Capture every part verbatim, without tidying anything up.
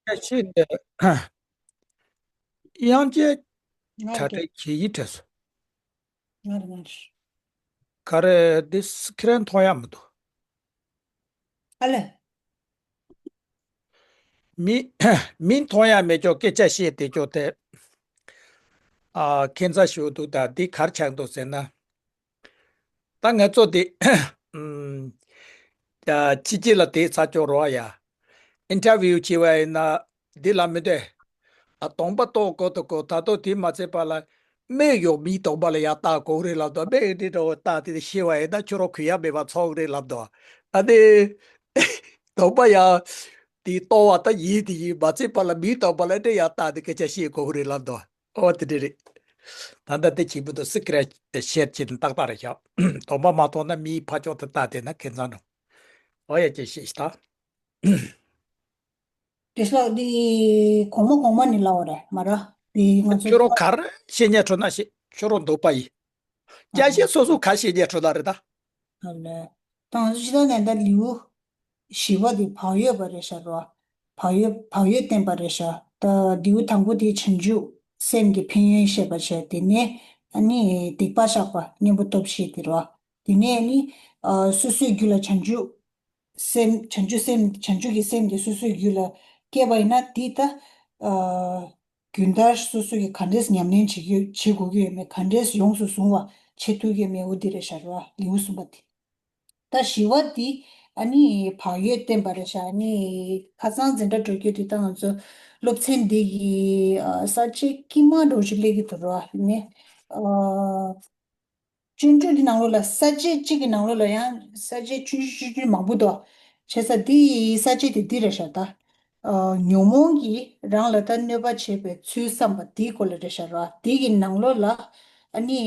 སྐད་ཆ་འདི་དབྱངས་ཅན་ང་གྲ་རེད། སྒྲིག་གི་ཡིག་འབྲི་སོང་། ང་རེད་ང་རེད། ག་རེ་འདི་སི་ཀི་རན་མཐོང་ཡག་མི་འདུག་ཨ་ལས། མི་མི་མཐོང་ཡག་མེད་ཀྱོག་སྐད་ཆ་བཤད་བསྡད་ཀྱོག་དེ། ཨ་ཁྱད་མཚར་ཞིག་འདུག་ད་འདི་ག་རེ་ཆགས་འདུག་ཟེར་ན། ད་ང་ཚོ་དེ་ཨམ། ད་ཕྱི་རྒྱལ་ལ་དེ་ཚ་ཅོག་རོགས་ཡ། ཨིན་ཊར་བིའུ་བྱེད་པ་ཡིན་ན་འདི་ལ་མི་འདོད། ཨ་གདོང་པ་ལྟོགས་དགོས་དུ་དགོས། ད་དུང་དེ་མ་ཚད་པ་ལ་སྨན་ཡོད་མིའི་གདོང་པ་ལ་ཡ་བལྟ་དགོས་རེད་ལབ་དུས། སྨན་འདི་འདྲ་བོ་བལྟ་དེ་ཤི་བ་ཡིན་ན་ཁྱོད་རང་གུ་ཡངས་མེད་པ་ཚོགས་རེད་ལབ་དུས། ཨ་ནི་གདོང་པ་ཡ་དེ་ལྟོགས་པ་ད་ཡིན་དེ་ཡིན། མ་ཚད་པ་ལ་མིའི་གདོང་པ་ལ་འདྲ་ཡ་བལྟ་དེ་སྐད་ཆ་བཤད་དགོས་རེད་ལབ་དུས། ཨོ་དེ་འདྲ་རེད། ད་ལྟ་དེ་བྱེད་པོ་དང་སི་ཀི་རན་ཤེར་བྱེད་ནས་ཏག་ཏག་རེད་ཤག་གདོང་པ་མ་མཐོང་ན་མིའི་ཕར་ཕྱོགས་དེ་ལྟ་བསྡད་ན་ཁེ་མཚར་འགྲོ། ཨོ་ཡ་ཅེས་བཤད་ཤི་ད། དེ་ལ་འདི་གོང་མ་གོང་མ་ནི་ལབ་པ་རེད་མ་ར། དེ་ང་ཚོ་ཁྱོད་རང་ག་རེ་བཤད་སྙིང་བྲོ་ན་བཤད། ཁྱོད་རང་འདོད་པ་ཡིན། སྐྱ་ཤས་སོ་སོ་ག་བཤད་སྙིང་བྲོ་ན་རེད་ད། ཨ་ལས། ད་ང་ཚོ་ཕྱི་ལོགས་ནས་ད་ལེའུ་བཞི་པ་དེ་བག་ཡོད་པ་རེད་ཤག་རོ། བག་ཡོད་བག་ཡོད་བསྟན་པ་རེད་ཤག་ད་ལེའུ་དང་པོ་དེ་བྱང་ཆུབ་སེམས་ཀྱི་ཕན་ཡོན་བཤད་པ་བྱས། དེ་ནས་ཨ་ནི་སྡིག་པ་བཤགས་པ་གཉེན་པོ་སྟོབས་བཞི་དེ་རོ། དེ་ནས་ཨ་ནི་ཨ་སོ་སོའི་རྒྱུད་ལ་བྱང་ཆུབ་སེམས་བྱང་ཆུབ་སེམས་བྱང་ཆུབ་ཀྱི་སེམས་དེ་སོ་སོའི་རྒྱུད་ལ་སྐྱེས་པ་ཡིན་ན་དེ་ད་ཨ་རྒྱུན་ལྟར་སོ་སོ་གིས་ག་འདྲས་ཉམས་ལེན་བྱེད་རྒྱུ་བྱེད་དགོས་ཀྱི་ཡོད་མེད། ག་འདྲས་ཡོངས་སུ་བཟུང་བ་བྱེད་ཐུབ་ཀྱི་ཡོད་མེད། འོ་འདི་རེད་ཤག་རོ། ལེའུ་གསུམ་པ་དེ། ད་བཞི་བ་འདི་ཨ་ནི་བག་ཡོད་བསྟན་པ་རེད་ཤག་ཨ་ནི་ཁ་སང་འཛིན་གྲྭ་འགྲོ་རྒྱུ་དེ་ད་ང་ཚོ་སློབ་ཚན་འདི་གི་ཨ་ས་བཅད་དཀྱིལ་མ་འདྲ་བོ་ཞིག་སླེབས་ཀྱི་འདུག་རོ། ཨ་ནི་ཨ་སྤྱོད་འཇུག་འདི་ནང་ལོགས་ལ་ས་བཅད་གཅིག་གི་ནང་ལོགས་ལ་ཡང་ས་བཅད་ཆུང་ཆུང་ཆུང་ཆུང་མང་པོ་འདུག་བྱས་ཙང་འདི་ས་བཅད་དེ་འདི་རེད་ཤག་ད་ཨ་ཉོན་མོངས་ཀྱིས་རང་ལ་ད་གནོད་པ་བྱེད་པའི་ཚུལ་བསམ་པ་འདིའི་སྐོར་ལ་རེད་ཤག་རོ། འདི་གི་ནང་ལོགས་ལ་ཨ་ནི།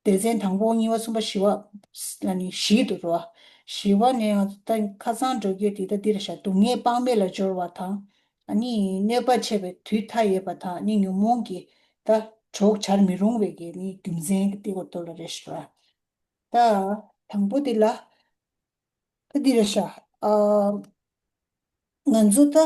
སྡེ་ཚན་དང་པོ་གཉིས་པ་གསུམ་པ་བཞི་པ་ལ་ནི་བཞི་འདུག་རོ། བཞི་པ་ནི་ང་ཚོ་ད་ཁ་སང་འགྲོ་རྒྱུ་དེ་ད་འདི་རེད་ཤག་སྡུག་བསྔལ་དཔག་མེད་ལ་སྦྱོར་བ་དང་། ཨ་ནི་གནོད་པ་བྱེད་པའི་དུས་མཐའ་ཡས་པ་དང་། ཨ་ནི་ཉོན་མོངས་ཀྱི་ད་གྲོགས་བྱར་མི་རུང་བའི་གི་ནི་རྒྱུ་མཚན་གྱི་སྟེང་གོ་ཏོ་ལ་རེད་ཤག་ད་དང་པོ་དེ་ལ། ད་འདི་རེད་ཤག་ཨ་ང་ཚོ་ད་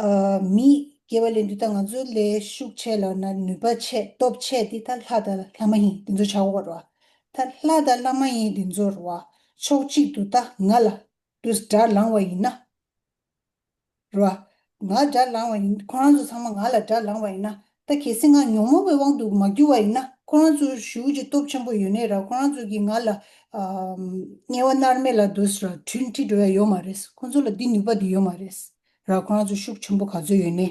ཨ་མི་སྐྱེ་བ་ལེན་དུས་ད་ང་ཚོ་ལས་ཤུགས་ཆེ་ལབ་ན་ནུས་པ་ཆེ་སྟོབས་ཆེ་དེ་ད་ལྷ་དང་ལྷ་མ་ཡིན་དེ་ཚོ་ཆགས་ཡོད་རེད་བ། ད་ལྷ་དང་ལྷ་མ་ཡིན་དེ་ཚོ་རེད་བ། ཕྱོགས་གཅིག་ཏུ་ད་ང་ལ་དུས་དགྲ་ལངས་པ་ཡིན་ན། རེད་བ། ང་དགྲ་ལངས་པ་ཡིན། ཁོ་རང་ཚོ་ཚང་མ་ང་ལ་དགྲ་ལངས་པ་ཡིན་ན། ད་གལ་སྲིད་ང་ཉོན་མོངས་པའི་དབང་དུ་མ་གྱུར་བ་ཡིན་ན། ཁོ་རང་ཚོ་ཞེ་པོ་ཅིག་སྟོབས་ཆེན་པོ་ཡོད་ནའི་ར། ཁོ་རང་ཚོ་གིས་ང་ལ་ཨ་དམྱལ་བ་མནར་མེད་ལ་འདུག་སེ་ར་དྲུད་ཁྲིད་འགྲོ་ཡ་ཡོད་མ་རེད། ཁོ་ཚོ་ལ་འདི་ནུས་པ་འདི་ཡོད་མ་རེད་ར། ཁོ་རང་ཚོ་ཤུགས་ཆེན་པོ་ག་ཚོད་ཡོད་ནའི།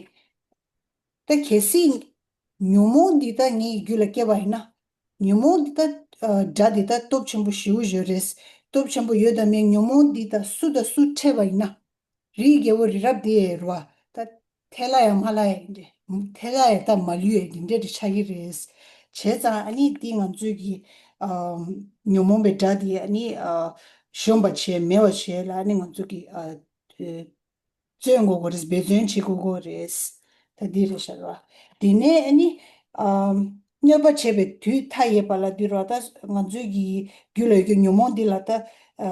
ད་གལ་སྲིད་ཉོན་མོངས་འདི་ད་ངའི་རྒྱུད་ལ་སྐྱེས་པ་ཡིན་ན། ཉོན་མོངས་འདི་ད་ཨ་དགྲ་འདི་ད་སྟོབས་ཆེན་པོ་ཞེ་པོ་ཅིག་རེད། སྟོབས་ཆེན་པོ་ཡོད་དམ་མེད། ཉོན་མོངས་འདི་ད་སུ་དང་སུ་འཕྲད་པ་ཡིན་ན། རིའི་རྒྱལ་པོ་རི་རབ་དེ་རེད་བ། ད་ཐལ་ལ་ཡང་མ་ལ་ཡ་ཡིན་ཏེ། ཐལ་ལ་ཡ་ད་མ་ལུས་ཡ་འདི་འདྲ་དེ་ཆགས་ཀྱི་རེད། བྱས་ཙང་ཨ་ནི་འདི་ང་ཚོས་ཀྱི་ཨ་ཉོན་མོངས་པའི་དགྲ་འདི་ཨ་ནི་ཨ་གཞོམ་པ་བྱས་མེད་པ་བྱས་ལ་ཨ་ནི་ང་ཚོ་གི་ཨ་བརྩོན་དགོས་ཀྱི་རེད། འབད་བརྩོན་བྱེད་དགོས་ཀྱི་རེད། ད་འདི་རེད་ཤག་ར། དེ་ནས་ཨ་ནི་ཨ་གནོད་པ་བྱེད་པའི་དུས་མཐའ་ཡས་པ་ལ་འདི་ར། ད་ང་ཚོའི་གི་རྒྱུད་ལ་ཡོད་ཀྱི་ཉོན་མོངས་འདི་ལ་ད་ཨ་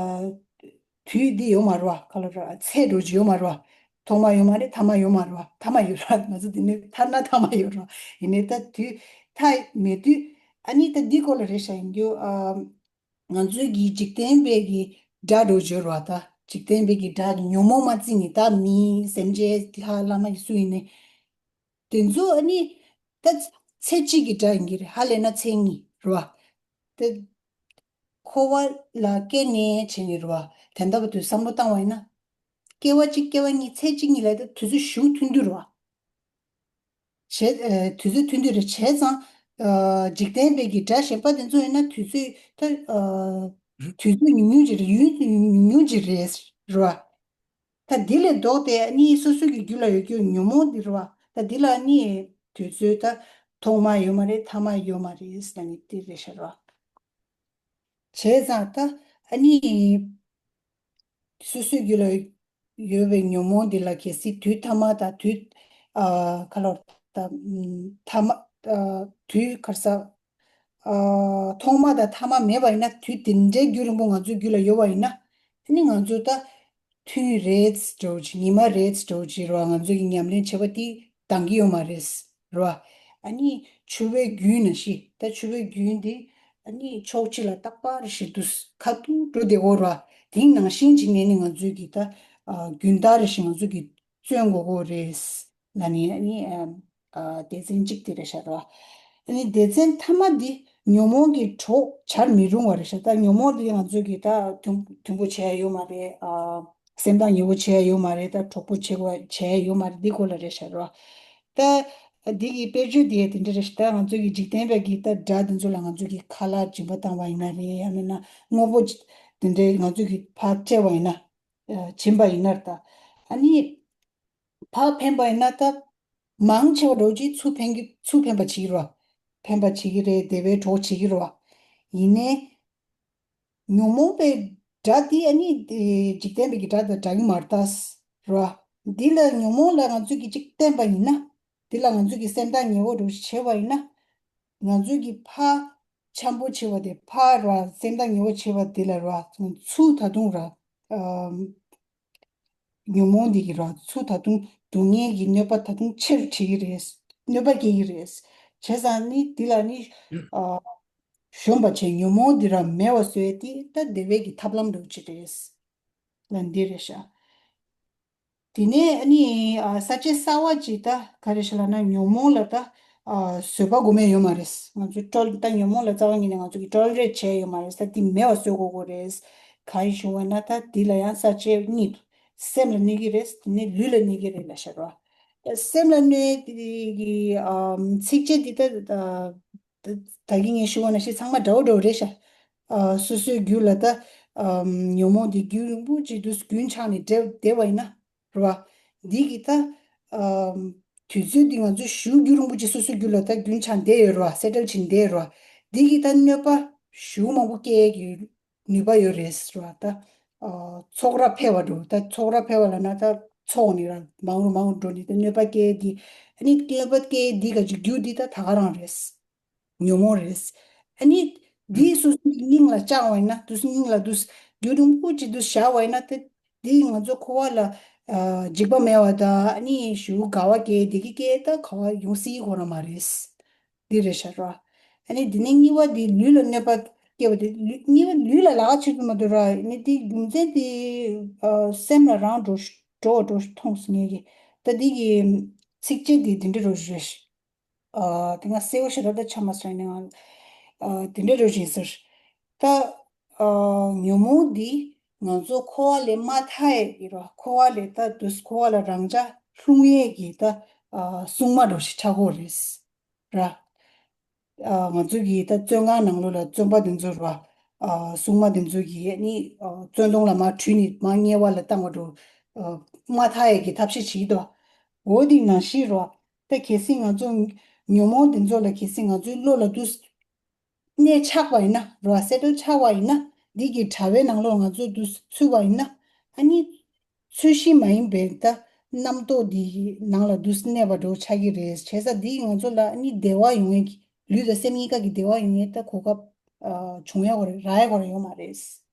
དུས་འདི་ཡོད་མ་རེད་བ། ག་ལ་ར་ཚད་འགྲོ་གི་ཡོད་མ་རེད་བ། ཐོག་མ་ཡོད་མ་རེད། ཐ་མ་ཡོད་མ་རེད་བ། ཐ་མ་ཡོད་ར། ང་ཚོ་འདི་ནས་ཐ་ན་ཐ་མ་ཡོད་ར། ཡིན་ནའི་ད་དུས་མཐའ་མེད་དུས་ཨ་ནི་ད་འདི་སྐོར་ལ་རེད་ཤག་ཡིན་རྒྱུ་ཨ། ང་ཚོའི་གི་འཇིག་རྟེན་པའི་གི་དགྲ་འགྲོ་སྦྱོར་བ་ད། འཇིག་རྟེན་པའི་གི་དགྲ་ཉོན་མོངས་མ་བརྩི་ནི་ད་མི་སེམས་ཅན་ལྷ་ལྷ་མ་ཡི་སུ་ཡིན་ནི། དེ་ཚོ་ཨ་ནི་ད་ཚེ་གཅིག་གི་དགྲ་ཡིན་གྱི་རེད། ཧ་ལས་ན་ཚེ་གཉིས་རེད་བ། དེ་འཁོར་བ་ལ་སྐྱེས་ནས་བྱས་ནི་རེད་བ། དེ་འདྲ་བ་དུས་བསམ་བློ་བཏང་བ་ཡིན་ན། སྐྱེ་བ་གཅིག་སྐྱེ་བ་གཉིས་ཚེ་གཅིག་གཉིས་ལ་ད་དུས་ཚོད་ཞེ་པོ་ཐུང་དུས་རེད་བ། བྱས་ཨ་དུས་ཚོད་ཐུང་དུས་རེད། བྱས་ཙང་ཨ་འཇིག་རྟེན་པའི་གི་དགྲ་གཞན་པ་དེ་ཚོ་ཡིན་ན་དུས་ཚོད་ད་ཨ་དུས་ཚོད་ཉུང་ཉུང་ཅིག་རེད། ཡུན་ཉུང་ཉུང་ཅིག་རེད་རེད་བ། ད་འདི་ལས་ལྡོག་སྟེ་ཨ་ནི་སོ་སོ་གི་རྒྱུད་ལ་ཡོད་རྒྱུ་ཉོན་མོངས་འདི་རེད་བ། ད་འདི་ལ་ཨ་ནི་དུས་ཚོད་ད་ཐོག་མ་ཡོད་མ་རེད། ཐ་མ་ཡོད་མ་རེད་ཟེར་ནི་འདི་རེད་ཤག་ར། བྱས་ཙང་ད་ཨ་ནི་སོ་སོའི་རྒྱུད་ལ་ཡོད་པའི་ཉོན་མོངས་འདི་ལ་གལ་སྲིད་དུས་ཐ་མ་དང་དུས་ཨ་ག་ལོར་ད་ཨམ་ཐ་མ་ཨ་དུས་གར་ས་ཨ་ཐོག་མ་དང་ཐ་མ་མེད་པ་ཡིན་ན། དུས་དེ་འདྲའི་རྒྱུན་རིང་པོ་ང་ཚོའི་རྒྱུད་ལ་ཡོད་པ་ཡིན་ན། ཨ་ནི་ང་ཚོ་ད་ དུས་རེད་འགྲོ་ཅིག་ཉི་མ་རེད་འགྲོ་ཅིག་རོ། ང་ཚོ་གི་ཉམས་ལེན་བྱེད་པ་དེ་འདང་གི་ཡོད་མ་རེད་རོ། ཨ་ནི་ཆུ་བོའི་རྒྱུན་ནང་བཞིན་ད་ཆུ་བོའི་རྒྱུན་དེ་ཨ་ནི་ཕྱོགས་གཅིག་ལ་རྟག་པར་ཞིག་ཏུ་ཁ་ཐུག་འགྲོ་བདེ་གོ་རོ། དེ་ནང་བཞིན་བྱས་ནས་ནི་ང་ཚོས་གི་ད་རྒྱུན་ལྟར་ཞིག་ང་ཚོས་གི་བརྩོན་དགོས་གོ་རེད། ལ་ནི་ཨ་ནི་ཨ་ཨ་སྡེ་ཚན་གཅིག་དེ་རེད་ཤག་རོ། ཨ་ནི་སྡེ་ཚན་མཐའ་མ་འདི་ཉོན་མོངས་ཀྱི་གྲོགས་བྱར་མི་རུང་བ་རེད་ཤག་ད་ཉོན་མོངས་འདི་ང་ཚོས་གི་ད་མཐུན་མཐུན་པོ་བྱས་ཡ་ཡོད་མ་རེད། ཨ་སེམས་ཐག་ཉེ་བོ་བྱས་ཡ་ཡོད་མ་རེད། ད་གྲོགས་པོ་བྱེད་དགོས་བྱས་ཡ་ཡོད་མ་རེད། འདི་སྐོར་ལ་རེད་ཤག་རོ། ད་འདི་གི་དཔེར་བརྗོད་འདི་དེ་འདྲ་རེད་ཤག་ད་ང་ཚོས་གི་འཇིག་རྟེན་པའི་གི་ད་དགྲ་འདི་ཚོ་ལ་ང་ཚོས་གི་ཁ་ལག་སྦྱིན་པ་བཏང་བ་ཡིན་ན་རེད། ཡང་མིན་ན་དངོས་པོ་དེ་འདྲའི་ང་ཚོས་གི་ཕར་སྤྲད་པ་ཡིན་ན། ཨ་བྱིན་པ་ཡིན་ན་ད་ཨ་ནི། ཕར་ཕན་པ་ཡིན་ན་ད་མང་ཆེ་བ་འགྲོ་ཅིག་ཚུར་ཕན་གི་ཚུར་ཕན་པ་བྱེད་ཀྱི་རོ། ཕན་པ་བྱེད་ཀྱི་རེད། བདེ་བའི་གྲོགས་བྱེད་ཀྱི་རོ། ཡིན་ནའི་ཉོན་མོངས་པའི་དགྲ་དེ་ཨ་ནི་དེ་འཇིག་རྟེན་པའི་གི་དགྲ་དང་འདྲ་གི་མ་རེད་ད་རོ། འདི་ལ་ཉོན་མོངས་ལ་ང་ཚོས་གི་ཅིག་བརྟེན་པ་ཡིན་ན། འདི་ལ་ང་ཚོས་གི་སེམས་ཐག་ཉེ་བོ་འགྲོ་ཅིག་བྱས་པ་ཡིན་ན། ང་ཚོས་གི་ཕར་འཆམ་པོ་བྱས་པ་དེ་ཕར་རོ། སེམས་ཐག་ཉེ་བོ་བྱས་པ་དེ་ལ་རོ། ཚུར་ད་དུང་རོ། ཨ། ཉོན་མོངས་འདི་གི་རོ་ཚུར་ད་དུང་སྡུག་བསྔལ་གྱི་གནོད་པ་ད་དུང་ཆེ་རུ་བྱེད་ཀྱི་རེད། གནོད་པ་སྐྱེལ་གྱི་རེད། བྱས་ཙང་ནི་འདི་ལ་ནི་ཨ་གཞོམ་པ་བྱས་ཉོན་མོངས་འདི་ར་མེད་པ་བཟོས་ཏེ་ད་བདེ་བའི་གི་ཐབས་ལམ་འདྲ་བོ་ཅིག་རེད། ལ་འདི་རེད་ཤག་དེ་ནས་ནི་ཨ་ས་བཅད་གསར་བ་ཅིག་ད་ག་རེ་ཤག་ལབ་ན་ཉོན་མོངས་ལ་ད་ཨ་བཟོད་པ་སྒོམ་ཡ་ཡོད་མ་རེད། ང་ཚོའི་ཊོལ་ད་ཉོན་མོངས་ལ་རྩ་བ་ཉིད་ནས་ང་ཚོ་གི་ཊོལ་རེཊ་བྱས་ཡོད་མ་རེད། ད་འདི་མེད་པ་བཟོ་དགོས་དགོས་རེད། གང་ཡིན་ཞུ་བ་ན་ད་འདི་ལ་ཡང་ས་བཅད་གཉིས་འདུག་སེམས་ལ་གནོད་ཀྱི་རེད། དེ་ནས་ལུས་ལ་གནོད་ཀྱི་རེད་ལབ་ཤག་རོ། ད་སེམས་ལ་གནོད་ཀྱི་ཨམ་ཚིགས་བཅད་འདི་ད་ད་ད་གིན་ངས་ཞུ་བ་ནང་བཞིན་ཚང་མ་འདྲ་བོ་འདྲ་བོ་རེད་ཤག་ཨ་སོ་སོའི་རྒྱུད་ལ་ད་ཨམ་ཉོན་མོངས་འདི་རྒྱུན་རིང་པོ་ཅིག་ཏུ་རྒྱུན་ཆགས་ནས་བསྡད་བསྡད་པ་ཡིན་ན། རེད་བ། འདི་གི་ད་ཨམ་དུས་ཚོད་འདི་ང་ཚོས་ཞེ་པོ་རྒྱུན་རིང་པོ་ཅིག་སོ་སོའི་རྒྱུད་ལ་ད་རྒྱུན་ཆགས་བསྡད་ཡོད་རེད་བ། སེ་ཊལ་བྱས་བསྡད་ཡོད་རེད་བ། འདི་གི་ད་གནོད་པ་ཞེ་པོ་མང་པོ་སྐྱེལ་གྱི་ནུས་པ་ཡོད་རེད་ཟེར་བ་ད། ཨ་ཚོགས་ར་འཕེལ་བ་འགྲོ། ད་ཚོགས་ར་འཕེལ་བ་ལབ་ན་ད་ཚོགས་ནི་ར་མང་རུ་མང་རུ་འགྲོ་ནི་ད་གནོད་པ་སྐྱེལ་གྱི། ཨ་ནི་གནོད་པ་སྐྱེལ་འདི་ག་ཅིག་རྒྱུ་འདི་ད་ད་ག་རང་རེད། ཉོན་མོངས་རེད། ཨ་ནི་འདི་སོ་སོའི་སྙིང་ལ་བཅངས་པ་ཡིན་ན། དུས་སྙིང་ལ་དུས་རྒྱུན་རིང་པོ་ཅིག་དུས་བཞག་པ་ཡིན་ན་ད་འདི་ང་ཚོ་འཁོར་བ་ལ་ཨ་འཇིགས་པ་མེད་པ་དང་ཨ་ནི་ཞེ་པོ་དགའ་བ་སྐྱེལ་འདི་གི་སྐྱེལ་ད་ག་བ་ཡོང་སྲིད་ཁོ་རང་མ་རེད། འདི་རེད་ཤག་རོ། ཨ་ནི་འདི་ནས་གཉིས་པ་འདི་ལུས་ལ་གནོད་པ་སྐྱེལ་བ་འདི་ལུས་གཉིས་པ་ལུས་ལ་ལག་ཆེད་དུ་མ་གཏོགས་ར། ཨ་ནི་འདི་རྒྱུ་མཚན་འདི་ཨ་སེམས་ལ་རང་འགྲོ་འགྲོ་འགྲོ་མཐོང་སོང་ངེད་ཀྱིས། ད་འདི་གི་ཚིགས་བཅད་འདི་འདི་འདྲ་རུ་རེད། ཨ་དེ་སྔ་གསལ་པོ་ཞེ་དྲག་ད་ཆགས་མ་སོང་ནས་ང་ཨ་དེ་འདྲ་རུ་རེད་ཟེར། ད་ཨ་ཉོན་མོངས་འདི་ང་ཚོ་འཁོར་བ་ལས་མ་ཐར་ཡས་ཀྱི་རོ། འཁོར་བ་ལས་ད་དུས་འཁོར་བ་ལ་རང་ཅག་ལྷུང་ཡས་ཀྱི་ད་ཨ་སྲུང་མ་འདྲ་ཞིག་ཆགས་ཀྱི་ཡོད་རེད། ར། ཨ་ང་ཚོ་གི་ད་བཙོན་ཁང་ནང་ལོགས་ལ་བཙོན་པ་དེ་ཚོ་ར། ཨ་སྲུང་མ་དེ་ཚོ་གིས་ནི་ཨ་བཙོན་དོང་ལ་མར་དྲུད་ནས་མར་དམྱལ་བ་ལ་བཏང་བ་འདྲ། ཨ་མ་ཐར་ཡས་ཀྱི་ཐབས་ཤེས་བྱེད་ཀྱི་འདུག་འོ་དེ་ནང་བཞིན་ར། ད་གལ་སྲིད་ང་ཚོ་ཉོན་མོངས་དེ་ཚོ་ལ་གལ་སྲིད་ང་ཚོའི་བློ་ལ་དུས་གནས་ཆགས་པ་ཡིན་ན་ར། སེ་ཊལ་ཆགས་པ་ཡིན་ན། འདི་གི་དྲ་བའི་ནང་ལོགས་ང་ཚོ་དུས་ཚུད་པ་ཡིན་ན། ཨ་ནི་ཚུལ་བཞིན་མ་ཡིན་པའི་ད་རྣམ་རྟོག་འདི་ནང་ལ་དུས་གནས་པ་འདྲ་ཆགས་ཀྱི་རེད། བྱས་ཙང་འདིས་ང་ཚོ་ལ་ཨ་ནི་བདེ་བ་ཡོང་ཡས་ཀྱི་ལུས་དང་སེམས་གཉིས་ཀ་གི་བདེ་བ་ཡོང་ཡས་ད་གོ་སྐབས་ཨ་བྱུང་ཡས་ཁོ་ར་རག་ཡས་ཁོ་ར་ཡོད་མ་རེད།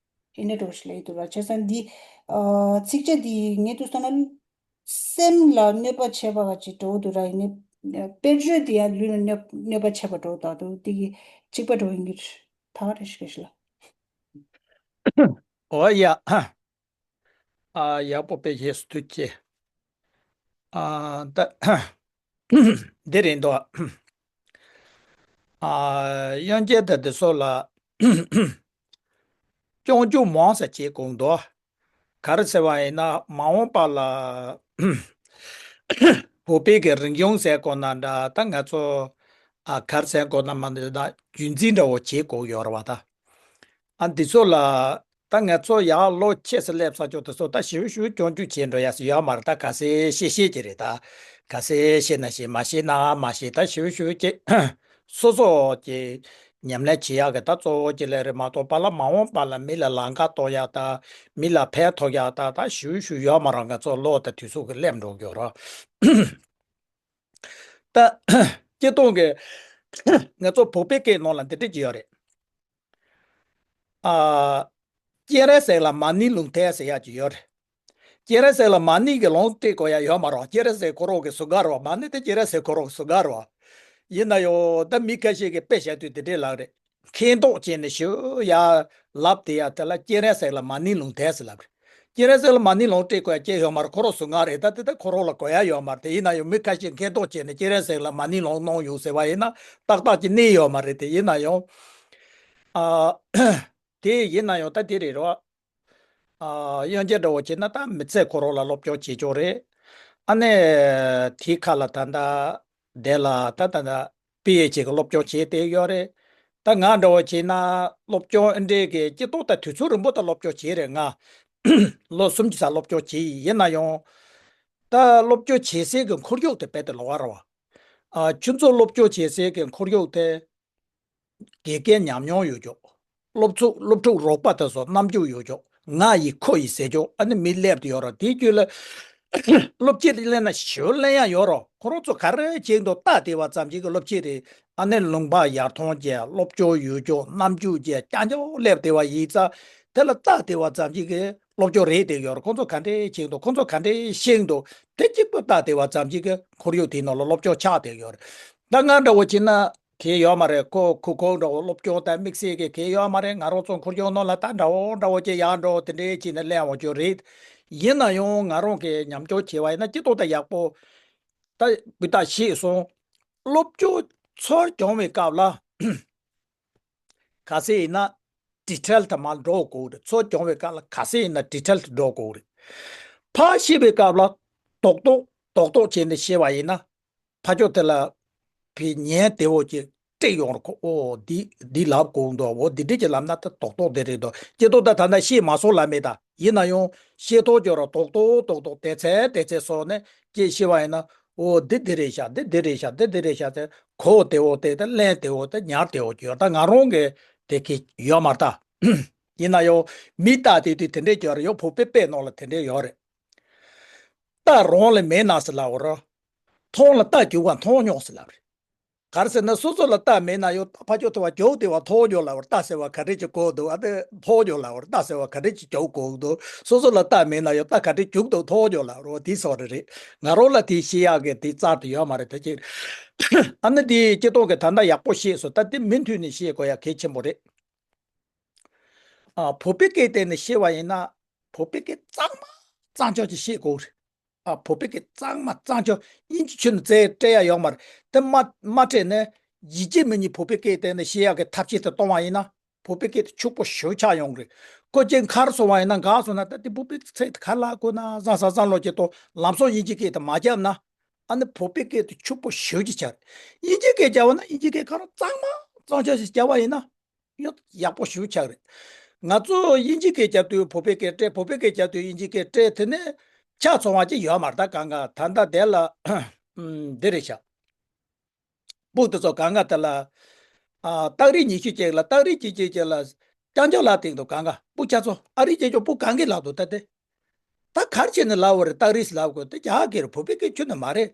ཨེ་འདྲ་འདྲ་ཞིག་ལབ་ཀྱི་འདུག་ར། བྱས་ཙང་འདི་ཨ་ཚིགས་བཅད་འདི་ངས་འདུག་བསམ་ན། སེམས་ལ་གནོད་པ་བྱེད་པ་ག་ཅིག་འགྲོ་འདུག་ར། ཡིན་ནའི་དཔེར་བརྗོད་དེ་ཡང་ལུས་ལ་གནོད་གནོད་པ་བྱེད་པ་འགྲོ་ད་འདུག་དེ་གི་གཅིག་པ་འགྲོ་ཡིན་གྱི་རེད། ད་ག་རེ་ཞིག་རེད་ཤག་ལ། ཨོ་ཡ། ཨ་ཡག་པོ་དཔེ་བཞེས་སུ་ཐུགས་རྗེ་ཆེ། ཨ་ད་འདི་རེད་འདུག་ཨ་དབྱངས་ཅན་དང་འདི་ཚོ་ལ་སྐྱོན་བརྗོད་མང་ཙམ་བྱེད་དགོས་འདུག་ག་རེ་ཟེར་བ་ཡིན་ན་མ་འོངས་པ་ལ་བོད་པའི་གི་རིག་གཞུང་ཟེར་དགོས་ན་འདྲ། ད་ང་ཚོ་ཨ་ག་རེ་ཟེར་དགོས་ན་མ་འདི་ད་རྒྱུན་འཛིན་འདྲ་བོ་བྱེད་དགོས་ཡོད་རེད་བ་ད། ཨ་འདི་ཚོ་ལ་ད་ང་ཚོ་ཡར་ལོ་ཆེ་ཙམ་སླེབས་ཚར་ཆོག་དེ་ཚོ་ད་ཞིབ་ཞིབ་སྐྱོན་བརྗོད་བྱེད་འགྲོ་ཡ་ཟེར་ཡོད་མ་རེད། ད་ག་ཚད་ཤེས་ཤེས་ཀྱི་རེད། ད་ག་ཚད་ཤེས་ན་ཤེས། མ་ཤེས་ན་མ་ཤེས། ད་ཞིབ་ཞིབ་ཀྱི་སོ་སོ་ཀྱི་ཉམས་ལེན་བྱེད་ཡག་གི་ད་གཙོ་བོ་ཅིག་ལས་རེད་མ་གཏོགས་པ་ལ་མ་འོངས་པ་ལ་མི་ལ་ལམ་ཁ་གཏོད་ཡག་ད་མི་ལ་ཕན་ཐོགས་ཡག་ད་ད་ཞིབ་ཞིབ་ཡོད་མ་རེད། ང་ཚོ་ལོ་དང་དུས་ཚོད་ཀྱི་སླེབས་འགྲོ་གི་ཡོད་རེད། ད་སྤྱིར་བཏང་གི་ང་ཚོ་བོད་པའི་སྐད་ནང་ལ་འདི་འདྲ་ཅིག་ཡོད་རེད། ཨ། སྤྱན་རས་གཟིགས་ལ་མ་ཎི་ལུང་བསྟན་ཟེར་ཡག་ཅིག་ཡོད་རེད། སྤྱན་རས་གཟིགས་ལ་མ་ཎི་གི་ལུང་སྤྲད་དགོས་ཡ་ཡོད་མ་རེད་བ། སྤྱན་རས་གཟིགས་ཁོ་རང་གི་ཟུར་མཁར་བ། མ་ཎི་དེ་སྤྱན་རས་གཟིགས་ཁོ་རང་གི་ཟུར་མཁར་བ། ཡིན་ན་ཡང་ད་མི་ཁ་ཤས་ཀྱིས་དཔེ་བཞག་དུས་དེ་འདྲས་ལབ་རེད། མཁས་མདོག་བྱས་ནས་ཞུ་ཡ་ལབ་དེ་ཡ་དེ་ལ་སྤྱན་རས་གཟིགས་ལ་མ་ཎི་ལུང་དེ་ཟེར་ལབ་རེད། སྤྱན་རས་གཟིགས་ལ་མ་ཎི་ལུང་སྤྲད་དགོས་ཡ་ཅི་ཡོད་མ་རེད། ཁོ་རང་ཟུར་མཁར་རེད། ད་དེ་ད་ཁོ་རང་ལ་དགོས་ཡ་ཡོད་མ་རེད། དེ་ཡིན་ན་ཡང་མི་ཁ་ཤས་མཁས་མདོག་བྱས་ནས་སྤྱན་རས་གཟིགས་ལ་མ་ཎི་ལུང་གནང་ཡོང་ཟེར་བ་ཡིན་ན་ཏག་ཏག་ཅིག་གནས་ཡོད་མ་རེད། དེ་ཡིན་ན་ཡང་ཨ། དེ་ཡིན་ན་ཡང་ད་དེ་རེད་རོ། ཨ། དབྱངས་ཅན་འདྲ་བོ་བྱས་ན་ད་མི་ཚེ་ཁོ་རང་ལ་སློབ་སྦྱོང་བྱེད་ཆོག་རེད། ཨ་ནི་དེའི་ཁ་ལ་ད་ལྟ་དེ་ལ་ད་ད་ལྟ་པི་ཨེཆ་ཌི་གི་སློབ་སྦྱོང་བྱས་བསྡད་ཡོད་རེད། ད་ང་འདྲ་བོ་བྱས་ན་སློབ་སྦྱོང་ཨེ་འདྲས་ཀྱི་སྤྱི་ཏོག་ད་དུས་ཚོད་རིང་པོ་ད་སློབ་སྦྱོང་བྱས་རེད། ང་ལོ་གསུམ་གྱི་ས་སློབ་སྦྱོང་བྱས་ཡིན་ན་ཡང་ད་སློབ་སྦྱོང་བྱེད་སའི་གི་ཁོར་ཡུག་དེ་རྦད་དེ་ལོགས་ཀ་རེད་བ། ཨ། ཁྱོད་ཚོ་སློབ་སྦྱོང་བྱེད་སའི་གི་ཁོར་ཡུག་དེ། དགེ་རྒན་ཉམས་མྱོང་ཡོད་ཅོག་སློབ་ཕྲུག་སློབ་ཕྲུག་རོགས་པ་དེ་ཚོ་རྣམ་འགྱུར་ཡོད་ཅོག་ང་ཡི་ཁོ་ཡི་ཟེར་ཅོག་ཨ་ནི་མི་སླེབས་དེ་ཡོད་རོགས། དེའི་རྒྱུད་ལ་སློབ་ཁྲིད་གླེང་ན་ཞོར་གླེང་ཡ་ཡོད་རོགས། ཁོ་རང་ཚོ་ག་རེ་བྱེད་འདུག་ལྟ་བསྡད་པ་ཙམ་གྱིས་གི་སློབ་ཁྲིད་རེད། ཨ་ནི་ལུང་པ་ཡར་མཐོང་བྱས། སློབ་སྦྱོང་ཡོད་ཅོག་རྣམ་འགྱུར་བྱས། རྐྱང་རྐྱང་སླེབས་བསྡད་པ་ཡིན་ཙང་། དེ་ལ་ལྟ་བསྡད་པ་ཙམ་གྱིས་གི་སློབ་སྦྱོང་རེད་བསྡད་ཡོད་རོགས། ཁོ་ཚོ་ག་འདྲས་བྱེད་འདུག་ཁོ་ཚོ་ག་འདྲས་ཤེས་འདུག་དེ་གཅིག་པུ་ལྟ་བསྡད་པ་ཙམ་གྱིས་གི་ཁོར་ཡུག་དེའི་ནང་ལ་སློབ་སྦྱོང་ཆགས་བསྡད་ཡོད་རེད། ད་ང་འདྲ་བོ་བྱས་ན། གལ་ཡོད་མ་རེད། ཁོ་ཁུ་ཁོ་འདྲ་བོ་སློབ་སྦྱོང་དང་དམིགས་བསལ་གྱི་གལ་ཡོད་མ་རེད། ང་རང་ཚོ་ཁོར་ཡུག་ནང་ལ་ད་འདྲ་བོ་འདྲ་བོ་ཅིག་ཡག་འགྲོ་དེ་འདྲའི་ཅིག་ནས་གླེང་འོང་རྒྱུ་རེད། ཡིན་ན་ཡང་ང་རང་གི་ཉམས་ཆུང་བྱས་པ་ཡིན་ན་སྤྱི་ཏོག་ད་ཡག་པོ་ད་སྤུས་དག་ཤེས་སོང་། སློབ་སྦྱོང་ཚུར་སྦྱོང་བའི་སྐབས་ལ་ག་ཚད་ཡིན་ན་ཌི་ཊེལ་དུ་མར་འགྲོ་དགོས་རེད། ཚུར་སྦྱོང་བའི་སྐབས་ལ་ག་ཚད་ཡིན་ན་ཌི་ཊེལ་དུ་འགྲོ་དགོས་རེད། ཕར་ཤེས་པའི་སྐབས་ལ་རྡོག་རྡོག་རྡོག་རྡོག་བྱས་ནས་ཤེས་པ་ཡིན་ན། ཕ་ཕྱོགས་དེ་ལ་བའི་ཉན་བདེ་བོ་ཅིག་སྤྲད་ཡོང་རོགས། ཨོ་འདི་འདི་ལབ་དགོས་འདུག་འོ་འདི་འདྲ་ཅིག་ལབ་ན་ད་རྡོག་རྡོག་དེ་རེད་འདུག་སྐྱེ་ཐོག་ད་ད་ལྟ་ཤེས་མ་སོང་ལབ་མེད་ད། ཡིན་ན་ཡང་ཤེས་ཐོག་ཅོག་ར་རྡོག་རྡོག་རྡོག་རྡོག་དེ་ཚེ་དེ་ཚེ་སོགས་ནས་ཅིག་ཤེས་པ་ཡིན་ན། ཨོ་འདི་འདི་རེད་ཤག་འདི་འདི་རེད་ཤག་འདི་འདི་རེད་ཤག་ཟེར་གོ་བདེ་བོ་དེ་ད་ལེན་བདེ་བོ་དེ་ཉར་བདེ་བོ་ཅིག་ཡོད། ད་ང་རང་གི་དེ་གི་ཡོད་མ་རེད་ད། ཡིན་ན་ཡང་མི་ལྟ་དེ་དུས་དེ་འདྲས་ཅིག་ཡོད་རེད། ཡང་བོད་པའི་དཔེ་ནང་ལ་དེ་འདྲས་ཡོད་རེད། རྟ་རོང་ལ་མེད་ན་ཟེར་ལབ་པ་རེད། མཐོང་ལ་རྟ་རྒྱུག་པ་མཐོང་མྱོང་ཟེར་ལབ་པ་རེད། ག་རེ་ཟེར་ན་སོ་སོ་ལ་རྟ་མེད་ན་ཡང་རྟ་ཕར་ཕྱོགས་དེ་བ་རྒྱུག་དེ་བ་མཐོང་མྱོང་ལབ་པ་རེད། རྟ་ཟེར་བ་ག་འདྲས་ཅིག་གོ་འདུག་ཨ་དེ་མཐོང་མྱོང་ལབ་པ་རེད། རྟ་ཟེར་བ་ག་འདྲས་ཅིག་རྒྱུག་གོ་འདུག་སོ་སོ་ལ་རྟ་མེད་ན་ཡང་རྟ་ག་འདྲས་རྒྱུག་འདུག་མཐོང་མྱོང་ལབ་པ་རེད། དེ་སོགས་རེད་རེད། ང་རང་ལ་དེ་ཤེས་ཡག་གི་དེ་རྩལ་དེ་ཡོད་མ་རེད། ད་ཅིག་ཨ་ནི་དེ་སྤྱི་ཏོག་གི་ད་ལྟ་ཡག་པོ་ཤེས་སོང་། ད་དེ་མུ་མཐུད་ནས་ཤེས་དགོས་ཡ་གལ་ཆེན་པོ་རེད། ཨ། བོད་པའི་སྐད་བསྟན་ནས་བཤད་པ་ཡིན་ན། བོད་པའི་སྐད་གཙང་མ་གཙང་ཆོག་ཅིག་བཤད་དགོས་རེད། ཨ། བོད་པའི་སྐད་གཙང་མ་གཙང་ཆོག་དབྱིན་ཇི་ཁྱོན་ནས་བཙལ་སྤྲད་ཡ་ཡོད་མ་རེད། དེ་མ་མ་སྤྲད་ནས་ཡིན་གཅིག་མིན་གཉིས་བོད་པའི་སྐད་བསྟན་ནས་བཤད་ཡ་གི་ཐབས་ཤེས་དེ་གཏོང་བ་ཡིན་ན། བོད་པའི་སྐད་དེ་ཕྱུག་པོ་ཞེ་པོ་ཆགས་ཡོང་གི་རེད། ཁོ་ཅིག་མཁར་སོང་བ་ཡིན་ན། འགག་སོང་ན། ད་དེ་བོད་པའི་ཚིག་དེ་ག་རེ་ལབ་དགོས་ན་བསམ་བསམ་བསམ་བློ་ཅིག་གཏོང་། ལམ་སང་དབྱིན་ཇི་སྐད་དེ་མ་བརྒྱབ་ན། ཨ་ནི་བོད་པའི་སྐད་དེ་ཕྱུག་པོ་ཞེ་པོ་ཅིག་ཆགས་རེད། དབྱིན་ཇི་སྐད་བརྒྱབ་པ་ན་དབྱིན་ཇི་སྐད་ག་རེ་གཙང་མ་གཙང་ཆོག་ཅིག་བརྒྱབ་པ་ཡིན་ན། ཡོད། ཡག་པོ་ཞེ་པོ་ཆགས་རེད། ང་ཚོ་དབྱིན་ཇི་སྐད་རྒྱབ་དུས་བོད་པའི་སྐད་སྤྲད། བོད་པའི་སྐད་རྒྱབ་དུས་དབྱིན་ཇི་སྐད་སྤྲད། དེ་ནས་ཆ་ཚང་བ་ཅིག་ཡོད་མ་རེད། ད་གང་ག་ད་ལྟ་དེ་ལ་ཨམ། འདི་རེད་ཤག་སྤུ་དེ་ཚོ་གང་ག་དེ་ལ། ཨ། སྟག་རིས་ཉི་ཤུ་ཅིག་ལ། སྟག་རིས་གཅིག་གཅིག་ཅིག་ལ་རྐྱང་རྐྱང་ལབ་བསྡད་འདུག་གང་ག་སྤུ་ཆ་ཚང་། ཨ་རིའི་སྐད་ཅོག་སྤུ་གང་ག་ལབ་འདུག་ད་དེ། ད་ག་རེ་བྱས་ནས་ལབ་པ་རེད། སྟག་རིས་ལབ་དགོས། དེ་རྒྱ་སྐད་རེད། བོད་པའི་སྐད་ཁྱོན་ནས་མ་རེད།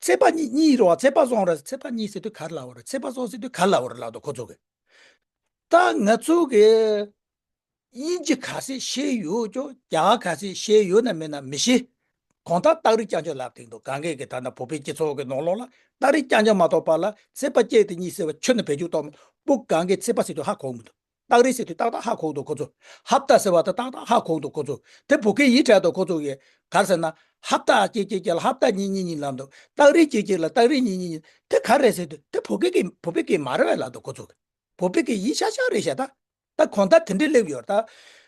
ཚེས་པ་གཉིས་གཉིས་རེད་བ། ཚེས་པ་སོང་རེད། ཚེས་པ་གཉིས་ཟེར་དུས་ག་རེ་ལབ་པ་རེད། ཚེས་པ་སོང་ཟེར་དུས་ག་རེ་ལབ་པ་རེད་ལབ་འདུག་ཁོ་ཚོ་གིས། ད་ང་ཚོ་གིས་དབྱིན་ཇི་ག་ཚད་ཤེས་ཡོད་ཀྱང་། རྒྱ་ག་ཚད་ཤེས་ཡོད་ན་མེད་ན་མི་ཤེས། གང་ལྟར་སྟག་རིས་རྐྱང་རྐྱང་ལབ་བསྡད་འདུག་གང་ག་གིས་ད་ལྟ་བོད་པའི་སྤྱི་ཚོགས་ཀྱི་ནང་ལོགས་ལ་སྟག་རིས་རྐྱང་རྐྱང་མ་གཏོགས་པ་ལ་ཚེས་པ་གཅིག་དང་གཉིས་ཟེར་བ་ཁྱོན་ནས་བེད་སྤྱོད་གཏོང་མི་འདུག་སྤུ་གང་ག་ཚེས་པ་ཟེར་དུས་ཧ་གོ་མི་འདུག་སྟག་རིས་ཟེར་དུས་ཏག་ཏག་ཧ་གོ་འདུག་ཁོ་ཚོ། ཧབ་ཏ་ཟེར་བ་དང་ཏག་ཏག་ཧ་གོ་འདུག་ཁོ་ཚོ། དེ་བོད་སྐད་ཡིན་དྲན་འདུག་ཁོ་ཚོ་གིས། ག་རེ་ཟེར་ན། ཧབ་ཏ་གཅིག་གཅིག་གཅིག་ལ་ཧབ་ཏ་གཉིས་གཉིས་གཉིས་ལབ་འདུག་སྟག་རིས་གཅིག་གཅིག་ལ་སྟག་རིས་གཉིས་གཉིས་གཉིས། དེ་ག་རེ་ཟེར་དུས་དེ་བོད་སྐད་ཀྱི་བོད་པའི་སྐད་མ་རེད་པས་ལབ་འདུག་ཁོ་ཚོ་གིས། བོད་པའི་སྐད་ཡིན་ཤག་ཤག་རེད་ཤག་ད། ད་གང་ལྟར་དེ་འདྲས་སླེབས་ཡོད་ད།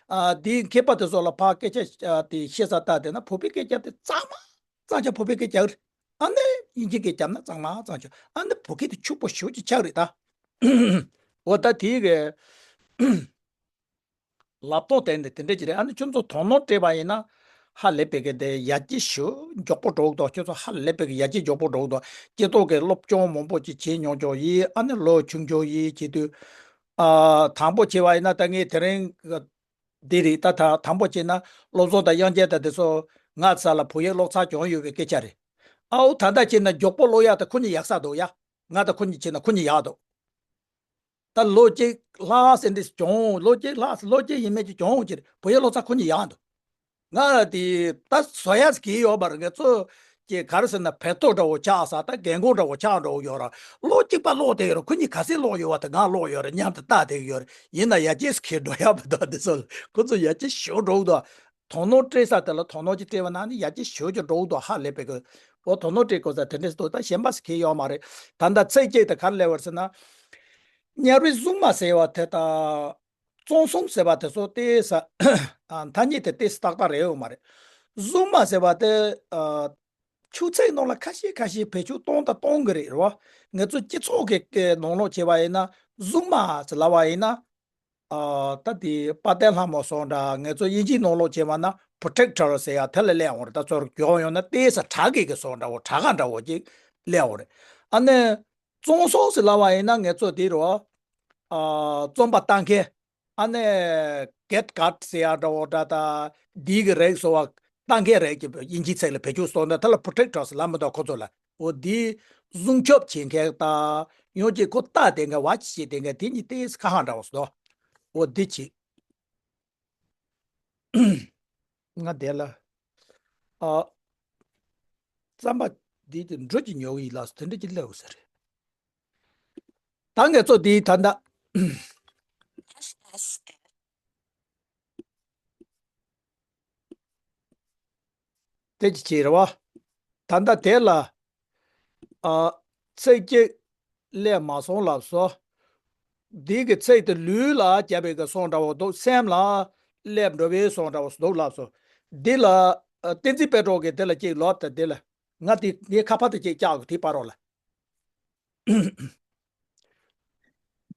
ཨ། འདིའི་མཁས་པ་དེ་ཚོ་ལ་ཕར་སྐད་ཆ་དེ་བཤད་ས་ལྟ་བསྡད་ན། བོད་པའི་སྐད་རྒྱབ་དེ་གཙང་མ་གཙང་ཆོག་བོད་པའི་སྐད་རྒྱབ་རེད། ཨ་ནི་དབྱིན་ཇི་སྐད་རྒྱབ་ན་གཙང་མ་གཙང་ཆོག་ཨ་ནི་བོད་སྐད་དེ་ཕྱུག་པོ་ཞེ་པོ་ཅིག་ཆགས་རེད་ད། འོ་ད་དེའི་གི་ལབ་སྟངས་དེ་འདི་དེ་འདྲ་ཅིག་རེད། ཨ་ནི་ཁྱོད་ཚོ་དོ་སྣང་སྤྲད་པ་ཡིན་ན། ཧ་ལས་པའི་གི་དེ་ཡར་རྒྱས་ཞེ་པོ་མགྱོགས་པོ་འགྲོ་གི་འདུག་ཁྱོད་ཚོ་ཧ་ལས་པའི་གི་ཡར་རྒྱས་མགྱོགས་པོ་འགྲོ་གི་འདུག་སྤྱི་ཚོགས་ཀྱི་སློབ་སྦྱོང་མང་པོ་ཅིག་བྱེད་མྱོང་ཆོག་ཡིན། ཨ་ནི་ལོ་ཆུང་ཆུང་ཡིན་བྱེད་དུས། ཨ། དང་པོ་བྱས་པ་ཡིན་ན་ད་ངས་དེ་རིང་འདི་རེད། ད་ད་དང་པོ་བྱས་ན་བློ་བཟང་དང་དབྱངས་ཅན་དང་དེ་ཚོ་ང་ཚོ་ལ་བོད་ཡིག་སློབ་ཚན་སྦྱངས་ཡོད་པའི་སྐད་ཆ་རེད། ཨའོ་ད་ལྟ་བྱས་ན་མགྱོགས་པོ་ཀློག་ཡག་དེ་ཁོ་གཉིས་ཡག་ས་འདུག་ཡ། ང་དང་ཁོ་གཉིས་བྱས་ན་ཁོ་གཉིས་ཡག་འདུག་ད་ལོ་གཅིག་ལྷག་ཙམ་འདི་སྦྱངས། ལོ་གཅིག་ལྷག་ཙམ། ལོ་གཅིག་ཡས་མས་ཅིག་སྦྱངས་ཀྱི་རེད། བོད་ཡིག་སློབ་ཚན་ཁོ་གཉིས་ཡག་འདུག་ང་དེ་ད་བཟོ་ཡ་གི་ཡོད་པར་ང་ཚོ་ཀྱི་ག་རེ་ཟེར་ན་བེད་སྟོད་འདྲ་བོ་ཆགས་ས། ད་རྒན་གོག་འདྲ་བོ་ཆགས་འགྲོ་ཡོད་ར། ཀློག་གཅིག་པ་ཀློག་བསྡད་ཡོད་ར། ཁོ་གཉིས་ག་ཚད་ཀློག་ཡོད་བ་དེ་ང་ཀློག་ཡོད་ར། མཉམ་དུ་ལྟ་བསྡད་ཡོད་ར། ཡིན་ན་ཡར་རྒྱས་སུ་འགྲོ་ཡ་མི་འདུག་དེ་ཚོ་ཁོ་ཚོ་ཡར་རྒྱས་ཞེ་པོ་འགྲོ་གི་འདུག་དོ་སྣང་སྤྲད་ས་དེ་ལ་དོ་སྣང་ཅིག་སྤྲད་པ་ན་ནི་ཡར་རྒྱས་ཞེ་པོ་ཅིག་འགྲོ་གི་འདུག་ཧ་ལས་པའི་གི། འོ་དོ་སྣང་སྤྲད་དགོས་ས་དེ་འདྲས་འདུག་ད་གཞན་པ་ཟེར་གྱི་ཡོད་མ་རེད། ད་ལྟ་ཚིགས་བཅད་དེ་ག་རེ་ལབ་པ་རེད་ཟེར་ན། དམྱལ་བའི་སྲུང་མ་ཟེར་བ་དེ་དང་། བཙོན་སྲུང་ཟེར་བ་དེ་ཚོ་ཏོག་ཙམ། ཨ། ཐ་སྙད་དེ་ཏོག་ཙམ་ཏག་ཏག་རེད་ཡོད་མ་རེད། སྲུང་མ་ཟེར་བ་དེ། ཨ། ཆོས་ཚིག་ནང་ལ་ཁ་ཤས་ཁ་ཤས་བེད་སྤྱོད་གཏོང་དང་གཏོང་གི་རེད། རེད་བ། ང་ཚོ་སྤྱི་ཚོགས་ཀྱི་ནང་ལོགས་བྱས་པ་ཡིན་ན་སྲུང་མ་ཟེར་ལབ་པ་ཡིན་ན། ཨ། ད་དེ་དཔལ་ལྡན་ལྷ་མོ་སོགས་འདྲ། ང་ཚོ་དབྱིན་ཇིའི་ནང་ལོགས་བྱས་པ་ན་པྲོ་ཊེག་ཊར་ཟེར་ཡ་དེ་ལ་སླེབས་ཡོང་རེད། ད་ཚུར་བསྒྱུར་ཡོང་ན་ཏོག་ཙམ་དྲག་གི་གི་སོགས་འདྲ་བོ། དྲག་ག་འདྲ་བོ་ཅིག་སླེབས་ཡོང་རེད། ཨ་ནི། བཙོན་སྲུང་ཟེར་ལབ་པ་ཡིན་ན་ང་ཚོ་དེ་རུ། ཨ། བཙོན་པ་བཏང་མཁན། ཨ་ནི། གེ་ཊི་གཱཌ་ཟེར་ཡ་འདྲ་བོ་འདྲ་ད། འདི་གི་རིགས་སོ་བ་བཏང་མཁན་རིགས་ཀྱི་དབྱིན་ཇིའི་ཚིག་ལ་བེད་སྤྱོད་སོང་ན་དེ་ལ་པྲོ་ཊེག་ཊར་ཟེར་ལབ་མི་འདུག་ཁོ་ཚོ་ལ། འོ་འདི་སྲུང་སྐྱོབ་བྱེད་མཁན་དང་། ཡང་ཅིག་ཁོ་ལྟ་བསྡད་མཁན། ཝ་ཆི་བྱེད་བསྡད་མཁན་དེ་གཉིས་ཏོག་ཙམ་ཁ་ཧང་འདྲ་བོ་ཟེར་དོ། འོ་འདི་བྱེད། ང་དེ་ལ། ཨ། རྩམ་པ་འདི་དེ་འགྲོ་གི་ཉོ་གི་ཡིན་ལགས་སོ། དེ་འདྲ་ཅིག་སླེབས་ཡོད་ས་རེད། ད་ངས་ཚོ་འདི་ད་ལྟ་དེ་ཅི་བྱེད་རེད་བ། ད་ལྟ་དེ་ལ། ཨ། ཚིག་གཅིག་སླེབས་མ་སོང་ལགས་སོ། འདི་གི་ཚིག་དེ་ལུས་ལ་བརྒྱབ་པའི་གི་སོང་འདྲ་བོ་འདུག་སེམས་ལ་སླེབས་འགྲོ་བའི་སོང་འདྲ་བོ་འདུག་ལགས་སོ། འདི་ལ། ཨ། བསྟན་འཛིན་དཔལ་སྒྲོན་གྱིས་དེ་ལ་གཅིག་ལབ་དང་། དེ་ལ་ང་དེ་ངའི་ཁ་པར་དུ་གཅིག་བཀྱག་གི་དེ་པར་རོགས་ལ།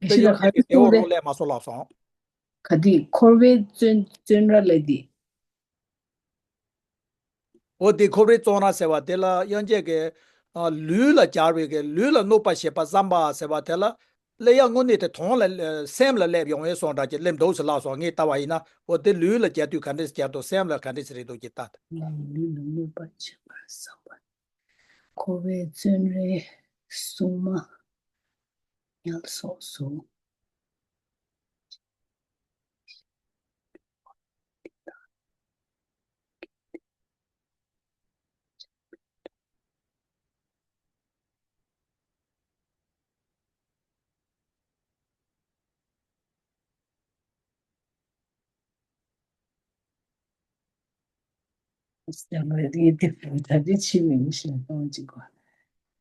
དེ་ཡང་གཅིག་གི་དེ་འོག་རོགས་སླེབས་མ་སོང་ལགས་སོ། ག་དེ་འཁོར་བའི་བཙོན་བཙོན་ར་ལས་དེ། འོ་དེ་འཁོར་བའི་བཙོན་ར་ཟེར་བ་དེ་ལ་དབྱངས་ཅན་གྱིས། ཨ། ལུས་ལ་སྦྱར་བའི་གི་ལུས་ལ་གནོད་པ་བྱེད་པ་བསམ་པ་ཟེར་བ་དེ་ལ་སླེབས་ཡ་དངོས་གནས་དེ་དོན་ལ་སེམས་ལ་སླེབས་ཡོང་བའི་སོང་འདྲ་ཅིག་སླེབས་འདུག་ཟེར་ལགས་སོ། ངས་ལྟ་བ་ཡིན་ན། འོ་དེ་ལུས་ལ་སྦྱར་དུས་ག་འདྲས་སྦྱར་འདུག་སེམས་ལ་ག་འདྲས་རེད་འདུག་ཅིག་ལྟ་དང་། ལུས་ལ་གནོད་པ་བྱེད་པ་བསམ་པ། འཁོར་བའི་བཙོན་རའི་སྲུང་མ་དམྱལ་སོགས་སུ། ཡང་ལ་ཡི་དེ་ད་དེ་ཕྱི་མིག་ཤེས་གཏོང་གཅིག་གོ།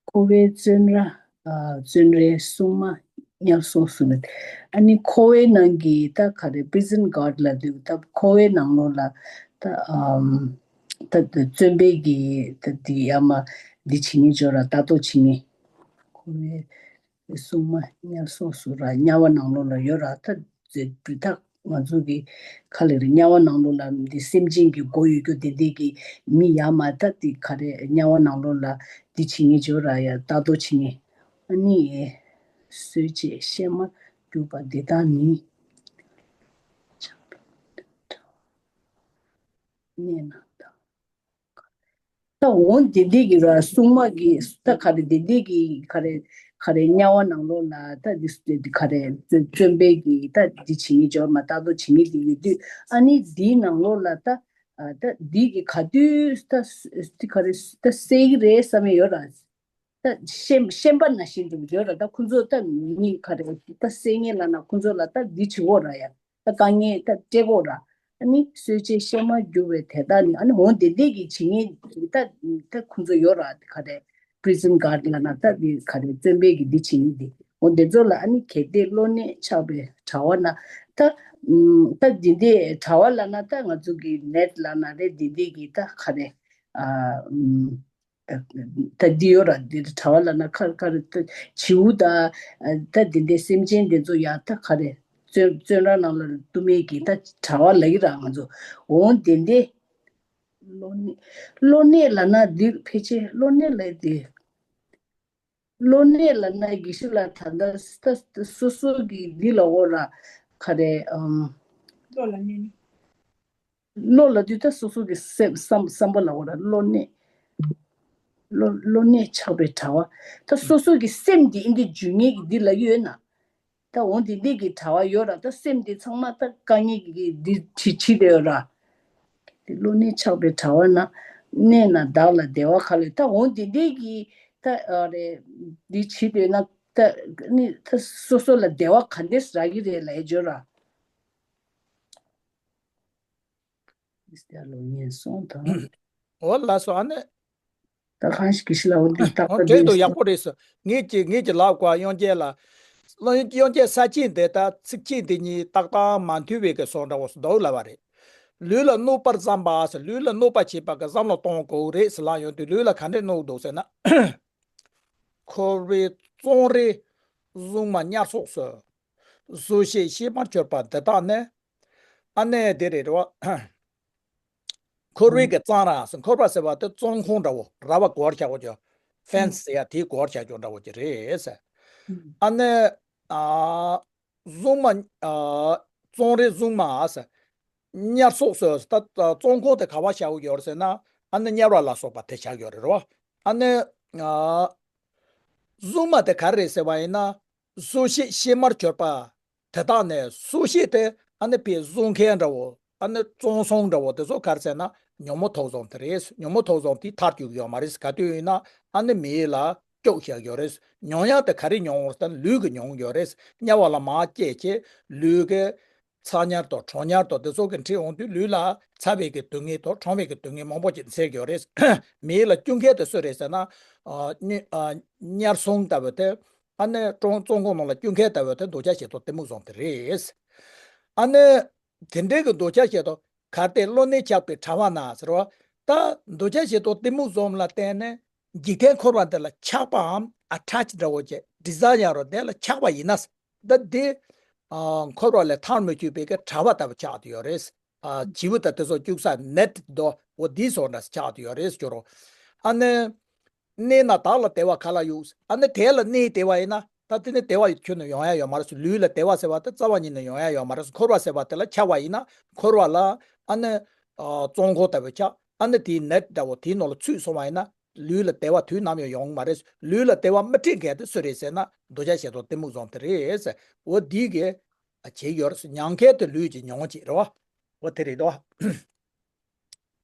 འཁོར་བའི་བཙོན་ར། ཨ། བཙོན་རའི་སྲུང་མ་དམྱལ་སོགས་སུ་ནི། ཨ་ནི་འཁོར་བའི་ནང་གི་ད་ག་རེ་པི་རི་ཛན་གཱཌ་ལབ་དུས་ད་འཁོར་བའི་ནང་ལོགས་ལ་ད། ཨམ། ད་བཙོན་པའི་གི་ད་འདི་ཡ་མ་འདི་བྱེད་མཁན་ཅིག་ཡོད་ར། ལྟ་རྟོག་བྱེད་མཁན། འཁོར་བའི་སྲུང་མ་དམྱལ་སོགས་སུ་ར། དམྱལ་བ་ནང་ལོགས་ལ་ཡོད་ར། ད་ད་ང་ཚོ་གི་ག་རེ་རེད། དམྱལ་བ་ནང་ལོགས་ལ་འདི་སེམས་ཅན་གྱི་མགོ་ཡོད་རྒྱུ་དེ་འདྲས་ཀྱི་མི་ཡ་མ་ད་དེ་ག་རེ་དམྱལ་བ་ནང་ལོགས་ལ་འདི་བྱེད་མཁན་ཅིག་ཡོད་ར། ཡ་ལྟ་རྟོག་བྱེད་མཁན། ཨ་ནི་གསོད་བྱེད་གཤེད་མར་གྱུར་པ་འདི་དག་ནི། གནས་རྣམས་དང་། ད་འོ་དེ་འདྲས་ཀྱི་ར་སྲུང་མ་གི་ད་ག་རེ་དེ་འདྲས་ཀྱི་ག་རེ་ག་རེ་དམྱལ་བ་ནང་ལོགས་ལ་ད་འདི་ག་རེ་བཙོན་བཙོན་པའི་གི་ད་འདི་བྱེད་མཁན་ཅིག་ཡོད་ར། ལྟ་རྟོག་བྱེད་མཁན་དེ་ཡོད་དུས། ཨ་ནི་འདིའི་ནང་ལོགས་ལ་ད། ཨ། ད་འདི་གི་ག་དུས་ད་ག་རེ་ད་བསད་ཀྱི་རེད་བསམ་ཡ་ཡོད་ར། ད་ཤན་ཤན་པ་ནང་བཞིན་དུ་ཡོད་ར། ད་ཁོ་ཚོ་ད་མི་ག་རེ་ད་བསད་མཁན་ལབ་ན་ཁོ་ཚོ་ལ་ད་འདི་བྱེད་དགོས་ར་ཡ། ད་དཀའ་ངལ་ད་སྤྲད་དགོས་ར། ཨ་ནི་གསོད་བྱེད་གཤེད་མར་གྱུར་པའི་དེ་དག་ནི། ཨ་ནི་འོ་དེ་འདྲས་ཀྱི་བྱེད་མཁན་ད་ད་ཁོ་ཚོ་ཡོད་ར། ག་རེ་པི་རི་ཛན་གཱཌ་ལབ་ན་ད་འདི་ག་རེ་བཙོན་པའི་གི་འདི་བྱེད་མཁན་དེ། འོ་དེ་ཚོ་ལ་ཨ་ནི་གལ་ཏེ་གློ་ནད་ཆགས་པའི་དྲ་བ་ན་ད། ཨུམ། ད་འདི་འདྲས་དྲ་བ་ལབ་ན་ད་ང་ཚོ་གི་ནེཊ་ལབ་ན་རེད། འདི་འདྲས་ཀྱི་ད་ག་རེ། ཨ། ཨུམ། ད་འདི་ཡོད་ར། འདི་དྲ་བ་ལབ་ན་ག་ག་རེ་ད་བྱིའུ་ད། ཨ། ད་འདི་འདྲས་སེམས་ཅན་འདི་ཚོ་ཡ་ད་ག་རེ་བཙོན་བཙོན་ར་ནང་ལ་གཏུབ་མཁན་གྱི་ད་དྲ་བ་ལབ་ཀྱི་ར་ང་ཚོ། འོ་དེ་འདྲས། གློ་ནད། གློ་ནད་ལབ་ན་འདི་ཕལ་ཆེར་གློ་ནད་ལབ་དེ། གློ་ནད་ལབ་ན་དགེ་བཤེས་ལགས་ད་ལྟ་ད་སོ་སོ་གི་འདི་ལ་འོ་ར། ག་རེ། ཨམ། གློ་ལ་ནད་ནི། གློ་ལབ་དུས་ད་སོ་སོ་གི་སེམས་བསམ་བསམ་པ་ལ་འོ་ར། གློ་ནད། གློ་གློ་ནད་ཆགས་པའི་དྲ་བ། ད་སོ་སོ་གི་སེམས་འདི་ཨིན་དེ་འཇུ་ངེས་ཀྱི་འདི་ལབ་ཡོད་ན། ད་འོ་འདི་འདི་གི་དྲ་བ་ཡོད་ར། ད་སེམས་འདི་ཚང་མ་ད་དཀའ་ངལ་གྱི་འདི་བྱེད་བྱེད་དེ་ཡོད་ར། བློ་གནས་ཆགས་པའི་དྲ་བ་ན། གནས་ན་བདག་ལ་བདེ་བ་ག་ལ་ཡོད། ད་འོ་འདི་འདྲའི་གི་ད་ཨ་རེ་འདི་བྱེད་འདོད་ན་ད་ནི་ད་སོ་སོ་ལ་བདེ་བ་ག་འདྲས་རག་གི་རེད་ལབ་ཡ་བརྗོད་ར། ཨིས་ཏེ་ལོ་ངན་སོང་དང་། འོ་ལགས་སོ། ཨ་ནི། ད་གང་ཞིག་གི་ཤི་ལ་འོ་འདི་རྟག་པ་འོ་འདི་བྲིས་འདུག་ཡག་པོ་རེད་ཟེར། ངེད་ཀྱི་ངེད་ཀྱི་ལབ་དགོས་དབྱངས་ཅན་ལ། དབྱངས་ཅན་ས་བཅད་འདི་དང་ཚིགས་བཅད་འདི་གཉིས་ཏག་ཏག་མ་མཐུན་པའི་གི་སོང་འདྲ་བོ་སུ་འདུག་ལབ་པ་རེད། ལུས་ལ་གནོད་པར་བསམ་པ་ཟེར། ལུས་ལ་གནོད་པ་བྱེད་པ་གི་བསམ་བློ་གཏོང་དགོས་རེད་ཟེར་ལབ་ཡོང་དུས་ལུས་ལ་ག་འདྲས་གནོད་འདུག་ཟེར་ན། འཁོར་བའི་བཙོན་རའི་གཟུངས་མ་དམྱལ་སོགས་སུ། སོ་སྐྱེས་གཤེད་མར་གྱུར་པ་འདི་དག་ནི། ཨ་ནི་དེ་རེད་རེད་བ། འཁོར་བའི་གི་གཙང་ར་ཟེར། འཁོར་བ་ཟེར་བ་དེ་བཙོན་ཁང་འདྲ་བོ། ར་བ་གོར་བྱ་བོ་ཀྱོ། ཧྥེན་སི་ཟེར་ཡ་དེའི་གོར་བྱ་ཀྱོ་འདྲ་བོ་ཅིག་རེད་ཟེར། ཨ་ནི། ཨ། གཟུངས་མ། ཨ། བཙོན་རའི་གཟུངས་མ་ཟེར། དམྱལ་སོགས་སུ་ད་ད་བཙོན་ཁང་དེ་ག་བ་བྱ་བོ་ཡོད་རེད་ཟེར་ན། ཨ་ནི་དམྱལ་བ་ལ་སོགས་པ་དེ་བྱ་ཡོད་རེད་རོ། ཨ་ནི། ཨ། གཟུངས་མ་དེ་ག་རེ་རེད་ཟེར་བ་ཡིན་ན། སོ་སྐྱེས་གཤེད་མར་གྱུར་པ། དེ་དག་ནི་སོ་སྐྱེས་དེ་ཨ་ནི་དཔེ་བཟུང་མཁན་འདྲ་བོ། ཨ་ནི་བཙོན་སྲུང་འདྲ་བོ་དེ་ཚོ་ག་རེ་ཟེར་ན་ཉོན་མོངས་དུག་གསུམ་དེ་རེད། ཉོན་མོངས་དུག་གསུམ་དེ་མཐར་གྱུར་གྱི་ཡོད་མ་རེད། ག་དུས་ཡིན་ན་ཨ་ནི་མེ་ལ་སྐྱུག་བཞག་ཡོད་རེད། མྱོང་ཡག་དེ་ག་རེ་མྱོང་ཡོད་ཟེར་ན་ལུས་ཀྱིས་མྱོང་ཡོད་རེད། དམྱལ་བ་ལ་མར་སྐྱེས་བྱས་ལུས་ཀྱི་ཚ་དམྱལ་དང་གྲང་དམྱལ་དང་དེ་ཚོ་གི་འཁྲིད་འོང་དུས་ལུས་ལ་ཚ་བའི་གི་སྡུག་བསྔལ་དང་གྲང་བའི་གི་སྡུག་བསྔལ་མང་པོ་ཅིག་འཚལ་གྱི་ཡོད་རེད། མེ་ལ་སྐྱུག་མཁན་དེ་སུ་རེད་ཟེར་ན། ཨ་དམྱལ་སྲུང་ལྟ་བུ་དེ། ཨ་ནི་བཙོན་བཙོན་ཁང་ནང་ལ་སྐྱུག་མཁན་ལྟ་བུ་དེ་འདོད་ཆགས་ཞེ་སྡང་གཏི་མུག་གསུམ་དེ་རེད། ཨ་ནི་དེ་འདྲའི་གི་འདོད་ཆགས་ཞེ་སྡང་གལ་ཏེ་བློ་གནས་ཆགས་པའི་དྲ་བ་ན་ཟེར་བ། ད་འདོད་ཆགས་ཞེ་སྡང་གཏི་མུག་གསུམ་ལ་བརྟེན་ནས་འཇིག་རྟེན་འཁོར་བ་འདི་ལ་ཆགས་པའམ་ཨ་ཊེཆ་འདྲ་བོ་བྱས་ཌི་ཛའི་ཡར་རོ་དེ་ལ་ཆགས་པ་ཡིན་ན། ད་འདི་ཨ་འཁོར་བ་ལས་ཐར་མི་ཐུབ་པའི་གི་དྲ་བ་ལྟ་བུ་ཆགས་བསྡད་ཡོད་རེད། ཨ་བྱིའུ་དང་དེ་ཚོ་སྐྱུག་ས་ནེཊ་དོ་འོ་འདི་སོགས་འདྲ་ཆགས་བསྡད་ཡོད་རེད་ཟེར་རོ། ཨ་ནི། གནས་ན་བདག་ལ་བདེ་བ་ག་ལ་ཡོད། ཨ་ནི་དེ་ལ་གནས་བདེ་བ་ཡིན་ན་ད་དེ་ནི་བདེ་བ་ཁྱོན་ནས་ཡོང་ཡ་ཡོད་མ་རེད། ལུས་ལ་བདེ་བ་ཟེར་བ་དེ་རྩ་བ་ཉིད་ནས་ཡོང་ཡ་ཡོད་མ་རེད། འཁོར་བ་ཟེར་བ་དེ་ལ་ཆགས་པ་ཡིན་ན་འཁོར་བ་ལ་ཨ་ནི་ཨ་བཙོན་ཁང་ལྟ་བུ་ཆགས། ཨ་ནི་དེའི་ནད་འདྲ་བོ་དེའི་ནང་ལ་ཚུད་སོང་བ་ཡིན་ན་ལུས་ལ་བདེ་བ་དུས་ནམ་ཡང་ཡོང་མ་རེད། ལུས་ལ་བདེ་བ་མི་སྤྲད་མཁན་དེ་སུ་རེད་ཟེར་ན་འདོད་ཆགས་ཞེ་སྡང་གཏི་མུག་གསུམ་དེ་རེད་ཟེར། འོ་འདི་གི་བྱེད་ཡོད་རེད། མྱོང་མཁན་དེ་ལུས་ཀྱི་མྱོང་བྱེད་རེད་བ། འོ་དེ་རེད་དོ།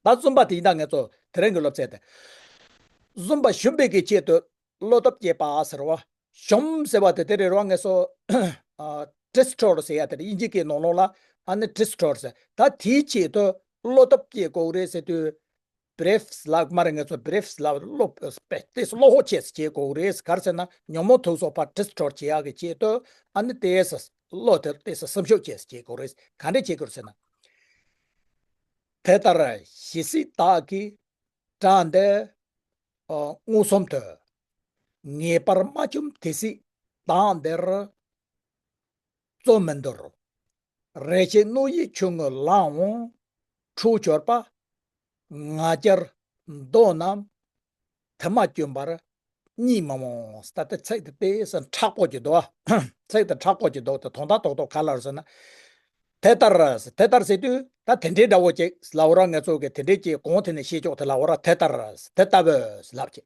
ད་བཙུན་པ་དེ་ཡིན་ད་ངས་ཚོ་དེ་རིང་གི་སློབ་ཚན་དེ། བཙུན་པ་ཞུམ་པའི་གི་ཆེད་དུ་བློ་སྟོབས་བསྐྱེད་པ་ཟེར་བ། ཞུམ་ཟེར་བ་དེ་དེ་རེད་རོ། ངས་སོ། ཌི་སི་ཊོར་ཟེར་ཡ་དེ་རེད། དབྱིན་ཇི་སྐད་ནང་ལོགས་ལ་ཨ་ནི་ཌི་སི་ཊོར་ཟེར། ད་དེའི་ཆེད་དུ་བློ་སྟོབས་བསྐྱེད་དགོས་རེད་ཟེར་དུས། བྷི་རིཕ་ལབ་མ་རེད། ངས་ཚོ་བྷི་རིཕ་ལབ་བློ་སྤེ་ཏེ་བློ་ཧོ་ཆེ་ས་བྱེད་དགོས་རེད། ག་རེ་ཟེར་ན་ཉོན་མོངས་དུག་གསུམ་ཕར་ཌི་སི་ཊོར་བྱེད་ཡག་གི་ཆེད་དུ་ཨ་ནི་ཏེ་ས་བློ་དེ་ཏེ་ས་སེམས་ཤུགས་ཆེ་ས་བྱེད་དགོས་རེད། ག་འདྲས་བྱེད་དགོས་རེད་ཟེར་ན། དེ་ལྟར་ཇི་སྲིད་བདག་གིས་དགྲ་འདི་མངོན་སུམ་དུ། ངེས་པར་མ་བཅོམ་དེ་སྲིད་བདག་འདིར་བཙོན་མི་འདོར། རེ་ཞིག་གནོད་ཡིད་ཆུང་ངུ་ལའང་འཁྲུལ་གྱུར་པ། ང་རྒྱལ་མདོ་རྣམས་དེ་མ་བཅོམ་པར་གཉིད་མི་མོངས། ད་ལྟ་ཚིག་དེ་དཔེ་ས་མཁྲེགས་པོ་ཅིག་འདུག་ཚིག་དེ་མཁྲེགས་པོ་ཅིག་འདུག་དེ་དོན་དག་རྡོག་རྡོག་ག་ལ་རེད་ཟེར་ན། དེ་ལྟར་དེ་ལྟར་ཟེར་དུས་ད་དེ་འདྲའི་འདྲ་བོ་ཅིག་ལབ་ར། ང་ཚོ་གི་དེ་འདྲའི་ཅིག་གོང་དེ་ནས་བཤད་ཆོག་དེ་ལབ་ར། དེ་ལྟར་དེ་ལྟ་བུ་ལབ་ཅིག་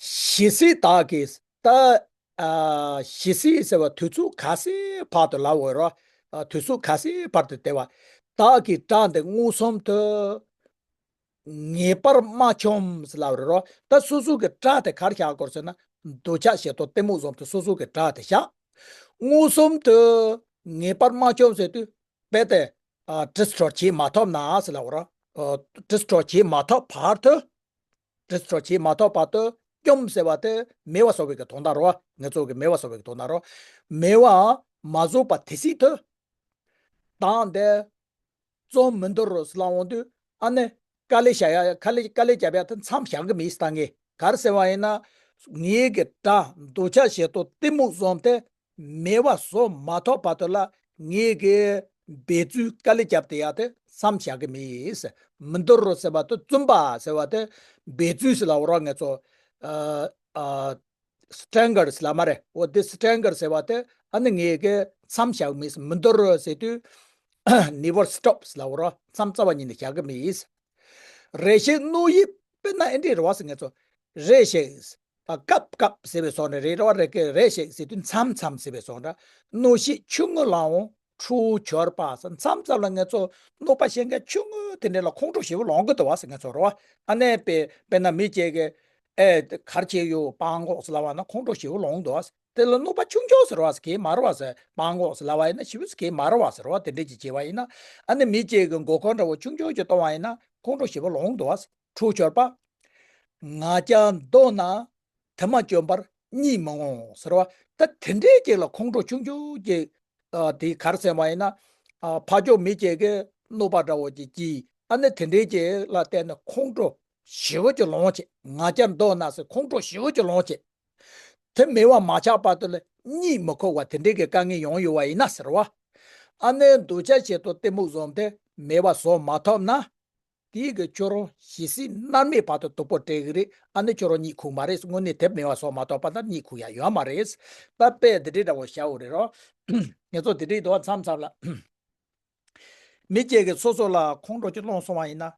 ཇི་སྲིད་བདག་གིས་ད། ཨ། ཇི་སྲིད་ཟེར་བ་དུས་ཚོད་ག་སའི་བར་དུ་ལབ་འོས་རོ། ཨ། དུས་ཚོད་ག་སའི་བར་དུ་བདེ་བ། བདག་གིས་དགྲ་འདི་མངོན་སུམ་དུ། ངེས་པར་མ་བཅོམ་ཟེར་ལབ་རེད་རོ། ད་སོ་སོ་གི་དགྲ་དེ་གར་བཞག་དགོས་ཟེར་ན། འདོད་ཆགས་ཞེ་སྡང་གཏི་མུག་གསུམ་དེ་སོ་སོ་གི་དགྲ་དེ་བཞག་མངོན་སུམ་དུ་ངེས་པར་མ་བཅོམ་ཟེར་དུས། རྦད་དེ། ཨ། ཌི་སི་ཊོར་བྱེད་མ་ཐུབ་ན་ཟེར་ལབ་རོ། ཨ། ཌི་སི་ཊོར་བྱེད་མ་ཐུབ་བར་དུ། ཌི་སི་ཊོར་བྱེད་མ་ཐུབ་བར་དུ་བཅོམ་ཟེར་བ་དེ་མེད་པ་བཟོ་བའི་གི་དོན་དག་རོ། ངེད་ཚོ་གི་མེད་པ་བཟོ་བའི་གི་དོན་དག་རོ། མེད་པ་མ་བཟོ་བ་དེ་སྲིད་དུ། བདག་འདི་བཙོན་མི་འདོར་རོ་ཟེར་ལབ་འོང་དུས་ཨ་ནི་དཀའ་ལས་བྱ་ཡ་དཀའ་ལས་དཀའ་ལས་རྒྱབ་ཡ་དེ་མཚམས་བཞག་གི་མེད་ཟེར་ད་ངས། ག་རེ་ཟེར་བ་ཡིན་ན། ངེད་ཀྱི་དགྲ་འདོད་ཆགས་ཞེ་སྡང་གཏི་མུག་གསུམ་དེ། མེད་པ་བཟོ་མ་ཐུབ་བར་དུ་ལ་ངེད་ཀྱི་འབད་རྩོལ་དཀའ་ལས་བརྒྱབ་སྟེ་ཡ་དེ་མཚམས་བཞག་གི་མེད། མི་འདོར་རོ་ཟེར་བ་དེ་བཙུན་པ་ཟེར་བ་དེ་འབད་རྩོལ་ཟེར་ལབ་རོ། ངེད་ཚོ་ཨ་ཨ་སི་ཊེང་གར་ཟེར་ལབ་མ་རེད། འོ་དེ་སི་ཊེང་གར་ཟེར་བ་དེ་ཨ་ནི་ངེད་ཀྱི་མཚམས་བཞག་མེད། མི་འདོར་རོ་ཟེར་དུས་ནེ་བར་སི་ཊོབ་ཟེར་ལབ་རོ། མཚམས་རྩ་བ་ཉིད་ནས་བཞག་གི་མེད། རེ་ཞིག་གནོད་ཡིད། དཔེར་ན་ཨེ་འདྲས་རེད་བ་ཟེར། ངེད་ཚོ་རེ་ཞིག་ཨ། སྐབས་སྐབས་ཟེར་བའི་བཟོ་འདྲ་རེད་ར། རེ་ཀེ་རེ་ཞིག་ཟེར་དུས་མཚམས་མཚམས་ཟེར་བའི་བཟོ་འདྲ། གནོད་བྱེད་ཆུང་ངུ་ལའང་ འཁྲུལ་སྦྱོར་པ་ཟེར། མཚམས་མཚམས་ལ་ང་ཚོ་གནོད་པ་བྱེད་མཁན་ཆུང་ངུ་དེ་འདྲ་ལ་ཁོང་ཁྲོ་ཞེ་པོ་ལངས་གི་འདུག་བ་ཟེར། ང་ཚོ་རེད་བ། ཨ་ནི་དཔེ་དཔེར་ན་མི་གཅིག་གིས་ཨེ་ག་རེ་བྱས་ཡོད་སྤྲང་པོ་ཟེར་ལབ་པ་ན་ཁོང་ཁྲོ་ཞེ་པོ་ལངས་འདུག་བ། དེ་ལ་གནོད་པ་ཆུང་ཆུང་ཟེར་བ་ཟེར་གི་མ་རེད་བ་ཟེར། སྤྲང་པོ་ཟེར་ལབ་པ་ཡིན་ན་ཞེ་པོ་ཟེར་གི་མ་རེད་བ་ཟེར་བ། དེ་འདྲ་ཅིག་བྱས་པ་ཡིན་ན། ཨ་ནི་མི་གཅིག་གིས་མགོ་སྐོར་འདྲ་བོ་ཆུང་ཆུང་ཅིག་གཏོང་བ་ཡིན་ན་ཁོང་ཁྲོ་ཞེ་པོ་ལངས་འདུག་བ། འཁྲུལ་སྦྱོར་པ། ང་རྒྱལ་མདོག་ན་དེ་མ་བཅོམ་པར་གཉིད་མི་འོང་ཟེར་བ། ད་དེ་འདྲའི་ཅིག་ལ་ཁོང་ཁྲོ་ཆུང་ཆུང་ཅིག་ཨ་དེ་ག་རེ་ཟེར་བ་ཡིན་ན། ཨ་ཕར་ཕྱོགས་མི་གཅིག་གིས་གནོད་པ་འདྲ་བོ་ཅིག་བགྱིས། ཨ་ནི་དེ་འདྲའི་ཅིག་ལ་བརྟེན་ནས་ཁོང་ཁྲོ་ཞེ་པོ་ཅིག་ལངས་བྱས། ང་རྒྱལ་མདོག་ན་ཟེར། ཁོང་ཁྲོ་ཞེ་པོ་ཅིག་ལངས་བྱས། དེ་མེད་པ་མ་ཆགས་བར་དུ་ལ་གཉིད་མི་ཁུག་པ་དེ་འདྲའི་གི་དཀའ་ངལ་ཡོང་ཡོད་པ་ཡིན་ན་ཟེར་བ། ཨ་ནི་འདོད་ཆགས་ཞེ་སྡང་གཏི་མུག་གསུམ་དེ་མེད་པ་བཟོ་མ་ཐུབ་ན། དེའི་གི་ཁྱོད་རང་ཇི་སྲིད་མནར་མེད་བར་དུ་སྡུག་པོ་སྤྲད་གི་རེད། ཨ་ནི་ཁྱོད་རང་གཉིད་ཁུག་མ་རེད། དངོས་གནས་དེ་མེད་པ་བཟོ་མ་ཐུབ་པ་ན་གཉིད་ཁུག་ཡ་ཡོད་མ་རེད། ད་དཔེ་འདི་འདྲའི་འདྲ་བོ་བྱ་འོ་རེད་རོ། ངེད་ཚོ་འདི་འདྲའི་འདུག་མཚམས་མཚམས་ལ། མི་གཅིག་གིས་སོ་སོ་ལ་ཁོང་ཁྲོ་ཅིག་སློང་སོང་བ་ཡིན་ན།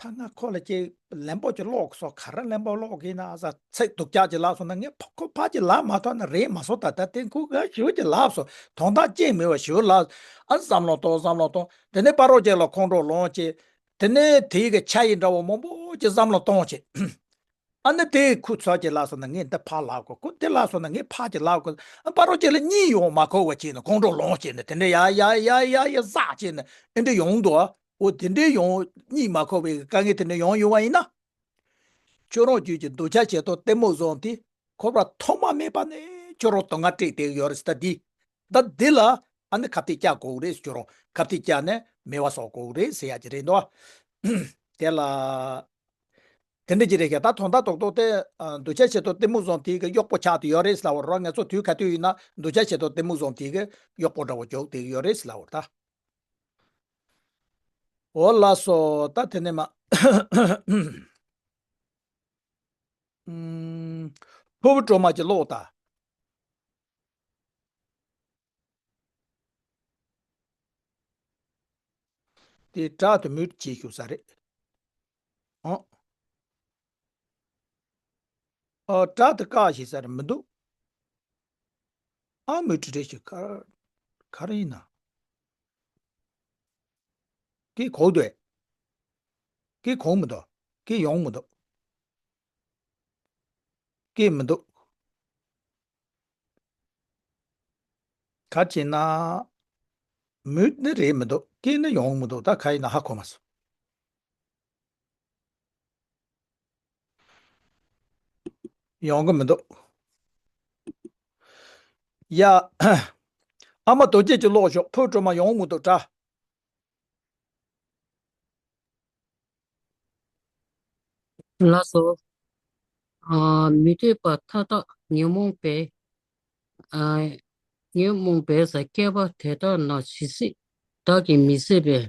ད་ང་ཁོ་ལ་ཅིག་ལན་པོ་ཅིག་སློག་སོང་། ག་རེ་ལན་པོ་སློག་གི་ན་ཟ། ཚིག་སྡུག་ཅག་ཅིག་ལབ་སོང་ན། ངས་ཕ་ཁོ་ཕར་ཅིག་ལབ་མ་ཐུབ་ན་རེད་མ་སོང་། ད་ད་དེ་ཁོ་ག་ཞེ་པོ་ཅིག་ལབ་སོང་། དོན་དག་ཅིག་མེད་པ་ཞེ་པོ་ལབ། ཨ་བསམ་བློ་གཏོང་བསམ་བློ་གཏོང་། དེ་ནས་ཕ་རོལ་ཅིག་ལ་ཁོང་ཁྲོ་ལངས་བྱས། དེ་ནས་དེའི་གི་ཆ་ཡི་འདྲ་བོ་མང་པོ་ཅིག་བསམ་བློ་གཏོང་བྱས། ཨ་ནི་དེ་ཁོ་ཚོ་ཅིག་ལབ་སོང་ན་ངས་འདི་ཕར་ལབ་དགོས། ཁོ་དེ་ལབ་སོང་ན་ངས་ཕར་ཅིག་ལབ་དགོས། ཨ་ཕ་རོལ་ཅིག་ལ་གཉིད་ཡོང་མ་ཁུག་པ་བྱས་ནས་ཁོང་ཁྲོ་ལངས་བྱས་ནས་དེ་འདྲ་ཡ་ཡ་ཡ་ཡ་ཡ་ཟག་བྱས་ནས་ཨེ་འདྲ་ཡོང་འདུག་འོ་དེ་འདྲའི་ཡོང་གཉིད་མ་ཁུག་པའི་དཀའ་ངལ་དེ་འདྲ་ཡོང་ཡོད་པ་ཡིན་ན། ཁྱོད་རང་རྒྱུད་ཀྱི་འདོད་ཆགས་ཞེ་སྡང་གཏི་མུག་གསུམ་དེ་ཁོ་པ་ཐོག་མ་མེད་པ་ནས་ཁྱོད་རང་དུག་ལྔ་སྤྲད་བསྡད་ཡོད་རེད་ཟེར། ད་འདི་ད་འདི་ལ་ཨ་ནི་ཁ་གཏད་བཅག་དགོས་རེད། ཁྱོད་རང་ཁ་གཏད་བཅག་ནས་མེད་པ་བཟོ་དགོས་རེད་ཟེར་ཡ་ཅིག་རེད་འདུག་དེ་ལ། དེ་འདྲ་ཅིག་རེད་ཤག་ད་དོན་དག་རྡོག་རྡོག་དེ་ཨ་འདོད་ཆགས་ཞེ་སྡང་གཏི་མུག་གསུམ་དེ་གི་གཡོག་པོ་ཆགས་བསྡད་ཡོད་རེད་ཟེར་ལབ་པ་རེད། ང་ཚོ་དུས་ག་དུས་ཡིན་ན་འདོད་ཆགས་ཞེ་སྡང་གཏི་མུག་གསུམ་དེ་གི་གཡོག་པོ་འདྲ་བོ་རྒྱུག་བསྡད་ཡོད་རེད་ཟེར་ལབ་པ་རེད་ད། འོ་ལགས་སོ། ད་དེ་ནས་མ། ཨུམ། ཕུར་བུ་སྒྲོལ་མ་གྱི་ཀློག་དང་། དེ་སྒྲ་དེ་མུ་མཐུད་བྱེད་བཞུགས་ས་རེད། ཨོ། ཨོ་སྒྲ་དེ་བཀག་བཞག་ས་རེད་མི་འདུག་ཨ་མུ་མཐུད་རེད་ཞིག་ག་ག་རེ་ཡིན་ན། སྐད་གོ་འདུག་སྐད་གོ་མི་འདུག་སྐད་ཡོང་མི་འདུག་སྐད་མི་འདུག་ག་བྱས་ན། མུ་ནི་རེད་མི་འདུག་སྐད་ནི་ཡོང་མི་འདུག་ད་ག་ཡིན་ན་ཧ་གོ་མ་སོང་། ཡོང་གི་མི་འདུག་ཡ། ཨ་མ་རྡོ་རྗེ་ཅིག་ཀློག་ཤོག་ཕུར་བུ་སྒྲོལ་མ་ཡོང་མི་འདུག་དྲ། ལགས་སོ། ཨ། མི་འདོད་པ་མཐའ་དག་ཉོན་མོངས་པས། ཨ། ཉོན་མོངས་པས་སྐྱེས་པ་དེ་དག་ན་ཇི་སྲིད་བདག་གིས་མི་བཟད་པའི།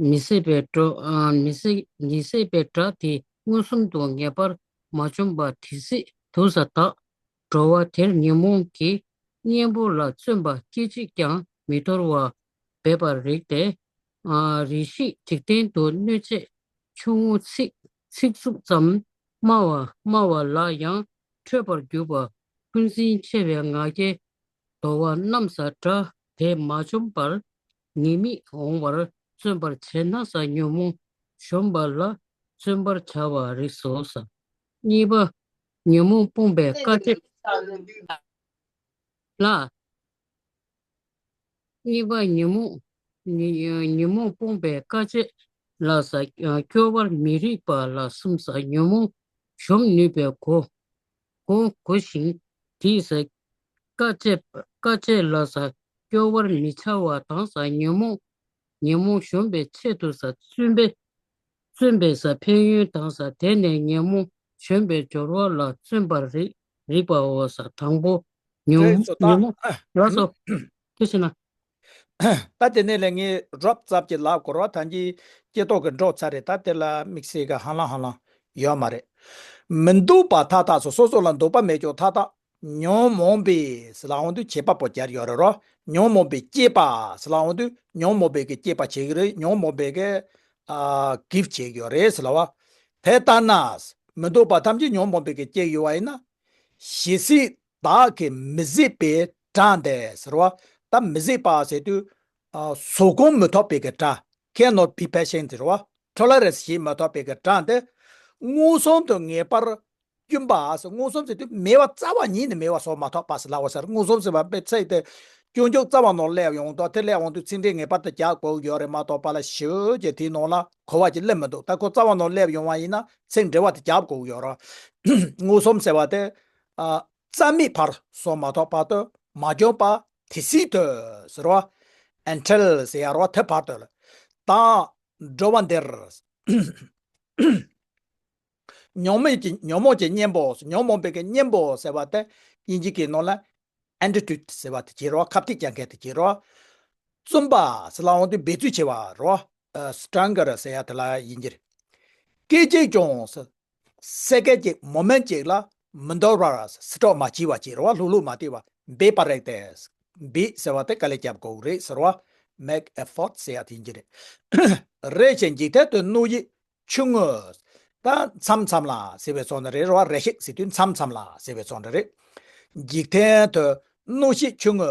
མི་བཟད་པའི་འགྲོ། ཨ། མི་བཟད། མི་བཟད་པའི་སྒྲ་དེ་མངོན་སུམ་དུ་ངེས་པར་མ་བྱུང་བ་དེ་སྲིད་དུ་ས་བདག་འགྲོ་བ་དེར་ཉོན་མོངས་ཀྱི་གཉེན་པོ་ལ་བརྩོན་པ་སྐད་ཅིག་ཀྱང་མི་འདོར་བ་འབད་པར་རིགས་ཏེ། ཨ། རེ་ཞིག་འཇིག་རྟེན་དུ་གནོད་བྱེད་ཆུང་ངུ་ཚིག་ཚིག་རྩུབ་ཙམ་སྨྲ་བ་སྨྲ་བ་ལ་ཡང་འཕྲོད་པར་གྱུར་པ་འཁོན་འཛིན་ཆེ་བའི་ང་རྒྱལ་བདོ་བ་རྣམས་ས་སྒྲ་དེ་མ་བཅོམ་པར་ཉེས་དམིགས་འོང་བར་བརྩོན་པར་བྱེད་ན་ས་ཉོན་མོངས་གཞོམ་པ་ལ་བརྩོན་པར་བྱ་བར་རིགས་སོ་ས། གཉིས་པ། ཉོན་མོངས་སྤོང་བའི་དཀའ་སྤྱད་ལ། གཉིས་པ། ཉོན་མོངས། ཉོན་མོངས་སྤོང་བའི་དཀའ་སྤྱད་ལ་ས། སྐྱོ་བར་མི་རིགས་པ་ལ་གསུམ་ས། ཉོན་མོངས་གཞོམ་ནུས་པའི་སྒོ་སྒོ་སྒོ་ཞིང་དེའི་ས། དཀའ་སྤྱད་དཀའ་སྤྱད་ལ་ས། སྐྱོ་བར་མི་བྱ་བ་དང་ས། ཉོན་མོངས་ཉོན་མོངས་གཞོམ་པའི་ཆེད་དུ་ས། བརྩོན་པའི་བརྩོན་པའི་ས། ཕན་ཡོན་དང་ས། དེ་ནས་ཉོན་མོངས་གཞོམ་པའི་སྦྱོར་བ་ལ་བརྩོན་པར་རིགས་རིགས་པའོ་ས། དང་པོ། ཉོན་རེད་སོ་ད། ཉོན་མོངས་ལ་སོ། དེ་བྱས་ན། ད་དེ་ནས་ལས་ངས་རོབ་ཙམ་གྱི་ལབ་དགོས་རོགས། ད་གིན་སྐྱེ་ཐོག་གི་འགྲོ་ཚར་རེད། ད་དེ་ལ་དམིགས་བསལ་གྱི་ཧ་ལམ་ཧ་ལམ་ཡོད་མ་རེད། མི་འདོད་པ་མཐའ་དག་སོ། སོ་སོ་ལ་འདོད་པ་མེད་ཀྱང་མཐའ་དག་ཉོན་མོངས་པས་ཟེར་ལབ་འོང་དུས་བྱེད་པ་པོ་སྦྱར་ཡོད་རེད་རོ། ཉོན་མོངས་པས་བསྐྱེད་པ་ཟེར་ལབ་འོང་དུས་ཉོན་མོངས་པས་ཀྱི་བསྐྱེད་པ་བྱེད་ཀྱི་རེད། ཉོན་མོངས་པས་ཀྱི་ཨ་གིབ་བྱེད་ཀྱི་ཡོད་རེད་ཟེར་ལབ་པ། དེ་ལྟར་ན་མི་འདོད་པ་ཐམས་ཅད་ཉོན་མོངས་པས་ཀྱི་བསྐྱེད་ཡོད་པ་ཡིན་ན། ཇི་སྲིད་བདག་གིས་མི་བཟད་པའི་སྒྲ་འདི་ཟེར་བ། ད་མི་བཟད་པ་ཟེར་དུས། ཨ། བཟོད་སྒོམ་མི་ཐོབ་པའི་གི་དགྲ། cannot be patient ཟེར་བ། tolerance བྱེད་མི་ཐུབ་པའི་གི་དགྲ་འདི། མངོན་སུམ་དུ་ངེས་པར་སྐྱོན་པ། མངོན་སུམ་ཟེར་དུས་མེད་པ་རྩ་བ་ཉིད་ནས་མེད་པ་བཟོ་མ་ཐུབ་པ་ཟེར་ལབ་པ་ཟེར། མངོན་སུམ་ཟེར་བ་པའི་ཚིག་དེ་སྐྱོན་བརྗོད་རྩ་བ་ནང་སླེབས་ཡོང་དུས། དེ་སླེབས་འོང་དུས་ཚིག་འགྲེལ་ངེས་པར་དུ་རྒྱག་དགོས་ཀྱི་ཡོད་རེད་མ་གཏོགས་པ་ལ། ཞེ་པོ་ཅིག་དེའི་ནང་ལ་གོ་བ་ཅིག་སླེབས་མི་འདུག་ད་ཁོ་རྩ་བ་ནང་སླེབས་ཡོང་བ་ཡིན་ན་ཚིག་འགྲེལ་བ་དེ་རྒྱག་དགོས་ཀྱི་ཡོད་རེད། མངོན་སུམ་ཟེར་བ་དེ། ཨ། རྩ་མེད་བར་བཟོ་མ་ཐུབ་བར་དུ་མ་བྱོན་པ་དེ་སྲིད་དུ་ཟེར་བ། until ཟེར་ཡ་རེད་བ། དེ་བར་དུ་ལ། དང་། འགྲོ་བ་འདིར། ཉོན་མོངས་ཀྱི་ཉོན་མོངས་ཀྱི་གཉེན་པོ། ཉོན་མོངས་པའི་གི་གཉེན་པོ་ཟེར་བ་དེ་དབྱིན་ཇི་གི་ནང་ལ་attitude ཟེར་བ་དེ་བྱེད་རོགས། ཁ་གཏད་གཅོག་མཁན་དེ་བྱེད་རོགས། བཙུན་པ་ཟེར་ལབ་འོང་དུས་འབད་རྩོལ་ཆེ་བ་རོགས། ཨ། stronger ཟེར་ཡ་དེ་ལ་དབྱིན་ཇིར། སྐད་ཅིག་ཀྱང་ཟེར། སེ་ཀེན་ཅིག་མོ་མེན་ཊི་ཅིག་ལ་མི་འདོར་བར་ཟེར། སི་ཊོབ་མ་བྱས་པ་བྱེད་རོགས། ལྷུག་ལྷུག་མ་བལྟས་པ། འབད་པ་རེད་དེ། འབད་ཟེར་བ་དེ་དཀའ་ལས་རྒྱབ་དགོས་རེད་ཟེར་བ། make effort ཟེར་ཡ་དེ་ཡིན་གྱི་རེད། རེ་ཞིག་འཇིག་རྟེན་དུ་གནོད་བྱེད་ཆུང་ངུ། ད་མཚམས་མཚམས་ལ་ཟེར་བའི་ཚོགས་འདུ་རེད་རོ། རེ་ཞིག་ཟེར་དུས་མཚམས་མཚམས་ལ་ཟེར་བའི་ཚོགས་འདུ་རེད། འཇིག་རྟེན་དུ་གནོད་བྱེད་ཆུང་ངུ།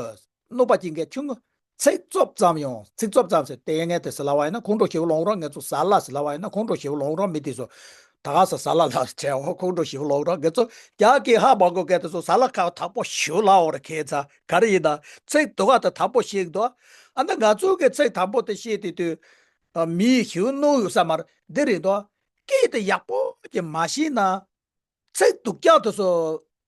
གནོད་པ་སྐྱེལ་མཁན་ཆུང་ངུ། ཚིག་རྩུབ་ཙམ་ཡང་། ཚིག་རྩུབ་ཙམ་ཟེར་དེ་ངས་དེ་ཟེར་ལབ་པ་ཡིན་ན་ཁོང་ཁྲོ་ཞེ་པོ་ལངས་རོགས། ངས་ཚོ་ཟ་ལ་ཟེར་ལབ་པ་ཡིན་ན་ཁོང་ཁྲོ་ཞེ་པོ་ལངས་རོགས། མི་དེ་ཚོ་ད་ག་ཟེ་ཟ་ལ་ལ་བྱས་འོ་ཁོང་ཁྲོ་ཞེ་པོ་ལངས་རོགས། ངས་ཚོ་རྒྱ་སྐད་ཧ་མ་གོ་མཁན་དེ་ཚོ་ཟ་ལ་ཁ་དག་པོ་ཞེ་པོ་ལབ་འོ་རེད། ཁྱེད་ཚ་ག་རེ་ཡིན་ན་ཚིག་སྡུག་ག་དེ་དག་པོ་བཤད་འདུག་ཨ་ནི་ང་ཚོ་གི་ཚིག་དག་པོ་དེ་བཤད་དེ་དུས། ཨ། མི་ཞེ་པོ་གནོད་ཡོད་ས་མ་རེད། འདི་རེད་དོ། སྐད་དེ་ཡག་པོ་ཅིག་མ་ཤེས་ན། ཚིག་སྡུག་ཅག་དེ་ཚོ་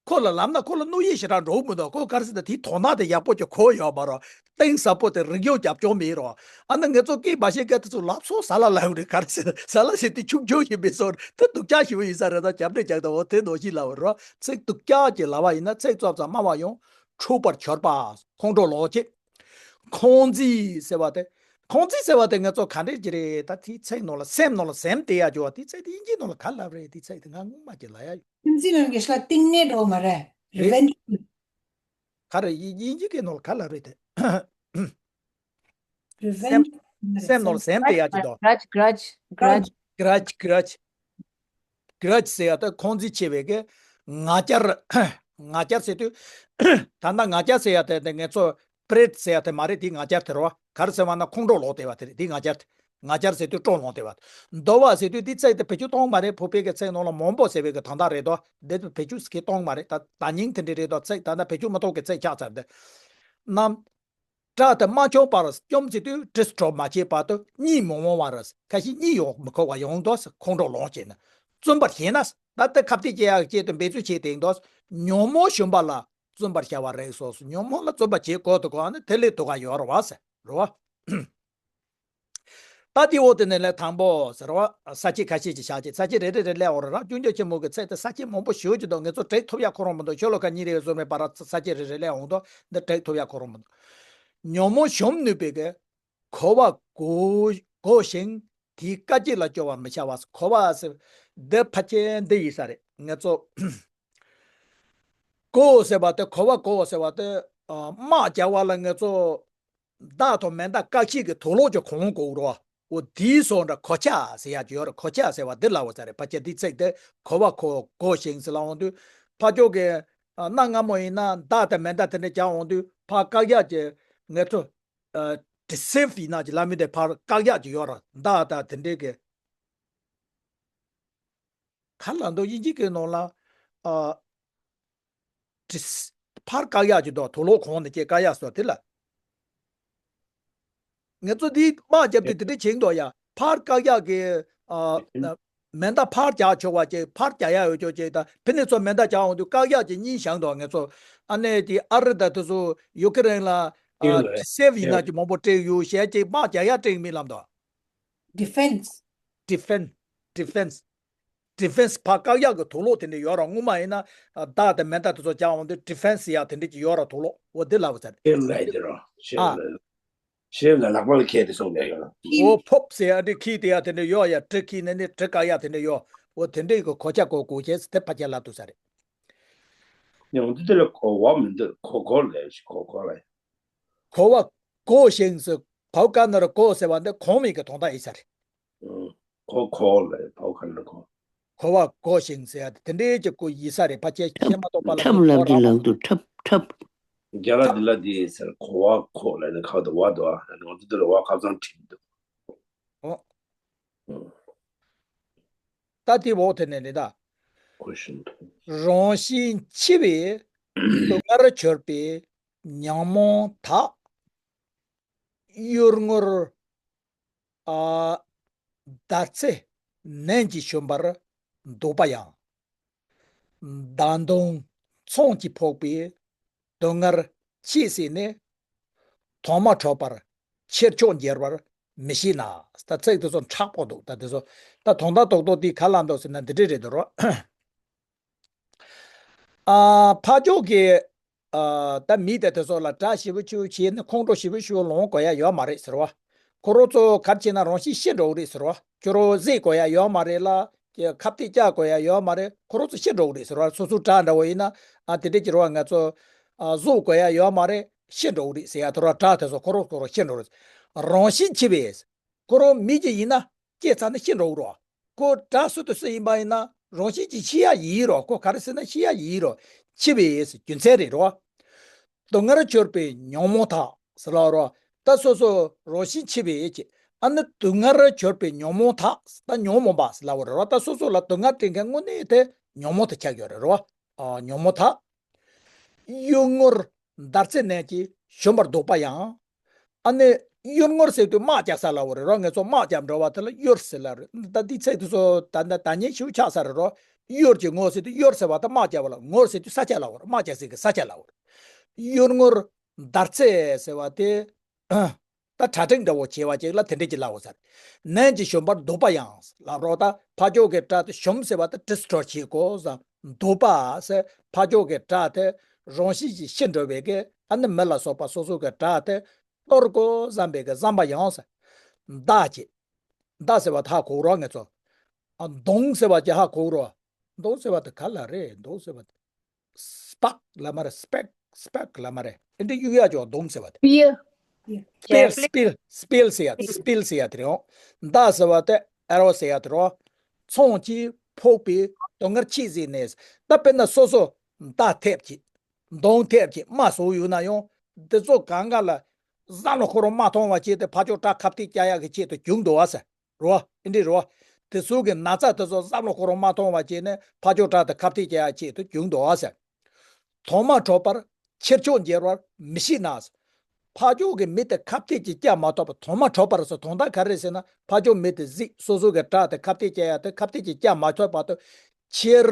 ཁོ་ལ་ལབ་ན་ཁོ་ལ་གནོད་ཡས་ཞེ་དྲག་འགྲོ་གི་མི་འདུག་ཁོ་ག་རེ་ཟེར་ན་དེའི་དོ་སྣང་དེ་ཡག་པོ་ཅིག་གོ་ཡོད་མ་རེད། གཏིང་ཟབ་པོ་དེ་རིག་གཞུང་རྒྱབ་ལྗོངས་མེད་རེད། ཨ་ནི་ངེད་ཚོ་སྐད་མ་ཤེས་མཁན་དེ་ཚོ་ལབ་སོང་ཟ་ལ་ལབ་རེད། ག་རེ་ཟེར་ན་ཟ་ལ་ཟེར་དུས་ཆུང་ཆུང་ཞིག་མིན་སོང་། དེ་སྡུག་ཅག་ཞེ་པོ་ཡིན་ས་རེད། ད་རྒྱབ་འདྲེ་རྒྱག་དང་འོ་དེ་ནོར་ཞིག་ལབ་རེད། ཚིག་སྡུག་ཅག་ཅིག་ལབ་པ་ཡིན་ན་ཚིག་རྩུབ་ཙམ་སྨྲ་བ་ཡང་འཁྲུགས་པར་གྱུར་པ། ཁོང་ཁྲོ་ལངས་བྱེད། ཁོང་རྩིས་ཟེར་བ་དེ། ཁོང་རྩིས་ཟེར་བ་དེ་ང་ཚོ་ག་འདྲས་ཀྱི་རེད། ད་དེའི་ཚིག་ནང་ལ་སེམས་ནང་ལ་སེམས་དེ་ཡ་འཇོག་པ། དེའི་ཚིག་དེ་དབྱིན་ཇིའི་ནང་ལ་ག་ལབ་རེད། དེའི་ཚིག་དེ་ང་སྔོན་མ་ཅིག་ལབ་ཡ་ཡོད། ཁོང་རྩིས་ནང་གི་ཤ་གཏིང་ནས་འགྲོ་མ་རེད། revenge ག་རེ་དབྱིན་དབྱིན་ཇི་གི་ནང་ལ་ག་ལབ་རེད་དེ། སེམས་revenge སེམས་ནང་ལ་སེམས་དེ་ཡ་ཅིག་འདུག grudge grudge grudge grudge grudge grudge ཟེར་ཡ་དེ་ཁོང་རྩིས་ཆེ་བའི་གི་ང་རྒྱལ། ང་རྒྱལ་ཟེར་དུས། ད་ལྟ་ང་རྒྱལ་ཟེར་ཡ་དེ་དེ་ངེད་ཚོ་pride ཟེར་ཡ་དེ་མ་རེད། དེ་ང་རྒྱལ་དེ་རེད་བ། ག་རེ་ཟེར་བ་ན་ཁོང་ཁྲོ་ལངས་བསྡད་པ་དེ་རེད། དེ་ང་རྒྱལ་དེ། ང་རྒྱལ་ཟེར་དུས་ཁྲོ་ལངས་བསྡད་པ། འདོར་བ་ཟེར་དུས་དེ་ཚིག་དེ་བེད་སྤྱོད་གཏོང་མ་རེད། བོད་པའི་གི་ཚིག་ནང་ལ་མང་པོ་ཟེར་བའི་གི་དོན་དག་རེད་དོ། དེ་བེད་སྤྱོད་གཏོང་མ་རེད། ད་ད་ཉིང་དེ་འདྲ་རེད་དོ། ཚིག་ད་ལྟ་བེད་སྤྱོད་མ་གཏོགས་གི་ཚིག་ཆགས་ཚར་འདི། རྣམས། དགྲ་དེ་མ་བྱོན་པར། བྱོན་ཟེར་དུས་དྲི་དྲོ་མ་བྱས་བར་དུ་གཉིད་མི་འོང་བར། ཁ་ཤས་གཉིད་ཡོང་མི་ཁོག་པ་ཡོང་དུས་ཁོང་ཁྲོ་ལངས་བྱས་ནས། བཙུན་པར་ཞེན་ན། ད་ལྟ་ཁ་གཏད་གཅོག་ཡག་ཆེད་དུ་འབད་རྩོལ་བྱས་དེང་དུས་ཉོན་མོངས་ཞུམ་པ་ལ་བཙུན་པར་བྱ་བ་རེད་སོགས་སུ་ཉོན་མོངས་ལ་བཙུན་པ་བྱེད་དགོས་དུ་གོ་ཨ་ནི་དེ་ལས་སྡུག་ག་ཡོད་རེད་བ་ཟེར་རེད་བ། ད་དེ་འོག་དེ་ནས་ལས་དང་པོ་ཟེར་བ། ས་བཅད་ཁ་ཤས་ཅིག་བཞག་ཅིག་ས་བཅད་རེ་རེ་རེ་ལས་འོག་རང་རང་སྐྱོན་བརྗོད་ཆེན་མོ་གི་ཚིག་དེ་ས་བཅད་མང་པོ་ཞེ་པོ་ཅིག་འདུག་ངེད་ཚོ་འགྲིག་ཐུབ་ཡ་ཁོ་རང་མི་འདུག་ཤོ་ལོ་ཀ་གཉིས་རེ་བཟོ་མེད་པར་ས་བཅད་རེ་རེ་ལས་འོང་དུས་འདི་འགྲིག་ཐུབ་ཡ་ཁོ་རང་མི་འདུག་ཉོན་མོངས་ཞུམ་ནུས་པའི་གི་གོ་བ་གོ་གོ་ཞིང་དེའི་སྐད་ཅིག་ལ་སྐྱོ་བར་མི་བྱ་བ། གོ་བ་ཟེར་འདི་ཕལ་ཆེར་འདི་ཡིན་ས་རེད། ངེད་ཚོ་གོ་ཟེར་བ་དེ་གོ་བ་གོ་ཟེར་བ་དེ་ཨ་དམག་རྒྱག་པ་ལ་ངེད་ཚོ་མདའ་དང་མེ་མདའ་བཀག་ཆས་ཀྱི་དུག་ལོག་ཅིག་གོན་དགོས་རེད་བ། འོ་དེའི་སོགས་འདྲ་གོ་ཆ་ཟེར་ཡག་ཅིག་ཡོད་རེད། གོ་ཆ་ཟེར་བ་འདི་ལབ་པ་ས་རེད། ཕལ་ཆེར་འདི་ཚིག་དེ་གོ་བ་གོ་གོ་ཞིང་ཟེར་ལབ་འོང་དུས་ཕར་ཕྱོགས་ཀྱི་ཨ་གནའ་སྔ་མོ་ཡིན་ན་མདའ་དང་མེ་མདའ་དེ་འདྲ་རྒྱག་འོང་དུས་ཕར་བཀག་ཡག་ཅིག་ངེད་ཚོ་ཨ་defensive ཡིན་ན་ཅིག་ལབ་མི་དེ་ཕར་བཀག་ཡག་ཅིག་ཡོད་རེད། མདའ་དང་དེ་འདྲའི་གི་ག་ལ་འདུག་དབྱིན་ཇི་གི་ནང་ལ་ཨ་ཕར་བཀག་ཡག་ཅིག་འདུག་དུག་ལོག་གོན་ནས་ཅིག་བཀག་ཡག་སོགས་དེ་ལ། ངེད་ཚོ་འདི་དམག་རྒྱབ་དུས་དེ་འདྲ་བྱེད་འདུག་ཡ། ཕར་བཀག་ཡག་གི་ཨ་མེ་མདའ་ཕར་རྒྱག་ཆོག་པ་ཅིག་ཕར་རྒྱག་ཡག་ཡོད་ཆོག་ཅིག་ད་ཕི་ནི་ཚོ་མེ་མདའ་རྒྱག་འོང་དུས་བཀག་ཡག་ཅིག་གཉིས་བཞག་འདུག་ངེད་ཚོ་ཨ་ནེ་དེ་ཨ་རི་དང་དེ་ཚོ་ཡུ་ཀེ་རེན་ལ་ཨ་ཌི་སེབ་ཡིན་ན་ཅིག་མང་པོ་སྤྲད་ཡོད་ཞེས་ཅིག་དམག་རྒྱག་ཡག་སྤྲད་མིན་ལབ་འདུག defense defense defense defense ཕར་བཀག་ཡག་གི་དུག་ལོག་དེ་འདྲ་ཡོད་ར། སྔོན་མ་ཡིན་ན་ཨ་མདའ་དང་མེ་མདའ་དེ་ཚོ་རྒྱག་འོང་དུས་defense ཡག་དེ་འདྲ་ཅིག་ཡོད་ར། དུག་ལོག་འོ་དེ་ལབ་པ་ཚར། དེ་ལས་དེ་ར་ཤེས་ཨ་ལ་ཤེས་ལ་ལག་པ་ལ་ཁྱེར་ཏེ་སོང་ནས་ཡོད་ར། འོ་ཕོབ་ཟེར་ཡག་དེ་ཁྱེར་དེ་ཡག་དེ་འདྲ་ཡོད་ཡ། གྲི་ཁྱེར་ནས་ནི་གྲི་བཀག་ཡག་དེ་འདྲ་ཡོད། འོ་དེ་འདྲའི་གི་གོ་ཆ་གོ་དགོས་ཤེས་དེ་ཕལ་ཆེར་ལབ་འདུག་ས་རེད། ཡང་འདི་དེ་ལ་གོ་བ་མི་འདུག་གོ་གོ་ལས་གོ་གོ་ལས། གོ་བ་གོ་ཞིང་ཟེར། བའོ་ཀ་ནོ་ར་གོ་ཟེར་བ་འདི་གོམས་པའི་གི་དོན་དག་ཡིན་ས་རེད། ཨང་། གོ་གོ་ལས་བའོ་ཀ་ནོ་ར་གོ། གོ་བ་གོ་ཞིང་ཟེར་ཡ་དེ་དེ་འདྲའི་གི་གོ་ཡིན་ས་རེད། ཕལ་ཆེར་ཤེས་མ་གཏོགས་པ་ལ་ཁྲབ་ལབ་དེ་ལབ་འདུག་ཁྲབ་ཁྲབ། རྒྱ་ལ་འདི་ལ་འདི་ཟེར་གོ་བ་གོ་ལ་ནི་ཁ་དུ་བ་དུ་ཨ་ནི་འོ་དུ་དུ་ལ་བ་ཁ་ཚང་ཁྲིད་འདུག་ཨོ། ད་དེ་འོག་དེ་ནས་ནི་ད། Question two. རང་བཞིན་འཆི་བས་སྡུག་བསྔལ་གྱུར་པའི་ཉོན་མོངས་དག་གཡུལ་ངོར། ཨ། འདར་ཚེ་ནད་ཀྱིས་ཞོན་པར་འདོད་པ་ཡང་། མདའ་མདུང་མཚོན་གྱིས་ཕོག་པའི་སྡུག་བསྔལ་མཆིས་ཟིན་ནས། ཐོག་མ་འཕྲོད་པར་ཕྱིར་ཕྱོགས་འགྱེལ་བར་མི་ཤེས་ན། ད་ཚིག་དེ་ཚོ་མཁྲེགས་པོ་འདུག་ད་དེ་ཚོ་ད་དོན་དག་རྡོག་རྡོག་དེ་ག་ལ་འདུག་ཟེར་ན་འདི་འདྲས་རེད་འདུག་རོ། ཨ། ཕ་ཅོག་གི། ཨ། ད་མི་དེ་དེ་ཚོ་ལ་དགྲ་ཞེ་པོ་ཅིག་བྱས་ནས་ཁོང་ཁྲོ་ཞེ་པོ་ཞེ་པོ་ལངས་དགོས་ཡ་ཡོད་མ་རེད་ཟེར་བ། ཁོ་རང་ཚོ་ག་རེ་བྱས་ན་རང་བཞིན་ཤི་འགྲོ་གི་རེད་ཟེར་བ། ཁྱོད་རང་བཟོད་དགོས་ཡ་ཡོད་མ་རེད་ལ། ཁ་གཏད་བཅག་དགོས་ཡ་ཡོད་མ་རེད། ཁོ་རང་ཚོ་ཤི་འགྲོ་གི་རེད་ཟེར་བ། སོ་སོ་དགྲ་འདྲ་བོ་ཡིན་ན། ཨ། དེ་འདྲས་ཀྱི་རེད་བ། ང་ཚོ། ཨ། བཟོད་དགོས་ཡ་ཡོད་མ་རེད། ཤི་འགྲོ་གི་རེད་ཟེར་ཡ་དེ་རེད་བ། དགྲ་དེ་ཚོ་ཁོ་རང་ཁོ་རང་ཤི་འགྲོ་གི་རེད། རང་བཞིན་འཆི་བས། ཁོ་རང་མི་ཅིག་ཡིན་ན་སྐྱེས་ཚར་ན་ཤི་འགྲོ་གི་རེད་བ། ཁོ་དགྲ་སུ་དང་སུ་ཡིན་པ་ཡིན་ན་རང་བཞིན་གྱིས་ཤི་ཡ་ཡིན་རོ། ཁོ་ག་རེ་ཟེར་ན་ཤི་ཡ་ཡིན་རོ། འཆི་བའི་རྒྱུ་མཚན་རེད་རོ། སྡུག་བསྔལ་གྱུར་པའི་ཉོན་མོངས་དག་ཟེར་ལབ་རོ། ད་སོ་སོ་རང་བཞིན་འཆི་བའི་ཅི། ཨ་ནི་སྡུག་བསྔལ་གྱུར་པའི་ཉོན་མོངས་དག་ད་ཉོན་མོངས་པ་ཟེར་ལབ་རོ། ད་སོ་སོ་ལ་སྡུག་བསྔལ་སྤྲད་མཁན་དངོས་གནས་དེ་ཉོན་མོངས་དེ་ཆགས་ཡོད་རེད་རོ། ཨ། ཉོན་མོངས་དག་གཡུལ་ངོར་འདར་ཚེ་ནད་ཀྱིས་ཞོན་པར་འདོད་པ་ཡང་། ཨ་ནི་གཡུལ་ངོར་ཟེར་དུས་དམག་རྒྱག་ས་ལབ་པ་རེད་རོ། ངེད་ཚོ་དམག་རྒྱག་འགྲོ་བ་དེ་ལ་གཡུལ་ཟེར་ལབ་རེད། ད་འདི་ཚིག་དེ་ཚོ་ད་ད་ད་ཉན་ཞིབ་ཆགས་ས་རེད་རོ། གཡུལ་གྱི་ངོ་ཟེར་དུས་གཡུལ་ཟེར་བ་ད་དམག་རྒྱག་པ་ལ། ངོར་ཟེར་དུས་ས་ཆ་ལབ་པ་རེད། དམག་རྒྱག་སའི་གི་ས་ཆ་ལབ་པ་རེད། གཡུལ་ངོར་འདར་ཚེ་ཟེར་བ་དེ། ད་གྲ་སྒྲིག་འདྲ་བོ་བྱས་པ་ཅིག་ལ་དེ་འདྲས་ཀྱི་ལབ་པ་ཟེར། ནད་ཀྱིས་ཞོན་པར་འདོད་པ་ཡང་ལབ་རོ། ད་ཕ་ཅོག་གི་དགྲ་དེ་ཞོན་ཟེར་བ་དེ་ཌི་སི་ཊོར་བྱེད་དགོས་ཟེར། འདོད་པ་ཟེར་ཕ་ཅོག་གི་དགྲ་དེ་རང་བཞིན་གྱིས་ཤི་འགྲོ་བའི་གི། ཨ་ནི་མི་ལ་སོགས་པ་སོ་སོ་གི་དགྲ་དེ་གཏོར་དགོས་བསམ་པའི་གི་བསམ་པ་ཡང་ཟེར། མདའ་ཅིག་མདའ་ཟེར་བ་ད་ཧ་གོ་རོ་ངེད་ཚོ། ཨ། མདུང་ཟེར་བ་ཅིག་ཧ་གོ་རོ། མདུང་ཟེར་བ་དེ་ག་ལ་རེད། མདུང་ཟེར་བ་དེ། སྤག་ལབ་མ་རེད། སྤེག་སྤེག་ལབ་མ་རེད། ཨེ་འདྲ་གཡུག་ཡ་ཅོག་མདུང་ཟེར་བ་དེ། སྤིལ། སྤིལ། སྤིལ། སྤིལ་ཟེར་ཡ་དེ། སྤིལ་ཟེར་ཡ་དེ་རེད། མདའ་ཟེར་བ་དེ་ཨེ་རོ་ཟེར་ཡ་དེ་རོ། མཚོན་གྱིས་ཕོག་པའི་སྡུག་བསྔལ་མཆིས་ཟིན་ནས། ད་དཔེར་ན་སོ་སོ་མདའ་ཐེབས་ཀྱིས། མདུང་ཐེབས་ཀྱིས་རྨ་ཟུག་ཡོད་ན་ཡང་། འདི་ཚོ་གང་ག་ལ་བསམ་བློ་ཁོ་རང་མ་ཐོངས་པ་བྱས་ཏེ་ཕར་ཕྱོགས་དགྲ་ཁ་གཏད་བཅག་ཡག་གི་ཆེད་དུ་རྒྱུག་འདུག་བ་ཟེར། རོ། ཨེ་འདྲས་རོ། དེ་ཚོ་གི་ན་ཚ་དེ་ཚོ་བསམ་བློ་ཁོ་རང་མ་ཐོངས་པ་བྱས་ནས་ཕར་ཕྱོགས་དགྲ་དེ་ཁ་གཏད་བཅག་ཡག་ཆེད་དུ་རྒྱུག་འདུག་བ་ཟེར། ཐོག་མ་འཕྲོད་པར་ཕྱིར་ཕྱོགས་འགྱེལ་བར་མི་ཤེས་ན་ཟེར། ཕར་ཕྱོགས་ཀྱི་མི་དེ་ཁ་གཏད་ཀྱིས་བཅག་མ་ཐུབ་པ། ཐོག་མ་འཕྲོད་པར་ཟེར་དོན་དག་ག་རེ་ཟེར་ན། ཕར་ཕྱོགས་མི་དེ་གཟིགས། སོ་སོ་གི་དགྲ་དེ་ཁ་གཏད་བཅག་ཡག་དེ་ཁ་གཏད་ཀྱིས་བཅག་མ་ཐུབ་བར་དུ་ཕྱིར།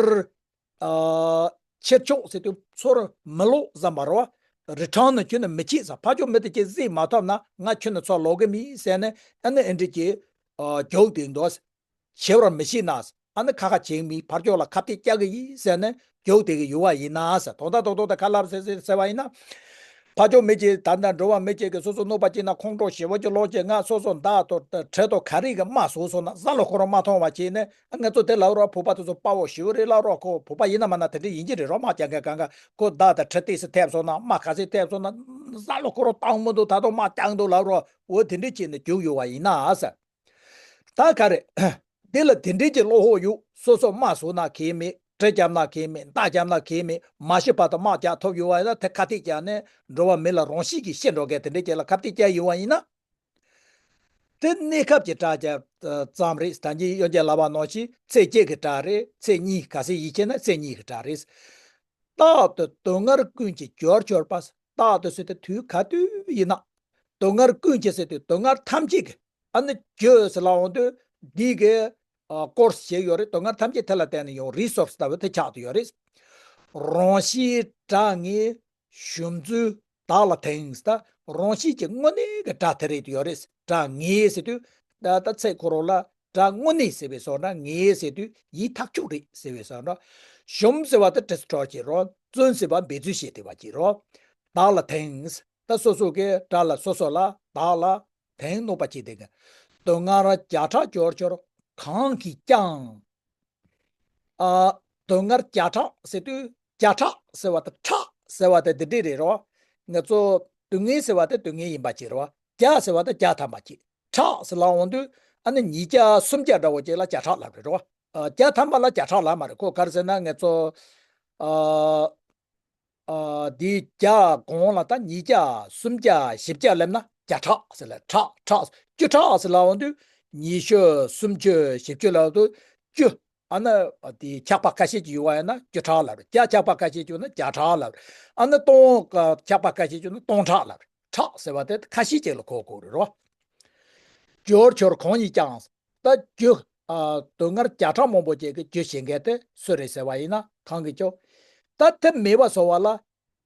ཨ། ཕྱིར་ཕྱོགས་ཟེར་དུས་ཚུར་མི་ལོག་བསམ་པ་རེད་བ། རི་ཊརན་ནི་ཁྱོན་ནས་མི་བྱེད་ཟེར། ཕར་ཕྱོགས་མི་དེ་ཅིག་གཟིགས་མ་ཐུབ་ན་ང་ཁྱོན་ནས་ཚུར་ལོག་གི་མིན་ཟེར་ནས། ཨ་ནི་ཨེ་འདྲས་ཀྱིས། ཨ། རྒྱུག་དེ་འདུག་ཟེར། བྱེད་པར་མི་ཤེས་ན་ཟེར། ཨ་ནི་ཁ་ཁ་བྱེད་མི། ཕར་ཕྱོགས་ལ་ཁ་གཏད་བཅག་གི་ཡིན་ཟེར་ནས་རྒྱུག་དེ་གི་ཡོད་པ་ཡིན་ན་ཟེར། དོན་དག་རྡོག་རྡོག་དེ་ག་ལབ་ཟེར་ཟེར་ཟེར་བ་ཡིན་ན། ཕར་ཕྱོགས་མི་གཅིག་ད་ལྟ་འགྲོ་བ་མི་གཅིག་གིས་སོ་སོ་གནོད་པ་བྱས་ན་ཁོང་ཁྲོ་ཞེ་པོ་ཅིག་ལངས་བྱས། ང་སོ་སོ་མདའ་དང་གྲི་དང་ག་རེ་གིས་རྨ་ཟུག་སོང་ན་བསམ་བློ་ཁོ་རང་མ་ཐོངས་པ་བྱས་ནས། ང་ཚོ་དེ་ལབ་རོགས། བོད་པ་དེ་ཚོ་དཔའ་བོ་ཞེ་པོ་རེད་ལབ་རོགས། ཁོ་བོད་པ་ཡིན་ན་མིན་ན་དེ་འདྲ་ཡིན་གྱི་རེད་རོགས། དམག་རྒྱག་མཁན་གང་ག་ཁོ་མདའ་དང་གྲི་ཏོག་ཙམ་ཐེབས་སོང་ན། དམག་ག་ཚོད་ཐེབས་སོང་ན་བསམ་བློ་ཁོ་རང་བཏང་མི་འདུག་ད་དུང་དམག་རྒྱག་འདུག་ལབ་རོགས། འོ་དེ་འདྲ་བྱས་ནས་རྒྱུག་ཡོད་པ་ཡིན་ན་ཟེར། ད་ག་རེ། འདི་ལ་དེ་འདྲའི་གི་བློ་ཁོག་ཡོད། སོ་སོ་རྨ་ཟུག་ན་ཁེལ་མེད། གྲི་རྒྱབ་ན་ཁེལ་མེད། མདའ་རྒྱབ་ན་ཁེལ་མེད། མ་ཤི་བར་དུ་དམག་རྒྱག་ཐུབ་ཡོད་པ་ཡིན་ན། དེ་ཁ་གཏད་བཅག་ནས་འགྲོ་བ་མི་ལ་རང་བཞིན་གྱིས་ཤི་འགྲོ་མཁན་དེ་འདྲའི་གི་ལ་ཁ་གཏད་བཅག་ཡོད་པ་ཡིན་ན། དེ་གནས་སྐབས་ཀྱི་དགྲ་རྒྱག་ཙམ་རེད། ད་གིན་གཡོན་ཆད་ལབ་པ་ནང་བཞིན་ཚེ་གཅིག་གི་དགྲ་རེད། ཚེ་གཉིས། གལ་སྲིད་ཡིད་ཆེས་ན་ཚེ་གཉིས་ཀྱི་དགྲ་རེད། རྟག་ཏུ་སྡུག་བསྔལ་ཀུན་གྱི་རྒྱུར་གྱུར་པ། རྟག་ཏུ་ཟེར་དུས་དུས་ག་དུས་ཡིན་ན། སྡུག་བསྔལ་ཀུན་གྱི་ཟེར་དུས་སྡུག་བསྔལ་ཐམས་ཅད་ཀྱི། ཨ་ནི་རྒྱུ་ཟེར་ལབ་འོང་དུས་འདི་གི་ཨ་ཀོར་སི་ཞིག་ཡོད་རེད། སྡུག་བསྔལ་ཐམས་ཅད་དེ་ལ་བརྟེན་ནས་ཡོང་། རི་སོར་སི་ལྟ་བུ་དེ་ཆགས་ཏེ་ཡོད་རེད། རང་བཞིན་དགྲ་ངེས་ཞུམ་ཚུལ་བདག་ལ་དེངས། ད་རང་བཞིན་གྱི་དངོས་གནས་ཀྱི་དགྲ་དེ་རེད་ཡོད་རེད། དགྲ་ངེས་ཟེར་དུས་ད་ད་ཚེ་ཁོ་རང་ལ་དགྲ་དངོས་གནས་ཟེར་བའི་བཟོ་འདྲ། ངེས་ཟེར་དུས་ཡིད་ཐག་ཆོད་རེད་ཟེར་བའི་བཟོ་འདྲ། ཞུམ་ཟེར་བ་དེ་ཌི་སི་ཊོར་བྱེད་རོགས། བཙོན་ཟེར་བ་འབད་རྩོལ་བྱེད་བསྡད་པ་བྱེད་རོགས། བདག་ལ་དེངས། ད་སོ་སོ་གི་དགྲ་ལ། སོ་སོ་ལ། བདག་ལ་དེངས། གནོད་པ་བྱེད་བསྡད་མཁན། སྡུག་བསྔལ་བརྒྱ་ཕྲག་རྒྱུར་གྱུར་གང་གིས་ཀྱང་། ཨ། སྡུག་བསྔལ་བརྒྱ་ཕྲག་ཟེར་དུས་བརྒྱ་ཕྲག་ཟེར་བ་དང་ཕྲག་ཟེར་བ་དེ་འདི་འདྲས་རེད་རོ། ང་ཚོ་སྡུག་བསྔལ་ཟེར་བ་དེ་སྡུག་བསྔལ་ཡིན་པ་བྱེད་རོ། བརྒྱ་ཟེར་བ་དེ་བརྒྱ་ཐམ་པ་བྱེད། ཕྲག་ཟེར་ལབ་འོང་དུས་ཨ་ནི་ཉིས་བརྒྱ་སུམ་བརྒྱ་འདྲ་བོ་ཅིག་ལ་བརྒྱ་ཕྲག་ལབ་རེད་རོ། ཨ། བརྒྱ་ཐམ་པ་ལ་བརྒྱ་ཕྲག་ལབ་མ་རེད། ཁོ་ག་རེ་ཟེར་ན་ང་ཚོ། ཨ། ཨ་དེའི་བརྒྱ་གོང་ལ་ད་ཉིས་བརྒྱ་སུམ་བརྒྱ་བཞི་བརྒྱ་སླེབས་ན་བརྒྱ་ཕྲག་ཟེར་ལ། ཕྲག་ཕྲག་བཅུ་ཕྲག་ཟེར་ལབ་ཡོང་དུས་ཉི་ཤུ་སུམ་ཅུ་བཞི་བཅུ་ལབ་དུས་བཅུ། ཨ་ནི་དེ་ཆག་པ་ཁ་ཤས་ཅིག་ཡོད་པ་ཡིན་ན་བཅུ་ཕྲག་ལབ་རེད། བརྒྱ་ཆག་པ་ཁ་ཤས་ཅིག་ཡོད་ན་བརྒྱ་ཕྲག་ལབ་རེད། ཨ་ནི་སྟོང་ཆག་པ་ཁ་ཤས་ཅིག་ཡོད་ན་སྟོང་ཕྲག་ལབ་རེད། ཕྲག་ཟེར་བ་དེ་ཁ་ཤས་ཅིག་ལ་གོ་དགོས་རེད་རོ། སྦྱོར་ཁྱོད་གང་ཡིན་ཀྱང་། ད་རྒྱུ། ཨ་སྡུག་བསྔལ་བརྒྱ་ཕྲག་མང་པོ་ཅིག་གི་རྒྱུ་བྱེད་མཁན་དེ་སུ་རེད་ཟེར་བ་ཡིན་ན་གང་གི་ཅོ། ད་དེ་མེད་པ་བཟོ་བ་ལ།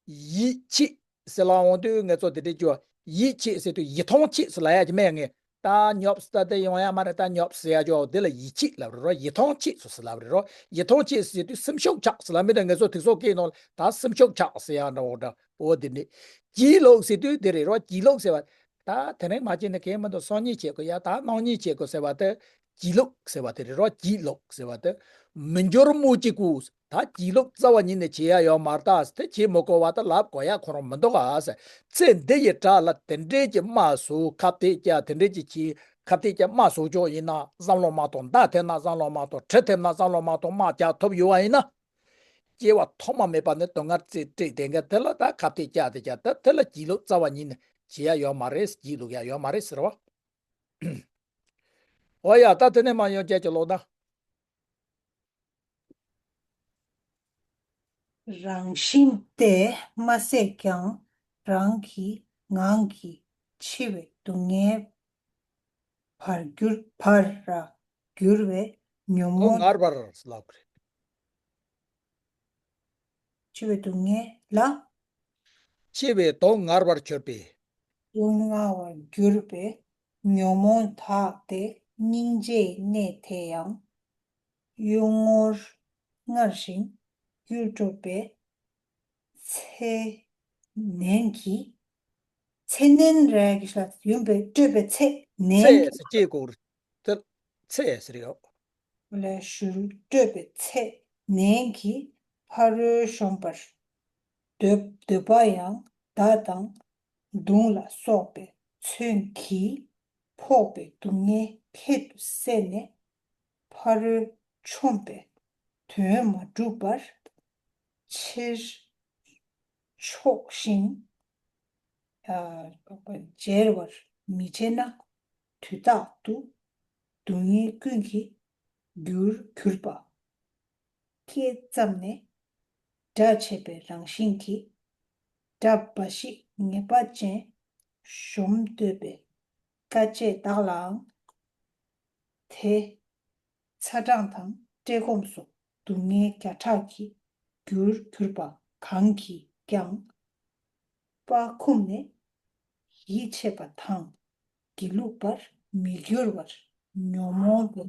ཡིད་ཆེས་ཟེར་ལབ་འོང་དུས་ང་ཚོ་དེ་འདྲའི་ཅོ། ཡིད་ཆེས་ཟེར་དུས་ཡིད་མཐོང་ཆེས་ཟེར་ལབ་ཡ་ཅིག་མེད་ངེས། ད་ཉོབ་ས་ད་དེ་ཡོང་ཡ་མ་རེད། ད་ཉོབ་ཟེར་ཡ་ཅོ་དེ་ལ་ཡིད་ཆེས་ལབ་རེད་རོ། ཡིད་མཐོང་ཆེས་སུ་ཟེར་ལབ་རེད་རོ། ཡིད་མཐོང་ཆེས་ཟེར་དུས་སེམས་ཤུགས་ཆག་ཟེར་ལབ་མི་འདུག་ང་ཚོ་དུས་ཚོད་སྐྱེལ་ནོ་ད་སེམས་ཤུགས་ཆག་ཟེར་ཡ་འདྲ་བོ་འདྲ་བོ་དེ་འདྲ། སྒྱིད་ལུག་ཟེར་དུས་དེ་རེད་རོ། སྒྱིད་ལུག་ཟེར་བ། ད་དེ་རིང་མ་བྱས་ན་གལ་མི་འདུག་སང་ཉིན་བྱེད་དགོས་ཡ། ད་གནངས་ཉིན་བྱེད་དགོས་ཟེར་བ་དེ། སྒྱིད་ལུག་ཟེར་བ་དེ་རེད་རོ། སྒྱིད་ལུག་ཟེར་བ་དེ། མི་འགྱུར་སྨོས་ཅི་དགོས། ད་སྒྱིད་ལུག་རྩ་བ་ཉིད་ནས་བྱེད་ཡ་ཡོད་མ་རེད། ད་དེ་བྱེད་མི་དགོས་པ་ད་ལབ་དགོས་ཡ་ཁོ་རང་མི་འདུག་ག་ཟེར། ཚེ་འདི་ཡི་བྲག་ལ་དེ་འདྲའི་གི་རྨ་ཟུག་ཁ་གཏད་བཅག་དེ་འདྲའི་གི་གི་ཁ་གཏད་བཅག་རྨ་ཟུག་ཅོག་ཡིན་ན་བསམ་བློ་མ་གཏོང་། མདའ་ཐེབས་ན་བསམ་བློ་མ་གཏོང་། གྲི་ཐེབས་ན་བསམ་བློ་མ་གཏོང་། རྨ་རྒྱག་ཐུབ་ཡོད་པ་ཡིན་ན། སྐྱེ་བ་ཐོག་མ་མེད་པ་ནས་སྡུག་བསྔལ་རྩེ་སྤྲད་དེ་འགའ་དེ་ལ་ད་ཁ་གཏད་བཅག་དེ་བཅག་ད་དེ་ལ་སྒྱིད་ལུག་རྩ་བ་ཉིད་ནས་བྱེད་ཡ་ཡོད་མ་རེད། སྒྱིད་ལུག་ཡ་ཡོད་མ་རེད་ཟེར་བ། འོ་ཡ། ད་དེ་ནས་མ་ཡོང་བྱས་ཀྱི་ལོག་ན། རང་བཞིན་ཏེ་མ་ཟད་ཀྱང་རང་གི་ངང་གིས་འཆི་བའི་སྡུག་བསྔལ་བར་གྱུར་བར་ར་གྱུར་བའི་ཉོན་སྡུག་མོངས་ངར་བར་ལབ་རེད། འཆི་བའི་སྡུག་བསྔལ་ལ། འཆི་བའི་སྡུག་ངར་བར་གྱུར་པའི། སྡུག་བསྔལ་བར་གྱུར་པའི་ཉོན་མོངས་དག་སྟེ་སྙིང་རྗེའི་གནས་དེ་ཡང་གཡུལ་ངོར་སྔར་བཞིན་གཡུལ་སྤྲོ་བའི་ཚེ་ནན་གྱིས། ཚེ་ནན་རེད་གི་ཤ་ཡུམ་པའི་སྤྲོས་པའི་ཚེ་ནན་ཚེ་གྱིས། ཟེར་སྐྱེས་སྐོར་དེ་ཚེ་ཟེར་ཡོད། ལས་ཞུར་སྤྲོས་པའི་ཚེ་ནན་གྱིས་ཕ་རོལ་གཞོམ་པར་འདོད་འདོད་པ་ཡང་མདའ་དང་མདུང་ལ་སོགས་པའི་མཚོན་གྱིས་ཕོག་པའི་སྡུག་བསྔལ་ཁྱད་དུ་བསད་ནས་ཕ་རོལ་མཆོམས་པའི་དོན་མ་གྲུབ་པར་ཕྱིར་ཕྱོགས་ཤིང་། ཨ་འཇལ་བར་མི་བྱེད་ན་དུས་རྟག་ཏུ་སྡུག་བསྔལ་ཀུན་གྱི་རྒྱུར་གྱུར་པ། སྐད་ཙམ་ནས་དགྲ་བྱེད་པའི་རང་བཞིན་གྱིས་དགྲ་འབའ་ཞིག་ངེས་པ་ཅན་གཞོམ་འདོད་པའི་དཀའ་སྤྱད་དག་ལའང་དེ་ཚ་གྲང་དང་བཀྲེས་སྐོམ་སོགས་སྡུག་བསྔལ་བརྒྱ་ཕྲག་གི་རྒྱུར་གྱུར་པ་གང་གིས་ཀྱང་དཔའ་འཁུམས་ནས་ཡིད་ཆེས་པ་དང་སྒྱིད་ལུག་པར་མི་འགྱུར་བར་ཉོན་མོངས་པའི་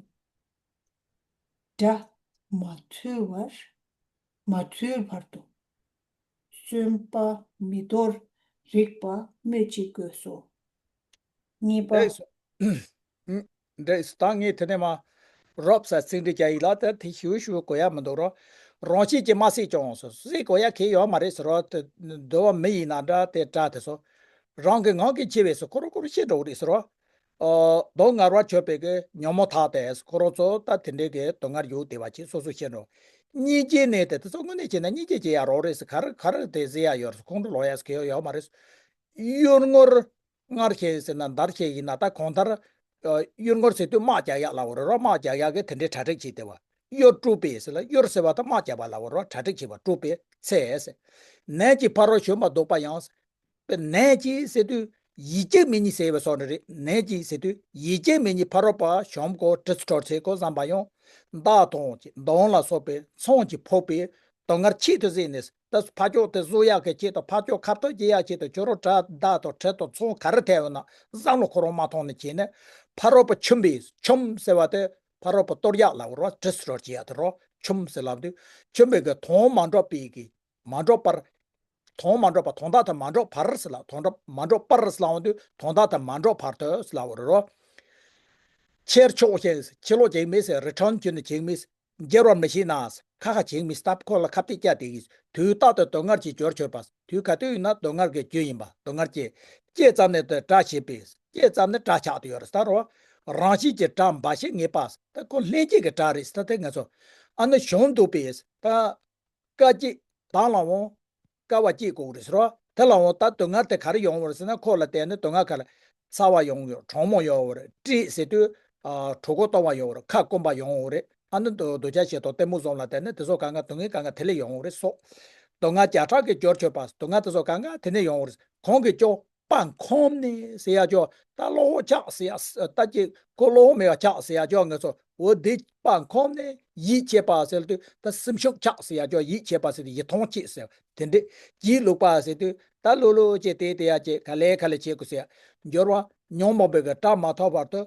དགྲ་མ་ཐུལ་བར་མ་ཐུལ་བར་དུ་གསོན་པ་མི་དོར་རིགས་པ་སྨོས་ཅི་དགོས་སོ། གཉིས་པ། འདྲེས་སོ། ཨུམ། འདྲེས་སོ། ད་ངས་དེ་ནས་མ་རོབ་ས་ཚིག་འདི་རྒྱ་ཡིག་ལ་ད་དེ་ཞུ་ཞུ་དགོས་ཡ་མི་འདུག་རོ། རང་བཞིན་གྱིས་མ་སྲིད་ཀྱང་སོ་སྲིད་དགོས་ཡ་གལ་ཡོད་མ་རེད་ཟེར་རོ། དེ་འདོད་པ་མི་ཡིན་ན་འདྲ་དེ་དགྲ་དེ་སོ། རང་གི་ངང་གིས་འཆི་བས་སོ། ཁོ་རང་ཁོ་རང་ཤི་འགྲོ་གི་རེད་ཟེར་རོ། ཨོ། སྡུག་བསྔལ་བར་གྱུར་པའི་གི་ཉོན་མོངས་དག་སྟེ་ཁོ་རང་ཚོ་ད་དེ་འདྲའི་གི་སྡུག་བསྔལ་ཡོད་བདེ་བ་ཅིག་སོ་སོ་ཤེས་འགྲོ། སྙིང་རྗེའི་གནས་དེ་དེ་ཚོ་དངོས་གནས་བྱས་ན་སྙིང་རྗེ་བྱེད་ཡ་རོགས་རེད་ཟེར། ག་རེ་ག་རེ་དེ་ཟེར་ཡ་ཡོད་རེད། ཁོང་ཁྲོ་ལོག་ཡ་ཟེར་གི་ཡོད་ཡོད་མ་རེད། གཡུལ་ངོར་སྔར་བྱས་ཟེར་ན་འདར་བྱས་ཡིན་ན་ད་གང་ལྟར། ཨ་གཡུལ་ངོར་ཟེར་དུས་དམག་རྒྱག་ཡ་ལབ་པ་རེད་རོ། དམག་རྒྱག་ཡ་གི་དེ་འདྲའི་གྲ་སྒྲིག་བྱས་བསྡད་པ། གཡུལ་སྤྲོ་བའི་ཟེར་ལ་གཡུལ་ཟེར་བ་ད་དམག་རྒྱག་པ་ལབ་པ་རོ། གྲ་སྒྲིག་བྱས་པ་སྤྲོ་བའི་ཚེ་ཟེར། ནན་གྱིས་ཕ་རོལ་གཞོམ་པར་འདོད་པ་ཡང་། པའི་ནན་གྱིས་ཟེར་དུས་ཡིད་ཆེས་མེད་ཉིད་ཟེར་བའི་སོགས་ནི་རེད། ནན་གྱིས་ཟེར་དུས་ཡིད་ཆེས་མེད་ཉིད་ཕ་རོལ་པ་གཞོམ་དགོས་གྲི་ཚུ་གྲོར་ཚེ་གོ་བསམ་པ་ཡང་། མདའ་དང་མདུང་ལ་སོགས་པའི་མཚོན་གྱིས་ཕོག་པའི་སྡུག་བསྔལ་ཆེད་དུ་གཟིགས་ནས་ད་ཕ་ཕྱོགས་དེ་བཟོ་ཡག་གི་ཆེད་དུ་ཕ་ཕྱོགས་ཁ་ཐུག་སྐྱེལ་ཡག་ཆེད་དུ་ཁྱོད་རང་དགྲ་མདའ་དང་གྲི་དང་མཚོན་ག་རེ་ཐེབས་ཡོད་ན་བསམ་བློ་ཁོ་རང་མ་ཐོངས་ནས་བྱས་ནས་ཕ་རོལ་པོ་མཆོམས་པའི་མཆོམས་ཟེར་བ་དེ་ཕ་རོལ་པོ་གཏོར་ཡག་ལབ་རོ། གྲི་ཚུ་གྲོར་བྱེད་ཡག་དེ་རོ། མཆོམས་ཟེར་ལབ་དུས་མཆོམས་པའི་གི་དོན་མ་འགྲུབ་པའི་གི་མ་འགྲུབ་པར། དོན་མ་འགྲུབ་པ། དོན་དག་དེ་མ་འགྲུབ་བར་ཟེར་ལ། དོན་འགྲུབ་མ་འགྲུབ་པར་ཟེར་ལ་འོང་དུས་དོན་དག་དེ་མ་འགྲུབ་བར་དུ་ཟེར་ལ་འོ་རེད་རོ། ཕྱིར་ཕྱོགས་ཤིང་ཕྱིར་ལོག་བྱེད་མི་ཟེར། རི་ཁྲོད་ཀྱི་ནི་བྱེད་མི། འགྱུར་བར་མི་ཤེས་ན་ཁ་ཁ་བྱེད་མི་སྟབས་ཁོ་ལ་ཁ་གཏད་བཅག་དེ་གིས་དུས་རྟག་ཏུ་སྡུག་བསྔལ་གྱི་རྒྱུར་གྱུར་པ། དུས་ག་དུས་ཡིན་ན་སྡུག་བསྔལ་གྱི་རྒྱུ་ཡིན་པ། སྡུག་བསྔལ་གྱི་སྐྱེས་ཙམ་ནས་དེ་དགྲ་བྱེད་པས། སྐྱེས་ཙམ་ནས་དགྲ་ཆགས་དུ་ཡོད་རེད་ད་རོ། རང་བཞིན་གྱིས་དགྲ་འབའ་ཞིག་ངེས་པ། ད་ཁོ་ལྷན་སྐྱེས་ཀྱི་དགྲ་རེད་ད་དེ་ང་ཚོ། ཨ་ནི་གཞོམ་འདོད་པས་ད། སྐད་ཅིག་དང་ལ་འོང་། དཀའ་བ་སྐྱེ་དགོས་རེད་ཟེར་བ། དེ་ལའང་ད་སྡུག་བསྔལ་དེ་ག་རེ་ཡོང་བ་རེད་ཟེར་ན། ཁོ་ལ་བརྟེན་ནས་སྡུག་བསྔལ་ག་རེ། ཚ་བ་ཡོང་གི་ཡོད། གྲང་མོ་ཡོང་བ་རེད། བཀྲེས་ཟེར་དུས་ཨ་གྲོད་ཁོག་ལྟོགས་པ་ཡོང་བ་རེད། ཁ་སྐོམ་པ་ཡོང་བ་རེད། ཨ་ནི་འདོད་འདོད་ཆགས་ཞེ་སྡང་གཏི་མུག་གསུམ་ལ་བརྟེན་ནས་དེ་ཚོ་གང་ག་སྡུག་བསྔལ་གང་ག་དེ་ལས་ཡོང་བ་རེད་སོ། སྡུག་བསྔལ་བརྒྱ་ཕྲག་གིས་སྦྱོར་གྱུར་པ། སྡུག་བསྔལ་དེ་ཚོ་གང་ག་དེ་ནས་ཡོང་བ་རེད། གང་གིས་སྐྱོབ། དཔའ་ཁོམ་ནས་ཟེར་ཡ་ཅོག་ད་བློ་ཁོག་ཆག་ཟེར་ཡ། ད་ཅིག་ཁོ་བློ་ཁོག་མེད་པ་ཆག་ཟེར་ཡ་ཅོག་ང་ཚོ་འོ་དེ་དཔའ་ཁོམ་ནས་ཡིད་ཆེས་པ་ཟེར་དུས་ད་སེམས་ཤུགས་ཆག་ཟེར་ཡ་ཅོག་ཡིད་ཆེས་པ་ཟེར་དུས་ཡིད་ཐང་ཆད་ཟེར་དེ་འདྲས། སྒྱིད་ལུག་པ་ཟེར་དུས་ད་ལོ་ལོ་བྱས་དེ་དེ་ཡ་བྱས་ག་ལེ་ག་ལེ་བྱེད་དགོས་ཟེར་ཡ། སྦྱོར་བ་ཉོན་མོངས་པའི་གི་དགྲ་མ་ཐོབ་བར་དུ།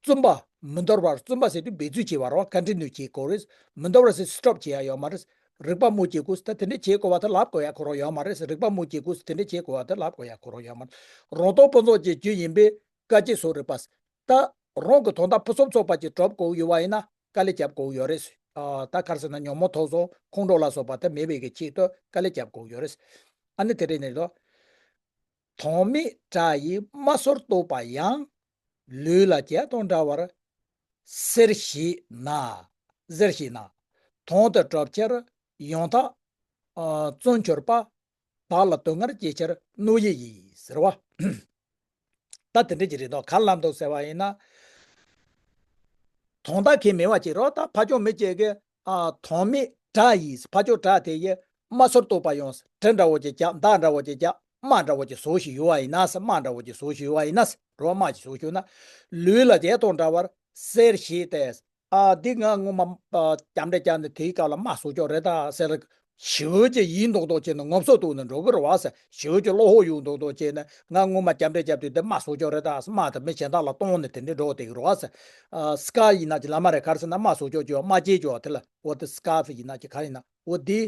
བཙུན་པ་མི་འདོར་བར། བཙུན་པ་ཟེར་དུས་འབད་རྩོལ་བྱེད་པ་རོགས། ཀ་འདྲི་ནུས་བྱེད་དགོས་རེད། མི་འདོར་བར་ཟེར་སི་ཊོབ་བྱེད་ཡ་ཡོད་མ་རེད། རིག་པ་མུ་བྱེད་དགོས་ཟེར་ད་དེ་འདྲ་བྱེད་དགོས་པ་དེ་ལབ་དགོས་ཡ་ཁོ་རང་ཡོད་མ་རེད། རིག་པ་མུ་བྱེད་དགོས་ཟེར་དེ་འདྲ་བྱེད་དགོས་པ་དེ་ལབ་དགོས་ཡ་ཁོ་རང་ཡོད་མ་རེད། རང་སྟོང་ཕུན་ཚོགས་ཀྱི་རྒྱུ་ཡིན་པས་དཀའ་སྤྱད་སོགས་རིགས་པ། ད་རང་གི་དོན་དག་ཕུན་སུམ་ཚོགས་པ་ཅིག་སྒྲུབ་དགོས་ཡོད་པ་ཡིན་ན་དཀའ་ལས་རྒྱབ་དགོས་ཡོད་རེད། ཨ་ད་ག་རེ་ཟེར་ན་ཉོན་མོངས་ཐོག་སོགས་ཁོང་ཁྲོ་ལ་སོགས་པ་དེ་མེད་པའི་གི་ཆེད་དུ་དཀའ་ལས་རྒྱབ་དགོས་ཡོད་རེད། ཨ་ནི་དེ་རེད་ནས་དོ། དོན་མེད་དགྲ་ཡིས་རྨ་སོར་གཏོགས་པ་ཡང་། ལུས་ལ་བརྒྱད་དང་འདྲ་བར་གཟེར་ཞིག་ན། གཟེར་ཞིག་ན། དོན་དེ་གྲུབ་ཕྱིར་ཡང་དག་ཨ་བརྩོན་གྱུར་པ། བདག་ལ་སྡུག་བསྔལ་བསྐྱེད་ཕྱིར་གནོད་ཡིད་ཡིན་ཟེར་བ། ད་དེ་འདྲ་ཅིག་རེད་དོ། ག་རེ་ལབ་འདུག་ཟེར་བ་ཡིན་ན། དོན་དག་གི་མེད་པ་ཅིག་རོ། ད་ཕ་ཆོས་མི་བྱེད་ཀི་ཨ་དོན་མེད་དགྲ་ཡིས། ཕ་ཆོས་དགྲ་དེ་ཡིས་རྨ་སོར་གཏོགས་པ་ཡང་། གྲི་འདྲ་བོ་ཅིག་རྒྱག་མདའ་འདྲ་བོ་ཅིག་རྒྱག་རྨ་འདྲ་བོ་ཅིག་བཟོ་ཞིག་ཡོད་པ་ཡིན་ན་ཟེར། རྨ་འདྲ་བོ་ཅིག་བཟོ་ཞིག་ཡོད་པ་ཡིན་ན་ཟེར། རོ་རྨ་ཅིག་བཟོ་ཞིག་ཡོད་ན། ལུས་ལ་བརྒྱད་དང་འདྲ་བར་གཟེར་ཞིག་སྟེ། ཨ་འདི་ང་ངོ་མ་ཨ་རྒྱབ་འདྲེ་རྒྱབ་ནས་དེའི་སྐབས་ལ་རྨ་བཟོ་ཆོག་རེད་ད་ཟེར། ཞི་བའི་ཅིག་ཡིན་མདོག་མདོག་བྱས་ནས་ངོམ་སོ་གཏུགས་ནས་འགྲོ་གི་རེད་བ་ཟེར། ཞི་བའི་ཅིག་བློ་ཁོག་ཡོད་མདོག་མདོག་བྱས་ནས་ང་ངོ་མ་རྒྱབ་འདྲེ་རྒྱབ་དུས་འདི་རྨ་བཟོ་ཆོག་རེད་ད་ཟེར། རྨ་དེ་མི་གཞན་དག་ལ་གཏོང་ནས་དེ་འདྲའི་འགྲོ་བསྡད་ཀྱི་རེད་བ་ཟེར། ཨ་སི་ཀར་ཡིན་ན་ཅིག་ལབ་མ་རེད། ག་རེ་ཟེར་ན་རྨ་བཟོ་ཆོག་ཅིག་ཡོད། རྨ་རྗེས་ཅིག་ཡོད། དེ་ལ་འོ་དེ་སི་ཀར་ཡིན་ན་ཅིག་ག་རེ་ཡིན་ན་འོ་དེ།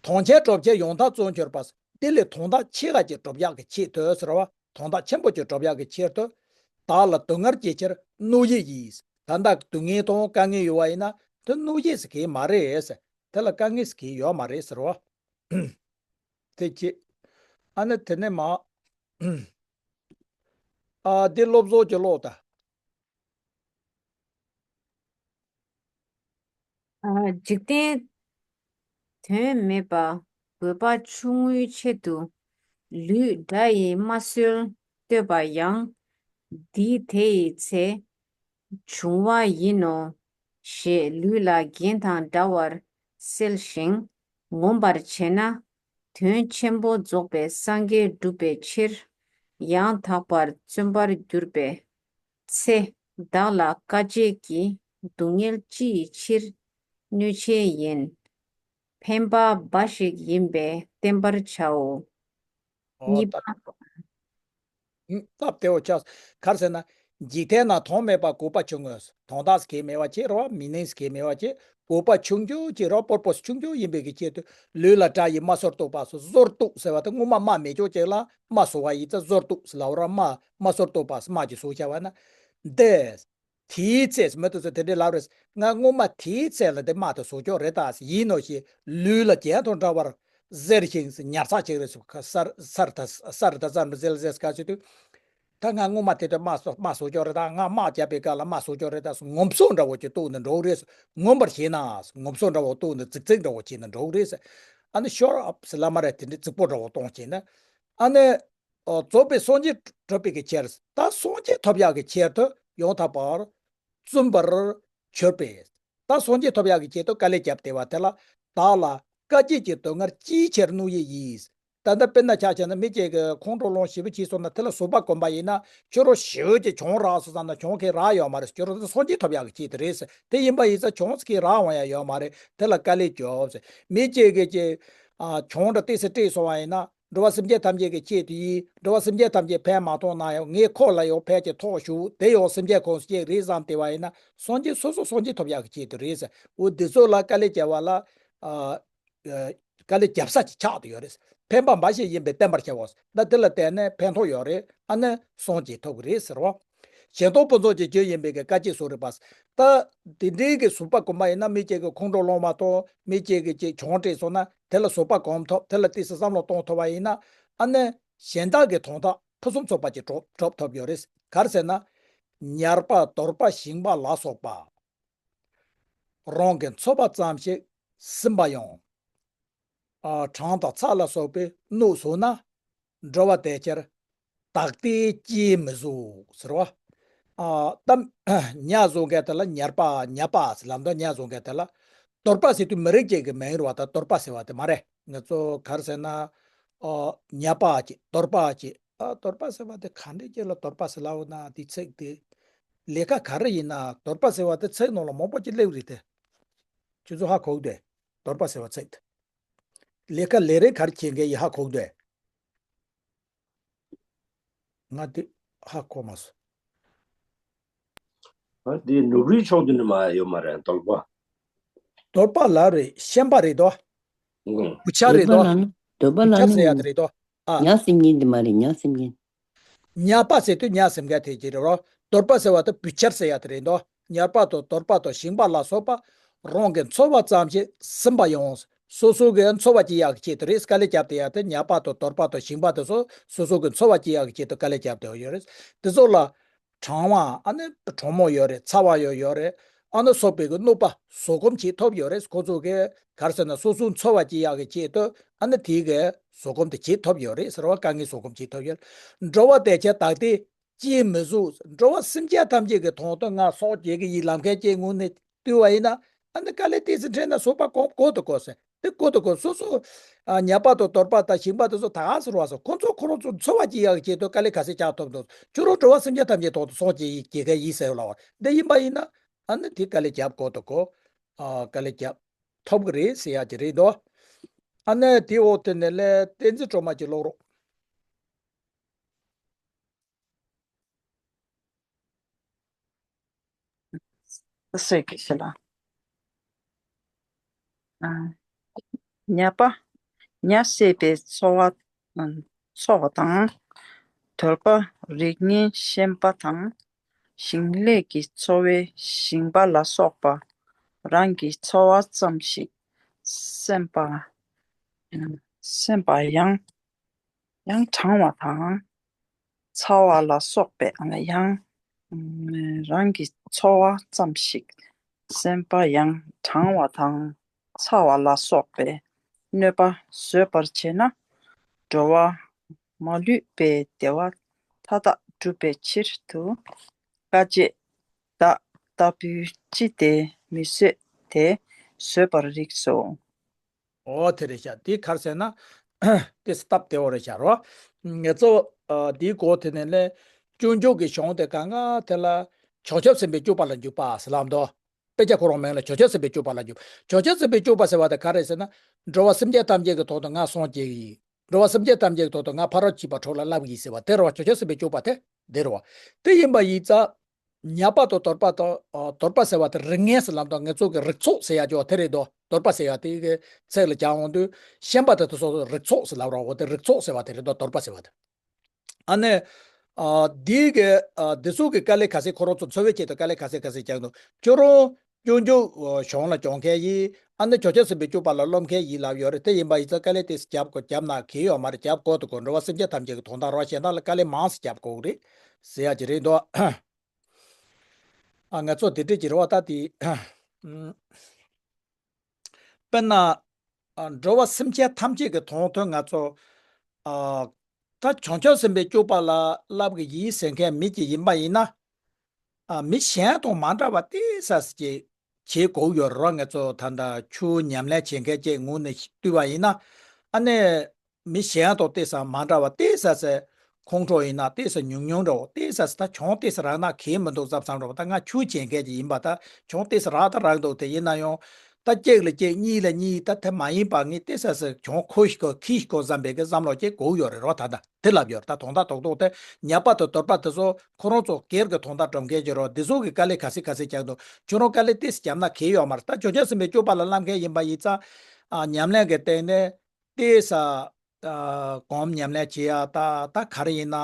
དོན་ཆེན་གྲུབ་ཕྱིར་ཡང་དག་བརྩོན་གྱུར་པ། དེ་ལས་དོན་དག་ཆེ་བ་ཅིག་གྲུབ་ཡག་གི་ཆེད་དུ་ཟེར་བ། དོན་དག་ཆེན་པོ་ཅིག་གྲུབ་ཡག་གི་ཆེད་དུ། བདག་ལ་སྡུག་བསྔལ་བསྐྱེད་ཕྱིར་གནོད་ཡིད་ཡིན། ད་ལྟ་སྡུག་བསྔལ་དང་དཀའ་ངལ་ཡོད་པ་ཡིན་ན་དེ་གནོད་ཡིད་ཟེར་གི་མ་རེད་ཟེར། དེ་ལ་དཀའ་ངལ་ཟེར་གི་ཡོད་མ་རེད་ཟེར་བ། དེ་ཅི། ཨ་ནི་དེ་ནས་མ། ཨ་འདི་སློབ་གསོ་ཅིག་ཀློག་ད། ཨ་འཇིག་རྟེན་དོན་མེད་པ་དགོས་པ་ཆུང་ངུའི་ཆེད་དུ། ལུས་དགྲ་ཡིས་རྨ་སོལ་གཏོད་པ་ཡང་། འདིས་དེ་ཡི་ཚེ་འབྱུང་བ་ཡིན་ནོ་ཞེས་ལུས་ལ་རྒྱན་དང་འདྲ་བར་གསལ་ཞིང་ངོམས་པར་བྱས་ན། དོན་ཆེན་པོ་རྫོགས་པའི་སངས་རྒྱས་འགྲུབ་པའི་ཕྱིར། ཡང་དག་པར་བརྩོན་པར་གྱུར་པའི་ཚེ། བདག་ལ་དཀའ་སྤྱད་ཀྱི་སྡུག་བསྔལ་ཅི་ཡི་ཕྱིར་གནོད་བྱེད་ཡིན། ཕན་པ་འབའ་ཞིག་ཡིན་པས་བསྟེན་པར་བྱའོ། ཨོ་གཉིས་ད། པ། ཨུམ། སྟབས་བདེ་བོ་ཆགས། ག་རེ་ཟེར་ན། འཇིག་རྟེན་ན་དོན་མེད་པ་དགོས་པ་ཆུང་ངུ། དོན་དག་གི་མེད་པ་ཅིག་རོ། མི་ནིང་གི་མེད་པ་ཅིག་དགོས་པ་ཆུང་ཆུང་ཅིག་རོ། པོར་པོ་སི་ཆུང་ཆུང་ཡིན་པའི་གི་ཆེད་དུ། ལུས་ལ་དགྲ་ཡིས་རྨ་སོར་གཏོགས་པ་སོགས། སོར་གཏོགས་ཟེར་བ་དེ་སྔོན་མ་རྨ་མེད་ཅོག་ཅིག་ལ་རྨ་བཟོ་བ་ཡིན་ཙང་སོར་གཏོགས་ཟེར་ལབ་ར། རྨ་རྨ་སོར་གཏོགས་པ་རྨ་ཅིག་བཟོ་བྱ་བ་ན། འདི། དེའི་ཚེ་མི་དེ་ཚོ་དེ་འདྲའི་ལབ་རེད། ང་སྔོན་མ་དེའི་ཚེ་ལ་དེ་རྨ་དེ་བཟོ་ཆོག་རེད་ད། ཡིན་ནོ་ཞེས་ལུས་ལ་རྒྱན་དང་འདྲ་བར་གཟེར་ཞིང་ཉར་ཚགས་བྱེད་རེད། སར་སར་ད་སར་ད་སར་མི་ཟེར་ཟེར་ག་ཚོད་དུས། ད་ང་སྔོན་མ་དེ་དུས་རྨ་བཟོ་རྨ་བཟོ་ཆོག་རེད་ད། ང་རྨ་བརྒྱབ་པའི་སྐབས་ལ་རྨ་བཟོ་ཆོག་རེད་ད་ངོམ་སོ་འདྲ་བོ་ཅིག་གཏུགས་ནས་འགྲོ་གི་རེད། ངོམ་པར་བྱས་ན་ངོམ་སོ་འདྲ་བོ་གཏུགས་ནས་རྫིག་རྫིག་འདྲ་བོ་བྱས་ནས་འགྲོ་གི་རེད། ཨ་ནི་ཤོར་ཨབ་ཟེར་ལབ་མ་རེད། དེ་འདྲའི་རྫིག་པོ་འདྲ་བོ་གཏོང་བྱས་ན། ཨ་ནི། རྫོགས་པའི་སངས་རྒྱས་གྲུབ་པའི་གི་ཕྱིར། ད་སངས་རྒྱས་ཐོབ་ཡག་གི་ཕྱིར་དུ་ཡང་དག་པར་བརྩོན་པར་གྱུར་པས། ད་སངས་རྒྱས་ཐོབ་ཡག་གི་ཆེད་དུ་དཀའ་ལས་བརྒྱབ་བསྡད་པ་དེ་ལ། བདག་ལ་དཀའ་སྤྱད་ཀྱི་སྡུག་བསྔལ་ཅིའི་ཕྱིར་གནོད་ཡིད་ཡིན། ད་ལྟ་དཔེར་ན་ཆ་བཞག་ན་མི་གཅིག་གིས་ཁོང་ཁྲོ་ལངས་ཞེ་པོ་བྱས་སོང་ན་དེ་ལ་བཟོད་པ་སྒོམ་པ་ཡིན་ན། ཁྱོད་རང་ཞེ་པོ་ཅིག་གྱོང་རག་སོང་ཙང་ན་གྱོང་གང་ཡང་རག་ཡོད་མ་རེད། ཁྱོད་རང་དེ་སངས་རྒྱས་ཐོབ་ཡག་གི་ཆེད་དུ་རེད་ཟེར། དེ་ཡིན་པ་ཡིན་ཙང་གྱོང་གང་ཡང་རག་འོང་ཡག་ཡོད་མ་རེད། དེ་ལ་དཀའ་ལས་རྒྱོབ་ཟེར། མི་གཅིག་གིས་ཅིག་ཨ་གྱོང་འདྲ་ཏོག་ཙམ་སྤྲད་སོང་བ་ཡིན་ན། འགྲོ་བ་སེམས་ཅན་ཐམས་ཅད་ཀྱི་ཆེད་དུ་ཡིན། འགྲོ་བ་སེམས་ཅན་ཐམས་ཅད་ཕན་མ་ཐོགས་ན་ཡང་ངས་ཁོ་ལ་ཡང་ཕན་ཅིག་ཐོགས་ཞུ། དེ་ཡང་སེམས་ཅན་ཁོང་ཚོ་ཅིག་རེད་བསམ་བསྡད་པ་ཡིན་ན། སངས་རྒྱས་སོ་སོ་སངས་རྒྱས་ཐོབ་ཡག་གི་ཆེད་དུ་རེད་ཟེར། འོ་འདི་ཚོ་ལ་དཀའ་ལས་བརྒྱབ་པ་ལ། ཨ། ཨ། དཀའ་ལས་བརྒྱབ་ས་ཅིག་ཆགས་བསྡད་ཡོད་རེད། ཕན་པ་འབའ་ཞིག་ཡིན་པས་བསྟེན་པར་བྱའོ། ད་འདི་ལ་བརྟེན་ནས་ཕན་ཐོགས་ཡོད་རེད། ཨ་ནི་སངས་རྒྱས་ཐོབ་ཀྱི་རེད་ཟེར་བ། གཞན་སྟོང་ཕུན་ཚོགས་ཀྱི་རྒྱུ་ཡིན་པའི་གི་དཀའ་སྤྱད་སོགས་རིགས་པ། ད་དེ་འདྲའི་གི་བཟོད་པ་སྒོམ་པ་ཡིན་ན། མི་གཅིག་གིས་ཁོང་ཁྲོ་ལངས་མ་ཐོགས། མི་གཅིག་གིས་ཅིག་གྱོང་སྤྲད་སོང་ན་དེ་ལ་བཟོད་པ་སྒོམ་ཐུབ། དེ་ལ་ཏོག་ཙམ་བསམ་བློ་གཏོང་ཐུབ་པ་ཡིན་ན། ཨ་ནི་གཞན་དག་གི་དོན་དག་ཕུན་སུམ་ཚོགས་པ་ཅིག་གྲུབ་གྲུབ་ཐུབ་ཡོད་རེད། ག་རེ་ཟེར་ན། ཉར་པ་དོར་པ་ཞིང་པ་ལ་སོགས་པ། རང་གི་འཚོ་བ་ཙམ་ཞིག་ཟིན་པ་ཡང་ ཨ་གྲང་དང་ཚ་ལ་སོགས་པའི་གནོད་བཟོ་ན། འགྲོ་བ་དེ་ཕྱིར་དག་སྟེ་སྐྱེ་མི་བཟོད་ཟེར་བ། ཨ་གཏམ་ཉ་བཟོ་མཁན་དེ་ལ་ཉར་པ་ཉ་པ་ཟེར་ལབ་འདུག་ཉ་བཟོ་མཁན་དེ་ལ། དོར་པ་ཟེར་དུས་མི་རིགས་ཅན་གྱི་མིང་རེད་བ། ད་དོར་པ་ཟེར་བ་དེ་མ་རེད། ང་ཚོ་ག་རེ་ཟེར་ན། ཨ་ཉ་པ་ཅིག་དོར་པ་ཅིག་ཨ་དོར་པ་ཟེར་བ་དེ་ག་འདྲས་ཅིག་ལ་དོར་པ་ཟེར་ལབ་ན། དེ་ཚིག་དེ་ལས་ཀ་ག་རེ་ཡིན་ན། དོར་པ་ཟེར་བ་དེ་ཚིག་ནང་ལ་མང་པོ་ཅིག་སླེབས་རེད་དེ། ཁྱོད་ཚོ་ཧ་གོ་གི་འདུག་དོར་པ་ཟེར་བ་ཚིག་དེ། ལས་ཀ་ལས་རིགས་ག་རེ་བྱེད་མཁན་ཡིན་ཧ་གོ་གི་འདུག་ང་དེ་ཧ་གོ་མ་སོང་། ཨ་དེ་ནུབ་རིའི་ཕྱོགས་དེ་ནས་མར་ཡོད་མ་རེད། དོལ་པ། དོལ་པ་ལ་རེད། ཤན་པ་རེད་དོ། ཨང་། བུ་ཆ་རེད་དོ། དོལ་པ་ལ་ནི་དོལ་པ་ལ་བུ་ཆ་ཟེར་ཡ་ནི་དེ་རེད་དོ། ཨ། ཉ་སེམས་ཅན་དེ་མ་རེད། ཉ་སེམས་ཅན། ཉ་པ་ཟེར་དུས་ཉ་ཟེར་མཁན་དེ་ཅི་རེད་རོ། དོལ་པ་ཟེར་བ་དེ་བུ་ཆ་ཟེར་ཡ་དེ་རེད་དོ། ཉ་པ་དང་དོལ་པ་དང་ཞིང་པ་ལ་སོགས་པ། རང་གི་འཚོ་བ་ཙམ་ཞིག་ཟིན་པ་ཡང་། སོ་སོ་གི་འཚོ་བ་སྐྱེལ་ཡག་གི་ཆེད་དུ་རེད། དཀའ་ལས་བརྒྱབ་བསྡད་ཡ་དེ་ཉ་པ་དང་དོལ་པ་དང་ཞིང་པ་དེ་ཚོ་སོ་སོ་གི་འཚོ་བ་སྐྱེལ་ཡག་གི་ཆེད་དུ་དཀའ་ལས་བརྒྱབ་བསྡད་ཡོད་རེད། དེ་ཚོ་ལ་གྲང་བ་ཨ་ནི་གྲང་མོ་ཡོད་རེད། ཚ་བ་ཡོད་ཡོད་རེད། ཨ་ནི་སོགས་པའི་གི་གནོད་པ་བཟོད་སྒོམ་བྱེད་ཐུབ་ཡོད་རེད། ཁོ་ཚོ་གི་ག་རེ་ཟེར་ན་སོ་སོའི་འཚོ་བ་སྐྱེལ་ཡག་གི་ཆེད་དུ་ཨ་ནི་དེའི་གི་བཟོད་སྒོམ་དེ་བྱེད་ཐུབ་ཡོད་རེད་ཟེར་བ། དཀའ་ངལ་བཟོད་སྒོམ་བྱེད་ཐུབ་ཡོད་རེད། འགྲོ་བ་དེ་ཕྱིར་དག་སྟེ་སྐྱེ་མི་བཟོད། འགྲོ་བ་སེམས་ཅན་ཐམས་ཅད་ཀྱི་དོན་དུ་ང་སྲོག་གཅོད་ཀྱི་ཡིན་ལབ་མཁན་ཅིག་ངོས་ནས་བལྟས་པ་ཡིན་ན། ཨ་ནི་དཀའ་ལས་ཏོག་ཙམ་འཕྲད་ན་བཟོད་པ་གོ་གོ་དང་གོ་ཟེར། དེ་གོ་དང་གོ། སོ་སོ་ཨ་ཉ་པ་དང་དོལ་པ་དང་ཞིང་པ་དེ་ཚོ་ད་ག་ཟེར་བ་ཟེར། ཁོ་ཚོ་ཁོ་རང་ཚོ་འཚོ་བ་སྐྱེལ་ཡག་གི་ཆེད་དུ་དཀའ་ལས་ག་ཚད་བརྒྱབ་ཐུབ་འདུག་ཁྱོད་རང་འགྲོ་བ་སེམས་ཅན་ཐམས་ཅད་དོན་དུ་སྲོག་གཅོད་ཀྱི་ཡིན་ཟེར་ལབ་པ་འདི་ཡིན་པ་ཡིན་ན། ཨ་ནི་དེ་དཀའ་ལས་བརྒྱབ་གོ་དང་གོ། ཨ་དཀའ་ལས་བརྒྱབ་ཐུབ་ཀྱི་རེད་ཟེར་ཡག་ཅིག་རེད་འདུག་ཨ་ནི་དེ་འོག་དེ་ནས་ལས་བསྟན་འཛིན་སྒྲོལ་མ་གྱི་ཀློག་རོགས། སྲས་ཀྱི་ཞི་ལ། ཨ། ཉ་པ། ཉ་བསད་པའི་འཚོ་བ། འཚོ་བ་དང་། དོལ་པ། རིགས་ངན་ཤན་པ་དང་། ཞིང་ལས་ཀྱི་འཚོ་བའི་ཞིང་པ་ལ་སོགས་པ། རང་གི་འཚོ་བ་ཙམ་ཞིག་སེམས་པ། སེམས་པ་ཡང་། ཡང་གྲང་བ་དང་། ཚ་བ་ལ་སོགས་པའི་ཡང་། རང་གི་འཚོ་བ་ཙམ་ཞིག་སེམས་པ་ཡང་གྲང་བ་དང་ཚ་བ་ལ་སོགས་པའི་གནོད་པ་བཟོད་པར་བྱས་ན། འགྲོ་བ་མ་ལུས་པའི་བདེ་བ་མཐའ་དག་སྒྲུབ་པའི་ཕྱིར་དུ། དཀའ་སྤྱད་བདག་ལྟ་བུའི་ཅི་སྟེ་མི་བཟོད་དེ་བཟོད་པར་རིགས་སོ། འོ་དེ་རེད་ཤག་དེ་ག་རེ་ཟེར་ན། དེ་སྟབས་བདེ་བོ་རེད་ཤག་རོ། ང་ཚོ་ཨ་དེའི་འགོ་དེ་ནས་ལས། སྤྱོད་འཇུག་གི་གཞུང་དེ་གང་ག་དེ་ལ། བྱང་ཆུབ་སེམས་དཔའི་སྤྱོད་པ་ལ་འཇུག་པ་ཟེར་ལབ་འདུག་དཔེ་ཆ་ཁོ་རང་མིང་ལ་བྱང་ཆུབ་སེམས་དཔའི་སྤྱོད་པ་ལ་འཇུག་བྱང་ཆུབ་སེམས་དཔའི་སྤྱོད་པ་ཟེར་བ་དེ་ག་རེ་ཟེར་ན། འགྲོ་བ་སེམས་ཅན་ཐམས་ཅད་ཀྱི་དོན་དུ་ང་སངས་རྒྱས་ཀྱི་ཡིན། འགྲོ་བ་སེམས་ཅན་ཐམས་ཅད་ཀྱི་དོན་དུ་ང་ཕ་རོལ་ཕྱིན་པ་འགྲོ་ལ་བསླབ་ཀྱི་ཡིན་ཟེར་བ་དེ་རེད་བ། བྱང་ཆུབ་སེམས་དཔའི་སྤྱོད་པ་དེ་འདི་རེད་བ། དེ་ཡིན་པ་ཡིན་ཙང་། ཉ་པ་དང་དོལ་པ་དང་། ཨ་དོལ་པ་ཟེར་བ་དེ་རིགས་ངན་ཟེར་ལབ་དང་། ང་ཚོ་གི་རིགས་ཚོགས་ཟེར་ཡ་ཅོ་དེ་རེད་དོ། དོལ་པ་ཟེར་ཡ་དེ་གི་ཚིག་ལ་སྦྱར་འོང་དུས་ཤན་པ་དེ་དེ་སོ་སོ་རིགས་ཚོགས་ཟེར་ལབ་རོགས། འོ་དེ་རིགས་ཚོགས་ཟེར་བ་དེ་རེད་དོ། དོལ་པ་ཟེར་བ་དེ། ཨ་ནི། ཨ་འདི་གི་ཨ་འདི་ཚོ་གི་དཀའ་ལས་ག་ཚད་ཁོ་རང་ཚོ་འཚོ་བའི་ཆེད་དུ་དཀའ་ལས་ག་ཚད་ག་ཚད་བརྒྱབ་འདུག་ཁྱོད་རང་སྤྱོད་འཇུག་གཞུང་ལ་སྦྱོང་མཁན་ཡིན། ཨ་ནི་བྱང་ཆུབ་སེམས་དཔའི་སྤྱོད་པ་ལ་སློབ་མཁན་ཡིན་ལབ་ཡོད་རེད། དེ་ཡིན་པ་ཡིན་ཙང་དཀའ་ལས་དེ་བརྒྱབ་དགོས། བརྒྱབ་ན་གལ་ཡོད་མ་རེད། བརྒྱབ་དགོས་དུ་གོ། འགྲོ་བ་སེམས་ཅན་ཐམས་ཅད་ཀྱི་དོན་དག་རོགས་གཞན་དག་ལ་དཀའ་ལས་མང་ཙམ་བརྒྱབ་དགོས་རེད་ཟེར་ཡ་ཅིག་རེད་འདུག་ཨ་ང་ཚོ་དེ་འདྲས་ཀྱི་རེད་བ། ད་དེ། ཨམ། དཔེར་ན། ཨ་འགྲོ་བ་སེམས་ཅན་ཐམས་ཅད་ཀྱི་དོན་དུ་ང་ཚོ། ཨ་ད་བྱང་ཆུབ་སེམས་དཔའི་སྤྱོད་པ་ལ་བསླབ་ཀྱི་ཡིན་ཟེར་མཁན་མི་གཅིག་ཡིན་པ་ཡིན་ན། ཨ་མི་གཞན་དང་མ་འདྲ་བ་ཏོག་ཙམ་ཅིག་བྱེད་དགོས་ཡོད་རེད། ང་ཚོ་ད་ལྟ་ཆོས་ཉམས་ལེན་བྱེད་མཁན་ཅིག་ངོས་ནས་བལྟས་པ་ཡིན་ན། ཨ་ནི། མི་གཞན་དང་ཏོག་ཙམ་མ་འདྲ་བ། ཏོག་ཙམ་ཙམ་ཁོང་ཁྲོ་ཡིན་ན་ཏོག་ཙམ་ཉུང་ཉུང་འདྲ་བོ། ཏོག་ཙམ་ཙམ་ད་གྱོང་ཏོག་ཙམ་རག་ན་གལ་མི་འདུག་བསམ་བསམ་འདྲ་བོ། ད་ང་ཆོས་བྱེད་མཁན་ཅིག་ཡིན་པ། ད་གྱོང་ཏོག་ཙམ་རག་ད་རག་འདུག་དེ་ཡིན་ན་ཡང་ད་གཅིག་ལ་གཅིག་གཉིས་ལ་གཉིས། ད་དེ་མ་ཡིན་པ་ངས་ཏོག་ཙམ་ཙམ་གྱོང་ཁོ་ཤི་གོ་ཁི་ཤི་གོ་བསམ་པའི་གི་བསམ་བློ་ཅིག་དགོས་ཡོད་རེད་རོ། ད་ད་དེ་ལབ་ཡོད་རེད། ད་དོན་དག་རྡོག་རྡོག་དེ་ཉ་པ་དང་དོལ་པ་དེ་ཚོ་ཁོ་རང་ཚོ་སྒེར་གྱི་དོན་དག་སྒྲུབ་མཁན་ཅིག་རོ། འདི་ཚོ་གི་དཀའ་ལས་ག་ཚད་ག་ཚད་བརྒྱབ་འདུག་ཁྱོད་རང་དཀའ་ལས་ཏོག་ཙམ་བརྒྱབ་ན་གལ་ཡོད་མ་རེད། ད་བྱང་ཆུབ་སེམས་དཔའི་སྤྱོད་པ་ལ་བསླབ་མཁན་ཡིན་པ་ཡིན་ཙང་། ཨ་ཉམས་ལེན་གྱི་སྟེང་ནས། ཏོག་ཙམ། ཨ་སྒོམ་ཉམས་ལེན་བྱེད་ཡ། ད་ད་ག་རེ་ཡིན་ན།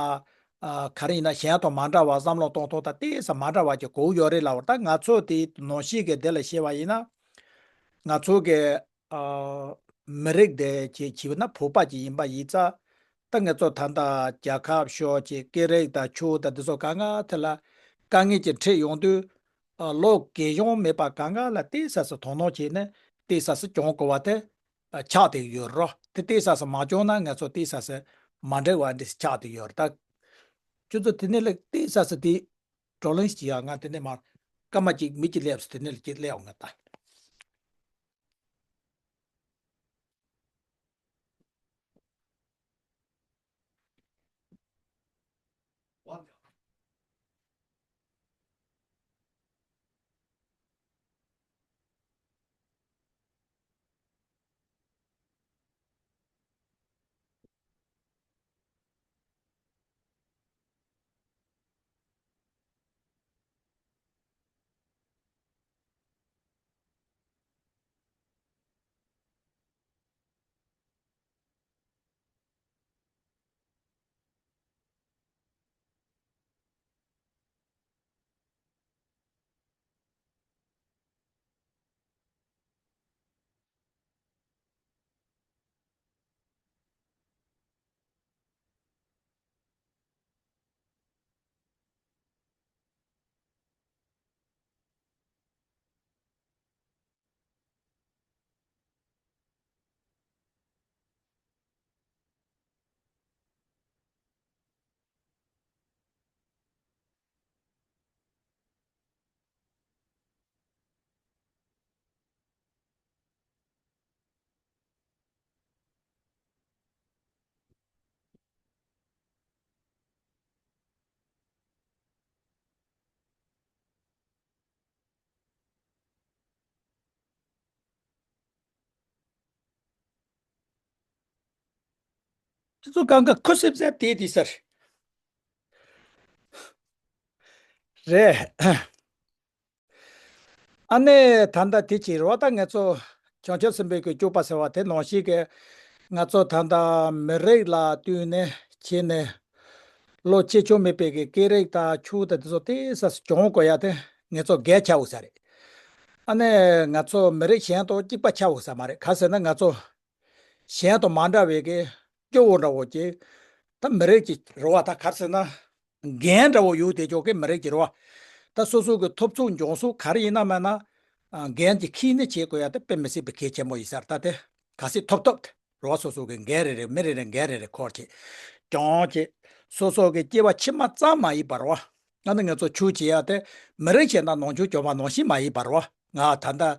ཨ་ག་རེ་ཡིན་ན་གཞན་དང་མ་འདྲ་བ་བསམ་བློ་གཏོང་ཐོག་ད་ཏོག་ཙམ་མ་འདྲ་བ་ཅིག་དགོས་ཡོད་རེད་ལབ་པ། ད་ང་ཚོ་དེ་ནང་བཞིན་གྱི་དེ་ལ་བཤད་པ་ཡིན་ན། ང་ཚོ་གི་ཨ་མི་རིགས་དེ་ཅིག་བྱས་པ་ན་བོད་པ་ཅིག་ཡིན་པ་ཡིན་ཙང་། ད་ང་ཚོ་ད་ལྟ་རྒྱལ་ཁབ་ཤོག་ཅིག་སྐད་རིགས་དང་ཆོས་དང་འདི་ཚོ་གང་ག་དེ་ལ་དཀའ་ངལ་ཅིག་འཕྲད་ཡོང་དུས། ཨ་ལོ་རྒས་གཞོན་མེད་པ་གང་ག་ལ་ཏོག་ཙམ་ཙམ་དོ་སྣང་བྱས་ནས་ཏོག་ཙམ་ཙམ་སྦྱོང་དགོས་པ་དེ། ཆགས་བསྡད་ཡོད་རོ། དེ་ཏོག་ཙམ་མ་བྱུང་ན་ང་ཚོ་ཏོག་ཙམ་མ་འདྲ་བ་འདི་ཆགས་བསྡད་ཡོད་རེད་ད། ཁྱོད་ཚོ་དེ་ནས་ལ་ཏོག་ཙམ་དེ་བགྲོ་གླེང་ཞིག་ཡ། ང་དེ་ནས་མར་སྐར་མ་གཅིག་མི་གཅིག་སླེབས་སོང་། དེ་ནས་ལ་གཅིག་སླེབས་འོང་ང་ད། དེ་ཚོ་གང་ག་ཁུ་སིབ་སིབ་དེ་དེ་ཟེར། རེད། ཨ་ནི་ད་ལྟ་དེ་ཅི་རེད་བ། ད་ང་ཚོ་བྱང་ཆུབ་སེམས་དཔའི་གི་སྤྱོད་པ་ཟེར་བ་དེ་ནང་བཞིན་གི། ང་ཚོ་ད་ལྟ་མི་རིགས་ལ་བསྟུན་ནས་བྱས་ནས། བློ་ཆེ་ཆུང་མེད་པའི་གི་སྐད་རིགས་དང་ཆོས་དང་དེ་ཚོ་ཏོག་ཙམ་སྦྱོང་དགོས་ཡ་དེ་ང་ཚོ་གལ་ཆེ་བོ་ས་རེད། ཨ་ནི་ང་ཚོ་མི་རིགས་གཞན་དང་གཅིག་པ་ཆགས་འོང་ས་མ་རེད། ག་ཟེར་ན་ང་ཚོ་གཞན་དང་མ་འདྲ་བའི་གི་སྐྱོ་བོ་འདྲ་བོ་ཅིག་ད་མི་རིགས་ཀྱི་རེད་བ། ད་ག་རེ་ཟེར་ན་འགན་འདྲ་བོ་ཡོད་དེ་ཅོག་གི་མི་རིགས་ཀྱི་རེད་བ། ད་སོ་སོ་གི་ཐོབ་ཚུགས་འབྱུང་ཚུགས་ག་རེ་ཡིན་ན་མིན་ན། ཨ། འགན་གྱི་ཁྱིས་ནི་བྱེད་དགོས་ཡ་དེ་དཔེ་མི་སྲིད་པའི་གལ་ཆེན་པོ་ཡིན་ས་རེད། ད་དེ་གལ་སྲིད་ཐོབ་ཐོབ་དེ་རེད་བ། སོ་སོ་གི་འགན་རེ་རེ་མི་རེ་རེ་འགན་རེ་རེ་འཁུར་བྱེད་སྦྱོང་བྱེད། སོ་སོ་གི་སྐྱེ་བ་ཕྱི་མ་ཙམ་མ་ཡིན་པ་རེད་བ། ང་ནི་ང་ཚོ་ཆོས་བྱེད་ཡ་དེ་མི་རིགས་གཞན་དང་ནང་ཆོས་སྦྱོང་བ་ནང་བཞིན་མ་ཡིན་པ་རེད་བ། ང་ད་ལྟ་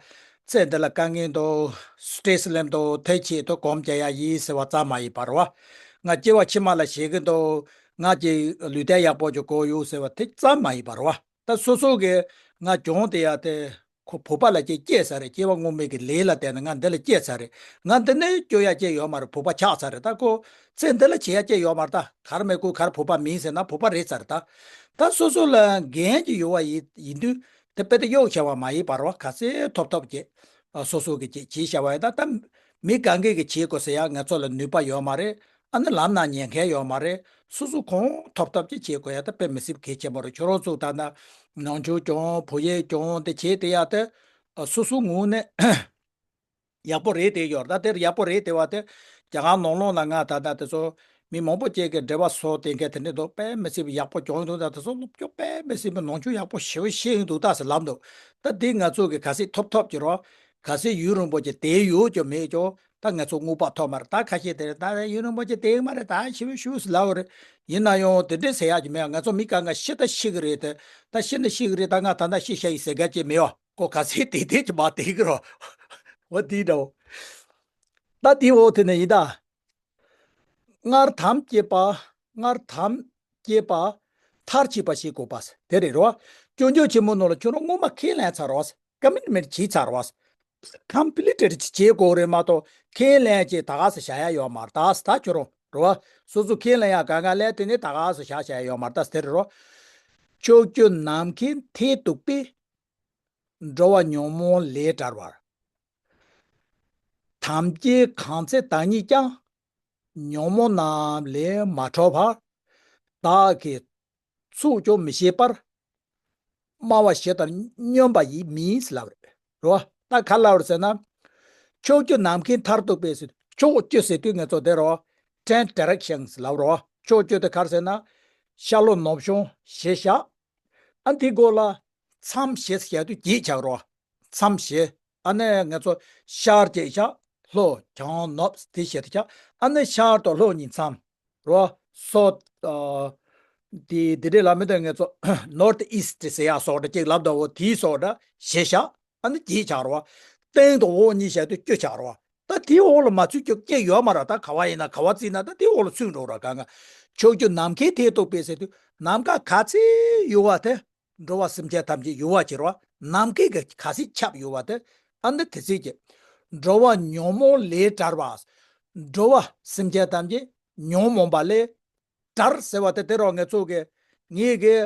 ཚེ་འདི་ལ་དཀའ་ངལ་འདུག་སི་ཊེ་སི་སླེབས་འདུག་དེ་ཆེད་དུ་གོམ་རྒྱག་ཡ་ཡིན་ཟེར་བ་ཙམ་མ་ཡིན་པ་རེད་བ། ང་སྐྱེ་བ་ཕྱི་མ་ལ་ཞེད་ཀྱི་འདུག་ང་གི་ལུས་རྟེན་ཡག་པོ་ཅིག་དགོས་ཡོད་ཟེར་བ་དེ་ཙམ་མ་ཡིན་པ་རེད་བ། ད་སོ་སོ་གི་ང་སྦྱོང་དེ་ཡ་དེ་ཁོ་བོད་པ་ལ་ཅིག་སྐྱེས་ས་རེད། སྐྱེ་བ་སྔོན་མའི་གི་ལས་ལ་བརྟེན་ནས་ང་འདི་ལ་སྐྱེས་ས་རེད། ང་འདི་ནས་སྐྱོ་ཡ་ཅིག་ཡོད་མ་རེད། བོད་པ་ཆགས་ས་རེད། ད་ཁོ་ཚེ་འདི་ལ་བྱེད་ཡ་ཅིག་ཡོད་མ་རེད། ད་གར་མེད་ཁོ་གར་བོད་པ་མིན་ཟེར་ན་བོད་པ་རེད་ས་རེད། ད་ད་སོ་སོ་ལ་འགན་ཅིག་ཡོད་པ་ཡིན་ཡིན་དུས། དེ་དཔེ་དེ་གཡོག་བྱ་བ་མ་ཡིན་པ་རོ། ག་ཚད་ཐོབ་ཐོབ་ཀྱི་སོ་སོ་གི་ཅིག་བྱེད་བྱ་བ་ཡིན་ད། ད་མི་གང་གི་གི་བྱེད་དགོས་ཟེར་ཡ་ང་ཚོ་ལ་ནུས་པ་ཡོད་མ་རེད། ཨ་ནི་ལམ་ན་ཉན་མཁན་ཡོད་མ་རེད། སོ་སོ་གང་ཐོབ་ཐོབ་ཀྱི་བྱེད་དགོས་ཡ་ད་དཔེ་མི་སྲིད་གལ་ཆེན་པོ་རེད། ཁྱོད་རང་ཚོ་ད་ན་ནང་ཆོས་སྦྱོང་བོད་ཡིག་སྦྱོང་དེ་བྱེད་དེ་ཡ་ད་སོ་སོ་ངོས་ནས་ཡག་པོ་རེད་དེ་ཡོད་ད། དེར་ཡག་པོ་རེད་དེ་བ་དེ་རྒྱ་གར་ནང་ལོགས་ན་ང་ད་ལྟ་དེ་ཚོ་མི་མང་པོ་ཅིག་གི་འབྲེལ་བ་བཟོ་དེ་འགའ་དེ་འདྲ་འདུག་དཔེ་མི་སྲིད་པའི་ཡག་པོ་སྦྱོང་འདུག་ད་དེ་ཚོ་སློབ་སྦྱོང་དཔེ་མི་སྲིད་པའི་ནང་ཆོས་ཡག་པོ་ཞེ་པོ་ཤེས་ཀྱི་འདུག་ད་ཟེར་ལབ་འདུག་ད་འདི་ང་ཚོ་གི་ག་ཚད་ཐོབ་ཐོབ་ཀྱི་རོ། ག་ཚད་ཡུན་རིང་པོ་ཅིག་དེ་ཡོད་ཀྱང་མེད་ཀྱང་ད་ང་ཚོ་དངོས་པོ་ཐོབ་མ་རེད། ད་ཁ་ཤས་དེ་རེད། ད་ཡུན་རིང་པོ་ཅིག་དེ་མ་རེད། ད་ཞེ་པོ་ཞེ་པོ་ཟེར་ལབ་རེད། ཡིན་ན་ཡང་དེ་འདྲས་ཟེར་ཡག་ཅིག་མེད། ང་ཚོ་མི་གང་ག་ཤི་ད་ཤི་གི་རེད་དེ། ད་ཤི་ན་ཤི་གི་རེད། ད་ང་ད་ལྟ་ཤི་ཤ་ཡི་ཟེར་ག་ཅིག་མེད་བ། ཁོ་ག་ཚད་དེ་དེ་ཅི་མ་དེ་གི་རོ། འོ་དེ་འདྲ་བོ། ད་དེ་འོ་དེ་ནས་ཡིན་ད། སྔར་དམ་བཅས་པ། སྔར་དམ་བཅས་པ། མཐར་ཕྱིན་པ་ཞིག་དགོས་པ་དེ་རེད་རོ། སྐྱོན་བརྗོད་ཆེན་མོ་ནང་ལ་ཁྱོད་རང་སྔོན་མ་ཁས་ལེན་ཚར་རོ། ཀ་མིཊ་མེནཊ་བྱས་ཚར་རོ། ཀམ་པི་ལི་ཊེཌ་བྱེད་དགོས་རེད་མ་གཏོགས་ཁས་ལེན་བྱས་ད་ག་སེ་བཞག་ཡ་ཡོད་མ་རེད། ད་སེ་ད་ཁྱོད་རང་རོ། སོ་སོ་ཁས་ལེན་ཡ་ག་ག་ལས་དེ་ནས་ད་ག་སེ་བཞག་བཞག་ཡ་ཡོད་མ་རེད། ད་སེ་དེ་རེད་རོ། ཕྱོགས་བཅུ་ནམ་མཁའི་མཐས་གཏུགས་པའི། འགྲོ་བ་ཉོན་མོངས་ལས་བྲལ་བར། ཐམས་ཅད་གང་ཚེ་བདག་ཉིད་ཀྱང་། ཉོན་མོངས་རྣམས་ལས་མ་གྲོལ་བར། བདག་གིས་ཚུགས་ཀྱང་མི་ཤེས་པར། སྨྲ་བ་ཞི་དང་སྙོམས་པ་ཡིན་མིན་ལབ་རེད་རོ། ད་ག་ལབ་རེད་ཟེར་ན། ཕྱོགས་བཅུ་ནམ་མཁའི་མཐར་ཐུག་པའི་ཕྱོགས་བཅུ་ཟེར་དུས་ང་ཚོ་དེ་རོ། ཊེན་ཌི་རེག་ཤན་ལབ་རོ། ཕྱོགས་བཅུ་དེ་ག་རེ་ཟེར་ན། ཤར་ལྷོ་ནུབ་བྱང་བཞི་བཞག་ཨ་འདི་སྒོ་ལ་མཚམས་བཞི་ཟེར་དུས་བརྒྱད་ཆགས་རོ། མཚམས་བཞི། ཨ་ནི་ང་ཚོ་ཤར་གཅིག་བཞག་ལྷོ། བྱང་ནུབ་དེ་བྱེད་དུ་ཆ། ཨ་ནི་ཤར་དང་ལྷོ་གཉིས་མཚམས། རོ། སོ། ཨ། དེ་དེ་འདྲའི་ལ་མི་དོན་ངེས་ཚོ་North East ཟེར་ཡ་སོགས་འདྲ་ཅིག་ལབ་འདྲ་བོ་དེའི་སོགས་འདྲ་ཞེས་བྱ། ཨ་ནི་བརྒྱད་ཆགས་རོ། སྟེང་དང་འོག་གཉིས་བྱས་ཏེ་བཅུ་ཆགས་རོ། ད་དེའི་འོག་ལ་མ་ཚུད་རྒྱུ་ཅིག་ཡོད་མ་རེད། ད་ག་བ་ཡིན་ན་ག་བ་བརྩིས་ན་ད་དེའི་འོག་ལ་ཚུད་འགྲོ་ར་ག་ང་། ཕྱོགས་བཅུ་ནམ་མཁའི་མཐས་གཏུགས་པའི་ཟེར་དུས་ནམ་མཁའ་ག་ཚད་ཡོད་བ་དེ། འགྲོ་བ་སེམས་ཅན་ཐམས་ཅད་ཡུ་བ་ཕྱིར་བ། ནམ་མཁའི་གི་ག་སྲིད་ཁྱབ་ཡོད་བ་དེ། ཨ་འདི་དེ་སྲིད་ཀྱི། འགྲོ་བ་ཉོན་མོངས་ལས་བྲལ་བ། འགྲོ་བ་སེམས་ཅན་ཐམས་ཅད་ཉོན་མོངས་པ་ལས་བྲལ་ཟེར་བ་དེ་དེ་རོ་ངེད་ཚོ་གི། ངེད་ཀྱི།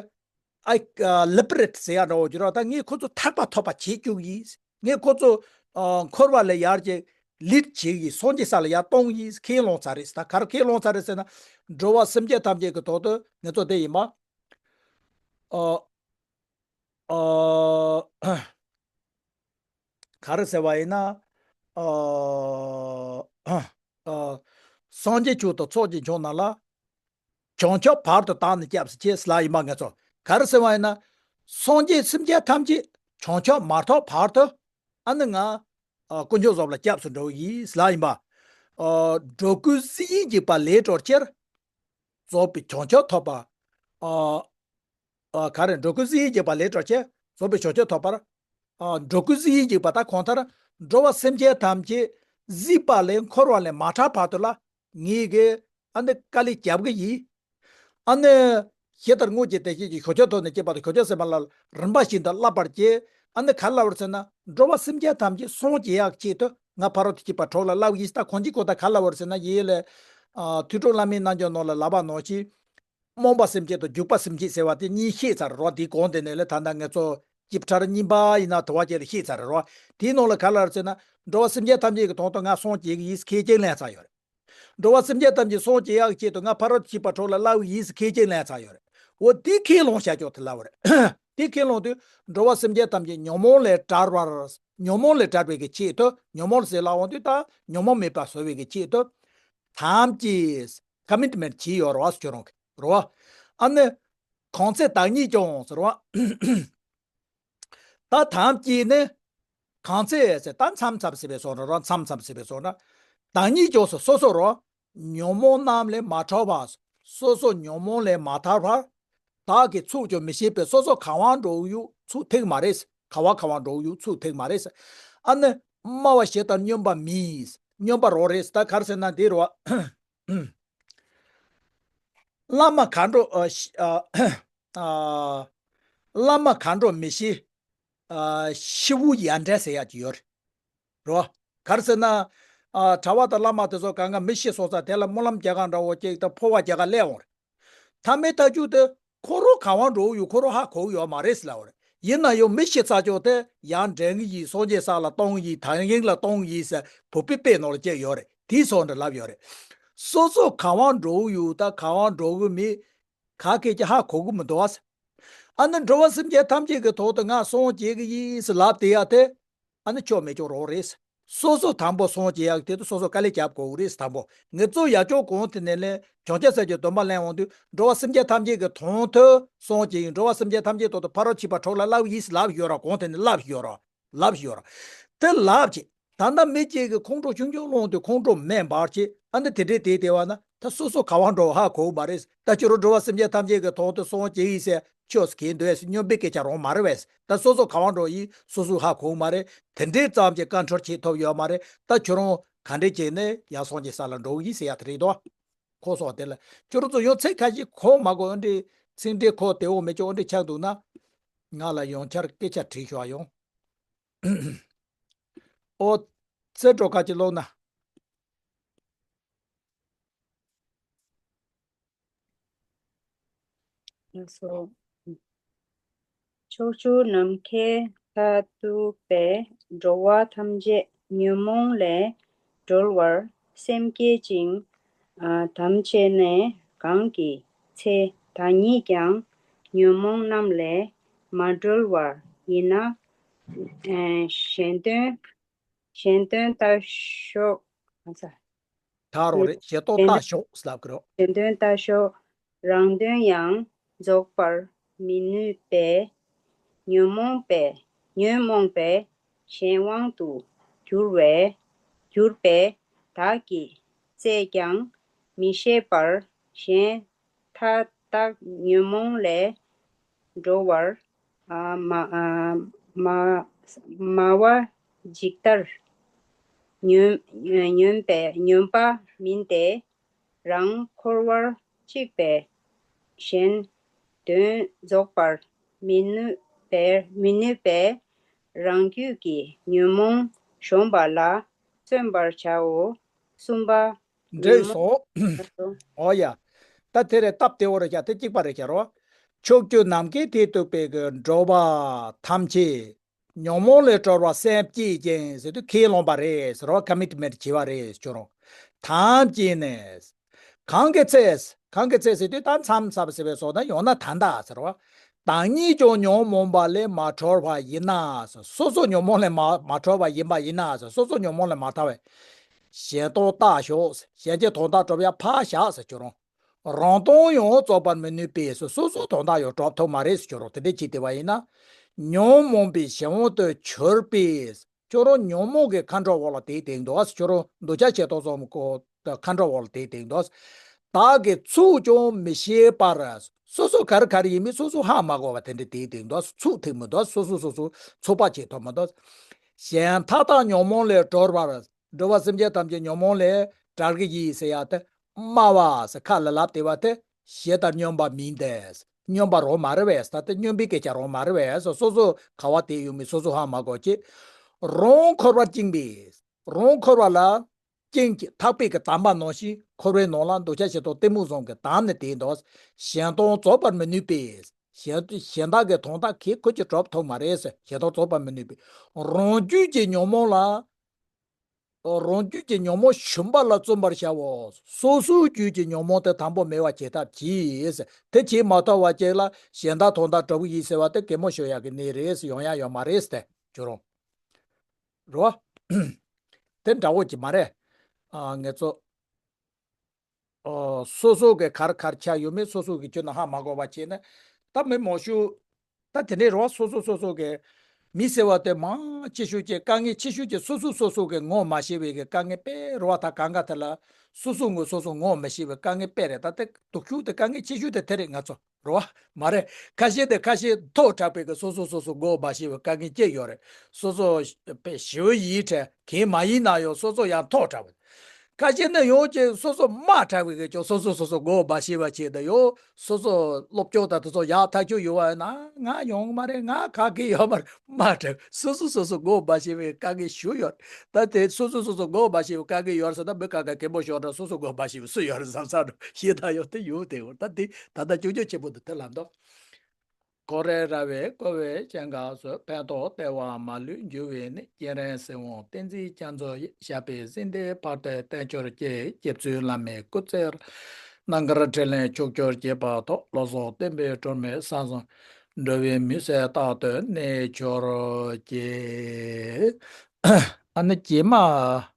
ཨ། ལི་པི་རེ་ཊི་ཟེར་ཡ་འདྲ་བོ་གྱུར་རོ། ད་ངས་ཁོ་ཚོ་ཐར་པ་ཐོབ་པ་བྱེད་བཅུག་ཡིན། ངས་ཁོ་ཚོ། ཨ། འཁོར་བ་ལས་ཡར་གྱི་ལུས་བྱེད་ཡིན། སངས་རྒྱས་ས་ལ་ཡར་གཏོང་ཡིན། ཁས་བླངས་ཚར་རེད། ད་ག་རེ་ཁས་བླངས་ཚར་རེད་ཟེར་ན། འགྲོ་བ་སེམས་ཅན་ཐམས་ཅད་ཀྱི་ཐོག་ཏུ་ངེད་ཚོ་དེ་ཡིན་པ། ཨ། ཨ། ག་རེ་ཟེར་བ་ཡིན་ན། ཨ། ཨ། སངས་རྒྱས་ཆོས་དང་ཚོགས་ཀྱི་མཆོག་རྣམས་ལ། བྱང་ཆུབ་བར་དུ་བདག་ནི་སྐྱབས་སུ་མཆི་ལབ་ཡིན་པ་ངེད་ཚོ། ག་རེ་ཟེར་བ་ཡིན་ན། སངས་རྒྱས་སེམས་ཅན་ཐམས་ཅད་བྱང་ཆུབ་མ་ཐོབ་བར་དུ། ཨ་ནི་ང་། ཨ། དཀོན་མཆོག་གསུམ་ལ་སྐྱབས་སུ་འགྲོ་ཡིན་ལབ་ཡིན་པ། ཨ། འགྲོ་ཀུན་སྲིད་ཡིན་འཇིགས་པ་ལས་སྒྲོལ་ཕྱིར། རྫོགས་པའི་བྱང་ཆུབ་ཐོབ་པ། ཨ། ཨ། ག་རེ། འགྲོ་ཀུན་སྲིད་ཡིན་འཇིགས་པ་ལས་སྒྲོལ་ཕྱིར། རྫོགས་པའི་བྱང་ཆུབ་ཐོབ་པར། ཨ། འགྲོ་ཀུན་སྲིད་ཡིན་འཇིགས་པ་ད་གང་ལྟར། འགྲོ་བ་སེམས་ཅན་ཐམས་ཅད་གཟིགས་པ་ལས་འཁོར་བ་ལས་མ་ཐར་བར་དུ་ལ། ངེད་ཀྱིས་ཨ་ནི་དཀའ་ལས་རྒྱབ་གི་ཡིན། ཨ་ནི། ཇི་ལྟར་དངོས་ཀྱི་བདེ་གཤེགས་ཀྱིས། ཞི་ཁྱོད་ཐོབ་ནས་སྐྱེས་པ་དང་། ཞི་ཁྱོད་སེམས་དཔའ་ལ། རིམ་པ་བཞིན་དུ་བསླབ་པར་བགྱི། ཨ་ནི་ག་རེ་ལབ་པ་རེད་ཟེར་ན། འགྲོ་བ་སེམས་ཅན་ཐམས་ཅད་སངས་རྒྱས་ཡག་ཆེད་དུ་ང་ཕ་རོལ་ཏུ་ཕྱིན་པ་གྲོགས་ལ་སླབ་ཡིན། ད་གང་ཅི་གོ་ད་ག་རེ་ལབ་པ་རེད་ཟེར་ན། ཡིད་ལ། ཨ། ཐོས་གྲོལ་བླ་མའི་རྣལ་འབྱོར་ནང་ལ་ལབ་པ་ནང་བཞིན། རྨོངས་པ་སེམས་བསྐྱེད་དང་འཇུག་པ་སེམས་བསྐྱེད་ཟེར་བ་དེ་གཉིས་བཤད་ཚར་རོ། དེའི་གོང་དེ་ནས་ལས་ད་ལྟ་ངེད་ཚོ་ཅིབ་ཕྲ་ར་གཉིས་པ་ཡིན་ན་དུ་བ་བཅས་ལ་བཤད་ཚར་རོ། དེའི་ནང་ལ་ག་རེ་ལབ་ཟེར་ན། འགྲོ་བ་སེམས་ཅན་ཐམས་ཅད་ཀྱི་དོན་དུ་ང་སངས་རྒྱས་ཀྱི་ཡིན་ཟེར་ཁས་ཀྱང་ལེན་ཚར་ཡོད་རེད། འགྲོ་བ་སེམས་ཅན་ཐམས་ཅད་སངས་རྒྱས་ཡག་ཆེད་དུ་ང་ཕ་རོལ་ཏུ་ཕྱིན་པ་གྲོགས་ལ་སླབ་ཡིན་ཟེར་ཁས་ཀྱང་ལེན་ཚར་ཡོད་རེད། འོ་དེ་ཁས་ལོངས་བྱ་ཆོག་དེ་ལབ་པ་རེད། དེ་ཁས་ལོངས་དུས་འགྲོ་བ་སེམས་ཅན་ཐམས་ཅད་ཉོན་མོངས་ལས་བྲལ་བར། ཉོན་མོངས་ལས་བྲལ་བའི་གི་ཆེད་དུ། ཉོན་མོངས་ཟེར་ལབ་འོང་དུས་ད་ཉོན་མོངས་མེད་པར་བཟོ་བའི་གི་ཆེད་དུ། དམ་བཅས། ཀ་མིཊ་མེནཊ་བྱས་ཡོད་རེད་བ། ཁྱོད་རང་གི་རེད་བ། ཨ་ནི། གང་ཚེ་བདག་ཉིད་ཀྱང་ཟེར་བ། ད་དམ་བཅས་ནི། གང་ཚེ་ཟེར་ད་མཚམས་མཚམས་ཟེར་བའི་སོགས་རེད་རོ། མཚམས་མཚམས་ཟེར་བའི་སོགས་རེད། བདག་ཉིད་ཀྱང་ཟེར་སོ་སོ་རོ། ཉོན་མོངས་རྣམས་ལས་མ་ཐར་བར། སོ་སོ་ཉོན་མོངས་ལས་མ་ཐར་བར། བདག་གིས་ཚུགས་ཀྱང་མི་ཤེས་པས། སོ་སོ་གང་བར་འགྲོ་ཡོད་ཚུགས་ཐུབ་མ་རེད། ག་བ་གང་བར་འགྲོ་ཡོད་ཚུགས་ཐུབ་མ་རེད། ཨ་ནི། སྨྲ་བ་ཞིག་དང་སྨྱོན་པ་མིན། སྨྱོན་པ་རོ་རེད། ད་ག་རེ་ཟེར་ན་འདི་རོ། བླ་མ་གར་འགྲོ། ཨ། ཤི། ཨ། ཨ། བླ་མ་གར་འགྲོ་མི་ཤེས། ཨ། ཤི་བོ་ཡ་འདྲ་ཟེར་ཡག་ཅིག་ཡོད་རེད། རོ། ག་རེ་ཟེར་ན། ཨ། གྲྭ་བ་དང་བླ་མ་དེ་ཚོ་གང་ག་མི་ཤི་སོང་ཙང་དེ་ལ་སྨོན་ལམ་རྒྱག་ག་འདྲ་བོ་ཅིག་དང་འཕོ་བ་རྒྱག་ག་སླེབས་འོང་རེད། མཐའ་མའི་མཐའ་མཇུག་དུ་ཁོ་རང་གང་བ་འགྲོ་གི་ཡོད་ཁོ་རང་ཧ་གོ་གི་ཡོད་མ་རེད་ཟེར་ལབ་པ་རེད། ཡིན་ན་ཡང་མི་ཤི་ཚར་ཅོག་དེ་ཡར་འདྲེན་གི་ཡིན། སངས་རྒྱས་ས་ལ་གཏོང་གི་ཡིན། དང་བཞིན་ལ་གཏོང་གི་ཡིན་ཟེར་བོད་པའི་དཔེ་ནང་ལ་བཅས་ཡོད་རེད། དེའི་སོགས་འདྲ་ལབ་ཡོད་རེད། སོ་སོ་གང་བ་འགྲོ་གི་ཡོད་ད་གང་བ་འགྲོ་གི་མེད། ག་གེ་ཀྱི་ཧ་གོ་གི་མི་འདུག་ཨ། ཨ་ནི་འགྲོ་བ་སེམས་ཅན་ཐམས་ཅད་ཀྱི་ཐོག་ཏུ་ང་སངས་རྒྱས་ཀྱི་ཡིན་ཟེར་ལབ་བསྡད་ཡ་དེ། ཨ་ནི་ཆོ་མེད་ཆོ་རོགས་རེད། སོ་སོ་དང་པོ་སངས་རྒྱས་ཡག་དེ་དུ་སོ་སོ་དཀའ་ལས་རྒྱབ་དགོས་རེད། དང་པོ་ངེད་ཚོ་ཡ་ཅོག་གོང་དེ་ནས་ལས་བྱང་ཆུབ་སེམས་ཀྱི་སྡོམ་པ་ལེན་འོང་དུས་འགྲོ་བ་སེམས་ཅན་ཐམས་ཅད་ཀྱི་དོན་དུ་སངས་རྒྱས་ཡིན། འགྲོ་བ་སེམས་ཅན་ཐམས་ཅད་ཐོག་ཏུ་ཕ་རོལ་ཕྱིན་པ་གྲོགས་ལ་སླབ་ཡིན་ཟེར་ལབ་ཡོད་ར། གོང་དེ་ནས་ལབ་ཡོད་ར། ལབ་ཡོད་ར། དེ་ལབ་ཅིག་ད་ལྟ་མི་གཅིག་གིས་ཁོང་ཁྲོ་ཆུང་ཆུང་སློང་དུས་ཁོང་ཁྲོ་མེད་འབར་ཅིག་ཨ་འདི་དེ་འདྲས་དེ་དེ་བ་ན་ད་སོ་སོ་ག་བ་འགྲོ་ཧ་གོ་མ་རེད། ད་ཁྱོད་རང་འགྲོ་བ་སེམས་ཅན་ཐམས་ཅད་ཀྱི་དོན་དུ་སངས་རྒྱས་ཡིན་ཟེར་ཆོས་སུ་གས་འདོད་ཟེར་སྨྱོན་པའི་སྐད་ཆ་རང་མ་རེད་བས། ད་སོ་སོ་ག་བ་འགྲོ་ཡིན་སོ་སོ་ཧ་གོ་མ་རེད། དེ་འདྲས་ཙམ་གྱི་བཀའ་འཁྲོལ་བྱེད་ཐུབ་ཡོད་མ་རེད། ད་ཁྱོད་རང་ག་འདྲས་བྱས་ནས་ཡང་སངས་རྒྱས་ས་ལ་འགྲོ་གི་ཡིན་ཟེར་ཡ་དེ་རེད་དོ། ཁོ་སོགས་དེ་ལ་ཁྱོད་རང་ཚོ་ཡང་ཚིག་ཁ་ཤས་གོ་མ་གོ་ཨ་འདྲས་ཚིག་འགྲེལ་གོ་བདེ་བོ་མེད་ཀྱང་ཨ་འདྲས་ཆགས་འདུག་ན་ང་ལ་ཡང་བསྐྱར་སྐད་ཆ་དྲིས་ཤོག་ཨ་ཡོང་། ཨོ། རྩེ་སྤྲོ་ཁ་ཅིག་ཀློག་ན། ལགས་སོ། ཕྱོགས་བཅུ་ནམ་མཁའི་མཐས་གཏུགས་པའི་འགྲོ་བ་ཐམས་ཅད་ཉོན་མོངས་ལས་སྒྲོལ་བར་སེམས་བསྐྱེད་ཅིང་། ཨ། དམ་བཅས་ནས་གང་གི་ཚེ་བདག་ཉིད་ཀྱང་ཉོན་མོངས་རྣམས་ལས་མ་གྲོལ་བར་ཡིན་ན། ཨ། གཞན་དོན་གཞན་དོན་ལྟ་ཞོག་ཨ་ཙ། ད་རོ་རེད། གཞན་དོན་ལྟ་ཞོག་ཟེར་ལབ་ཀྱི་རོ། གཞན་དོན་ལྟ་ཞོག་རང་དོན་ཡང་རྫོགས་པར་མི་ནུས་པས། ཉོན་མོངས་པས་ཉོན་མོངས་པས་གཞན་དབང་དུ་གྱུར་བས། གྱུར་པས་བདག་གིས་བཙལ་ཀྱང་མི་ཤེས་པར་གཞན་མཐའ་དག་ཉོན་མོངས་ལས་སྒྲོལ་བར་ཨ་མ་ཨ་མ་སྨྲ་བ་ཇི་ལྟར་ཉོན་ཉོན་པའི་ཉོན་པ་མིན་ཏེ། རང་འཁོར་བར་གཅིག་པས་གཞན་དོན་རྫོགས་པར་མི་ནུས་པའི་མི་ནུས་པས་རང་རྒྱུད་ཀྱི་ཉོན་མོངས་གཞོམ་པ་ལ་བརྩོན་པར་བྱའོ། གསུམ་པ། འགྲིག་སོང་། ཨོ་ཡ། ད་དེ་རེད། སྟབས་བདེ་བོ་རེད་ཤག་དེ་གཅིག་པ་རེད་ཤག་རོ། ཕྱོགས་བཅུ་ནམ་མཁའི་མཐས་གཏུགས་པའི་གི་འགྲོ་བ་ཐམས་ཅད་ཉོན་མོངས་ལས་གྲོལ་བར་སེམས་བསྐྱེད་ཅིང་ཟེར་དུས་ཁས་བླངས་པ་རེད་ཟེར་བ། ཀ་མི་ཊི་མེན་ཊི་བྱས་པ་རེད་ཟེར་ཁྱོད་རང་། ཐམས་ཅད་ནི། གང་གི་ཚེ། གང་གི་ཚེ་ཟེར་དུས་ད་མཚམས་མཚམས་ཟེར་བའི་སོགས་ན་ཡང་ན་ད་ལྟ་ཟེར་བ། བདག་ཉིད་ཀྱང་ཉོན་མོངས་པ་ལས་མ་གྲོལ་བ་ཡིན་ན་ཟེར། སོ་སོ་ཉོན་མོངས་ལས་མ་མ་གྲོལ་བ་ཡིན་པ་ཡིན་ན་ཟེར། སོ་སོ་ཉོན་མོངས་ལས་མ་ཐར་བས། གཞན་དོན་བརྟགས་ཤོག་གཞན་གྱི་དོན་དག་སྒྲུབ་ཡ་ཕར་བཞག་ཟེར་ཁྱོད་རང་། རང་དོན་ཡང་རྫོགས་པར་མི་ནུས་པས་ཟེར། སོ་སོའི་དོན་དག་ཡང་སྒྲུབ་ཐུབ་མ་རེད་ཟེར་ཁྱོད་རང་། དེ་འདྲ་བྱས་བསྡད་པ་ཡིན་ན། ཉོན་མོངས་པའི་གཞན་དབང་དུ་གྱུར་པས། ཁྱོད་རང་ཉོན་མོངས་ཀྱི་མཁའ་འགྲོ་འོག་ལ་དེད་དེ་འདུག་ཁྱོད་རང་འདོད་ཆགས་ཞེ་སྡང་གསུམ་གྱི་མཁའ་འགྲོ་འོག་ལ་དེད་དེ་འདུག་བདག་གིས་ཚུགས་ཀྱང་མི་ཤེས་པར། སོ་སོ་ག་རེ་ག་རེ་ཡིན་མིན་སོ་སོ་ཧ་མ་གོ་བ་དེ་འདྲ་དེད་དེ་འདུག་ཚུགས་ཐུབ་མི་འདུག་སོ་སོ་སོ་སོ་ཚུགས་པ་བྱེད་ཐུབ་མི་འདུག་གཞན་མཐའ་དག་ཉོན་མོངས་ལས་གྲོལ་བར། འགྲོ་བ་སེམས་ཅན་ཐམས་ཅད་ཉོན་མོངས་ལས་བྲལ་གྱི་ཡིན་ཟེར་ཡ་དེ། སྨྲ་བ་ཟེར་ཁ་ལ་ལབ་བསྡད་པ་དེ། ཞེ་སྡང་སྨྱོན་པ་མིན་ཏེ། སྨྱོན་པ་རང་མ་རེད་པས། ད་དེ་སྨྱོན་པའི་སྐད་ཆ་རང་མ་རེད་པས། སོ་སོ་ག་བ་དེ་ཡོང་མིན་སོ་སོ་ཧ་མ་གོ་ཅེས། རང་འཁོར་བར་བཅིངས་པས། རང་འཁོར་བ་ལ་བཅིངས་ཀྱི་ཐག་པས་ཀྱི་དམ་པ་ནང་བཞིན་འཁོར་བའི་ནང་ལ་འདོད་ཆགས་ཞེ་སྡང་གཏི་མུག་གསུམ་གྱིས་བསྡམས་ནས་དེ་འདུག་གཞན་དོན་རྫོགས་པར་མི་ནུས་པས། གཞན་གཞན་དག་གི་དོན་དག་གིས་ཁོ་ཅིག་གྲུབ་ཐུབ་མ་རེད་ཟེར། གཞན་དོན་རྫོགས་པར་མི་ནུས་པས། རང་རྒྱུད་ཀྱི་ཉོན་མོངས་ལ། རང་རྒྱུད་ཀྱི་ཉོན་མོངས་ཞུམ་པ་ལ་བརྩོན་པར་བྱའོ། སོ་སོའི་རྒྱུད་ཀྱི་ཉོན་མོངས་དེ་དང་པོ་མེད་པ་བྱེད་ཐབས་གྱིས། དེ་བྱེད་མ་ཐུབ་པ་ཅིག་ལ་གཞན་དག་དོན་དག་སྒྲུབ་ཀྱི་ཡིན་ཟེར་བ་དེ་གད་མོ་ཤོར་ཡག་གི་གནས་རེད། ཡོང་ཡག་ཡོད་མ་རེད་དེ་ཁྱོད་རང་། རོ། དེ་འདྲ་བོ་ཅིག་མ་རེད། ཨ་ངེད་ཚོ། ཨོ། སོ་སོ་གི་གར་གར་ཆགས་ཡོད་མེད་སོ་སོ་གི་ཁྱོད་ན་ཧ་མ་གོ་བ་བྱས་ན། ད་མི་མང་ཤོས། ད་དེ་འདྲའི་རོ། སོ་སོ་སོ་སོ་གི་མི་ཟེར་བ་དེ་མང་ཆེ་ཤོས་ཀྱི་དཀའ་ངལ་ཆེ་ཤོས་ཀྱི་སོ་སོ་སོ་སོ་གི་ངོ་མ་ཤེས་པའི་གི་དཀའ་ངལ་དཔེ་རོ། ད་གང་ག་དེ་ལ་སོ་སོ་ངོ་སོ་སོ་ངོ་མ་ཤེས་པའི་དཀའ་ངལ་དཔེ་རེད། ད་དེ་སྡུག་ཤོས་དེ་དཀའ་ངལ་ཆེ་ཤོས་དེ་དེ་རེད། ང་ཚོ་རོ་བ་མ་རེད། ཁ་ཤས་དེ་ཁ་ཤས་མཐོ་དྲགས་པའི་གི་སོ་སོ་སོ་སོ་ངོ་མ་ཤེས་པའི་དཀའ་ངལ་སྐྱེ་ཡོད་རེད། སོ་སོ་དཔེ་ཞེ་པོ་ཡིན་དྲན་གང་མ་ཡིན་ན་ཡང་སོ་སོ་ཡང་མཐོ་དྲགས་པ། ཁ་ཤས་ནི་ཡོང་ཅིག་སོ་སོ་དམའ་དྲགས་པའི་གི་ཅོ་སོ་སོ་སོ་སོ་ངོ་མ་ཤེས་པ་བྱས་ད་ཡོ། སོ་སོ་སློབ་སྦྱོང་དང་དེ་ཚོ་ཡག་ཐག་ཆོད་ཡོད་བ་ཡིན་ན། ང་ཡོང་མ་རེད། ང་ག་གི་ཡོད་མ་རེད། དམའ་དྲགས། སོ་སོ་སོ་སོ་ངོ་མ་ཤེས་པའི་དཀའ་ངལ་ཞུ་ཡོད། ད་དེ་སོ་སོ་སོ་སོ་ངོ་མ་ཤེས་པའི་དཀའ་ངལ་ཡོད་ཟེར་ན་མི་ག་ག་གད་མོ་ཤོར་འདྲ། སོ་སོ་ངོ་མ་ཤེས་པའི་སུ་ཡོད་རེད་བསམ་བསམ་འདྲ་ཤེས་ད་ཡོད་དེ་ཡོད་དེ་ཡོད། ད་དེ་ད་ལྟ་ཅུང་ཅུང་ཆེན་པོ་འདུག་དེ་ལ་འདུག་ཀོ་རེ་ར་བས་བསྐོར་བའི་སྤྱན་སྔར་སུ། ཕན་འདོགས་བདེ་བ་མ་ལུས་འབྱུང་བའི་གནས། སྤྱན་རས་གཟིགས་དབང་བསྟན་འཛིན་རྒྱ་མཚོ་ཡི། ཞབས་པད་སྲིད་མཐའི་བར་དུ་བརྟན་གྱུར་ཅིག་སྐྱབས་བཅོལ་བླ་མའི་སྐུ་ཚེ། རྣམ་དཀར་ཕྲིན་ལས་ཕྱོགས་བཅུར་རྒྱས་པ་ཐོབ། བློ་བཟང་བསྟན་པའི་སྒྲོན་མེ་བསམ་བཟང་འགྲོ་བའི་མུན་སེལ་རྟག་ཏུ་གནས་གྱུར་ཅིག་ཨ་ནི་རྗེས་མ།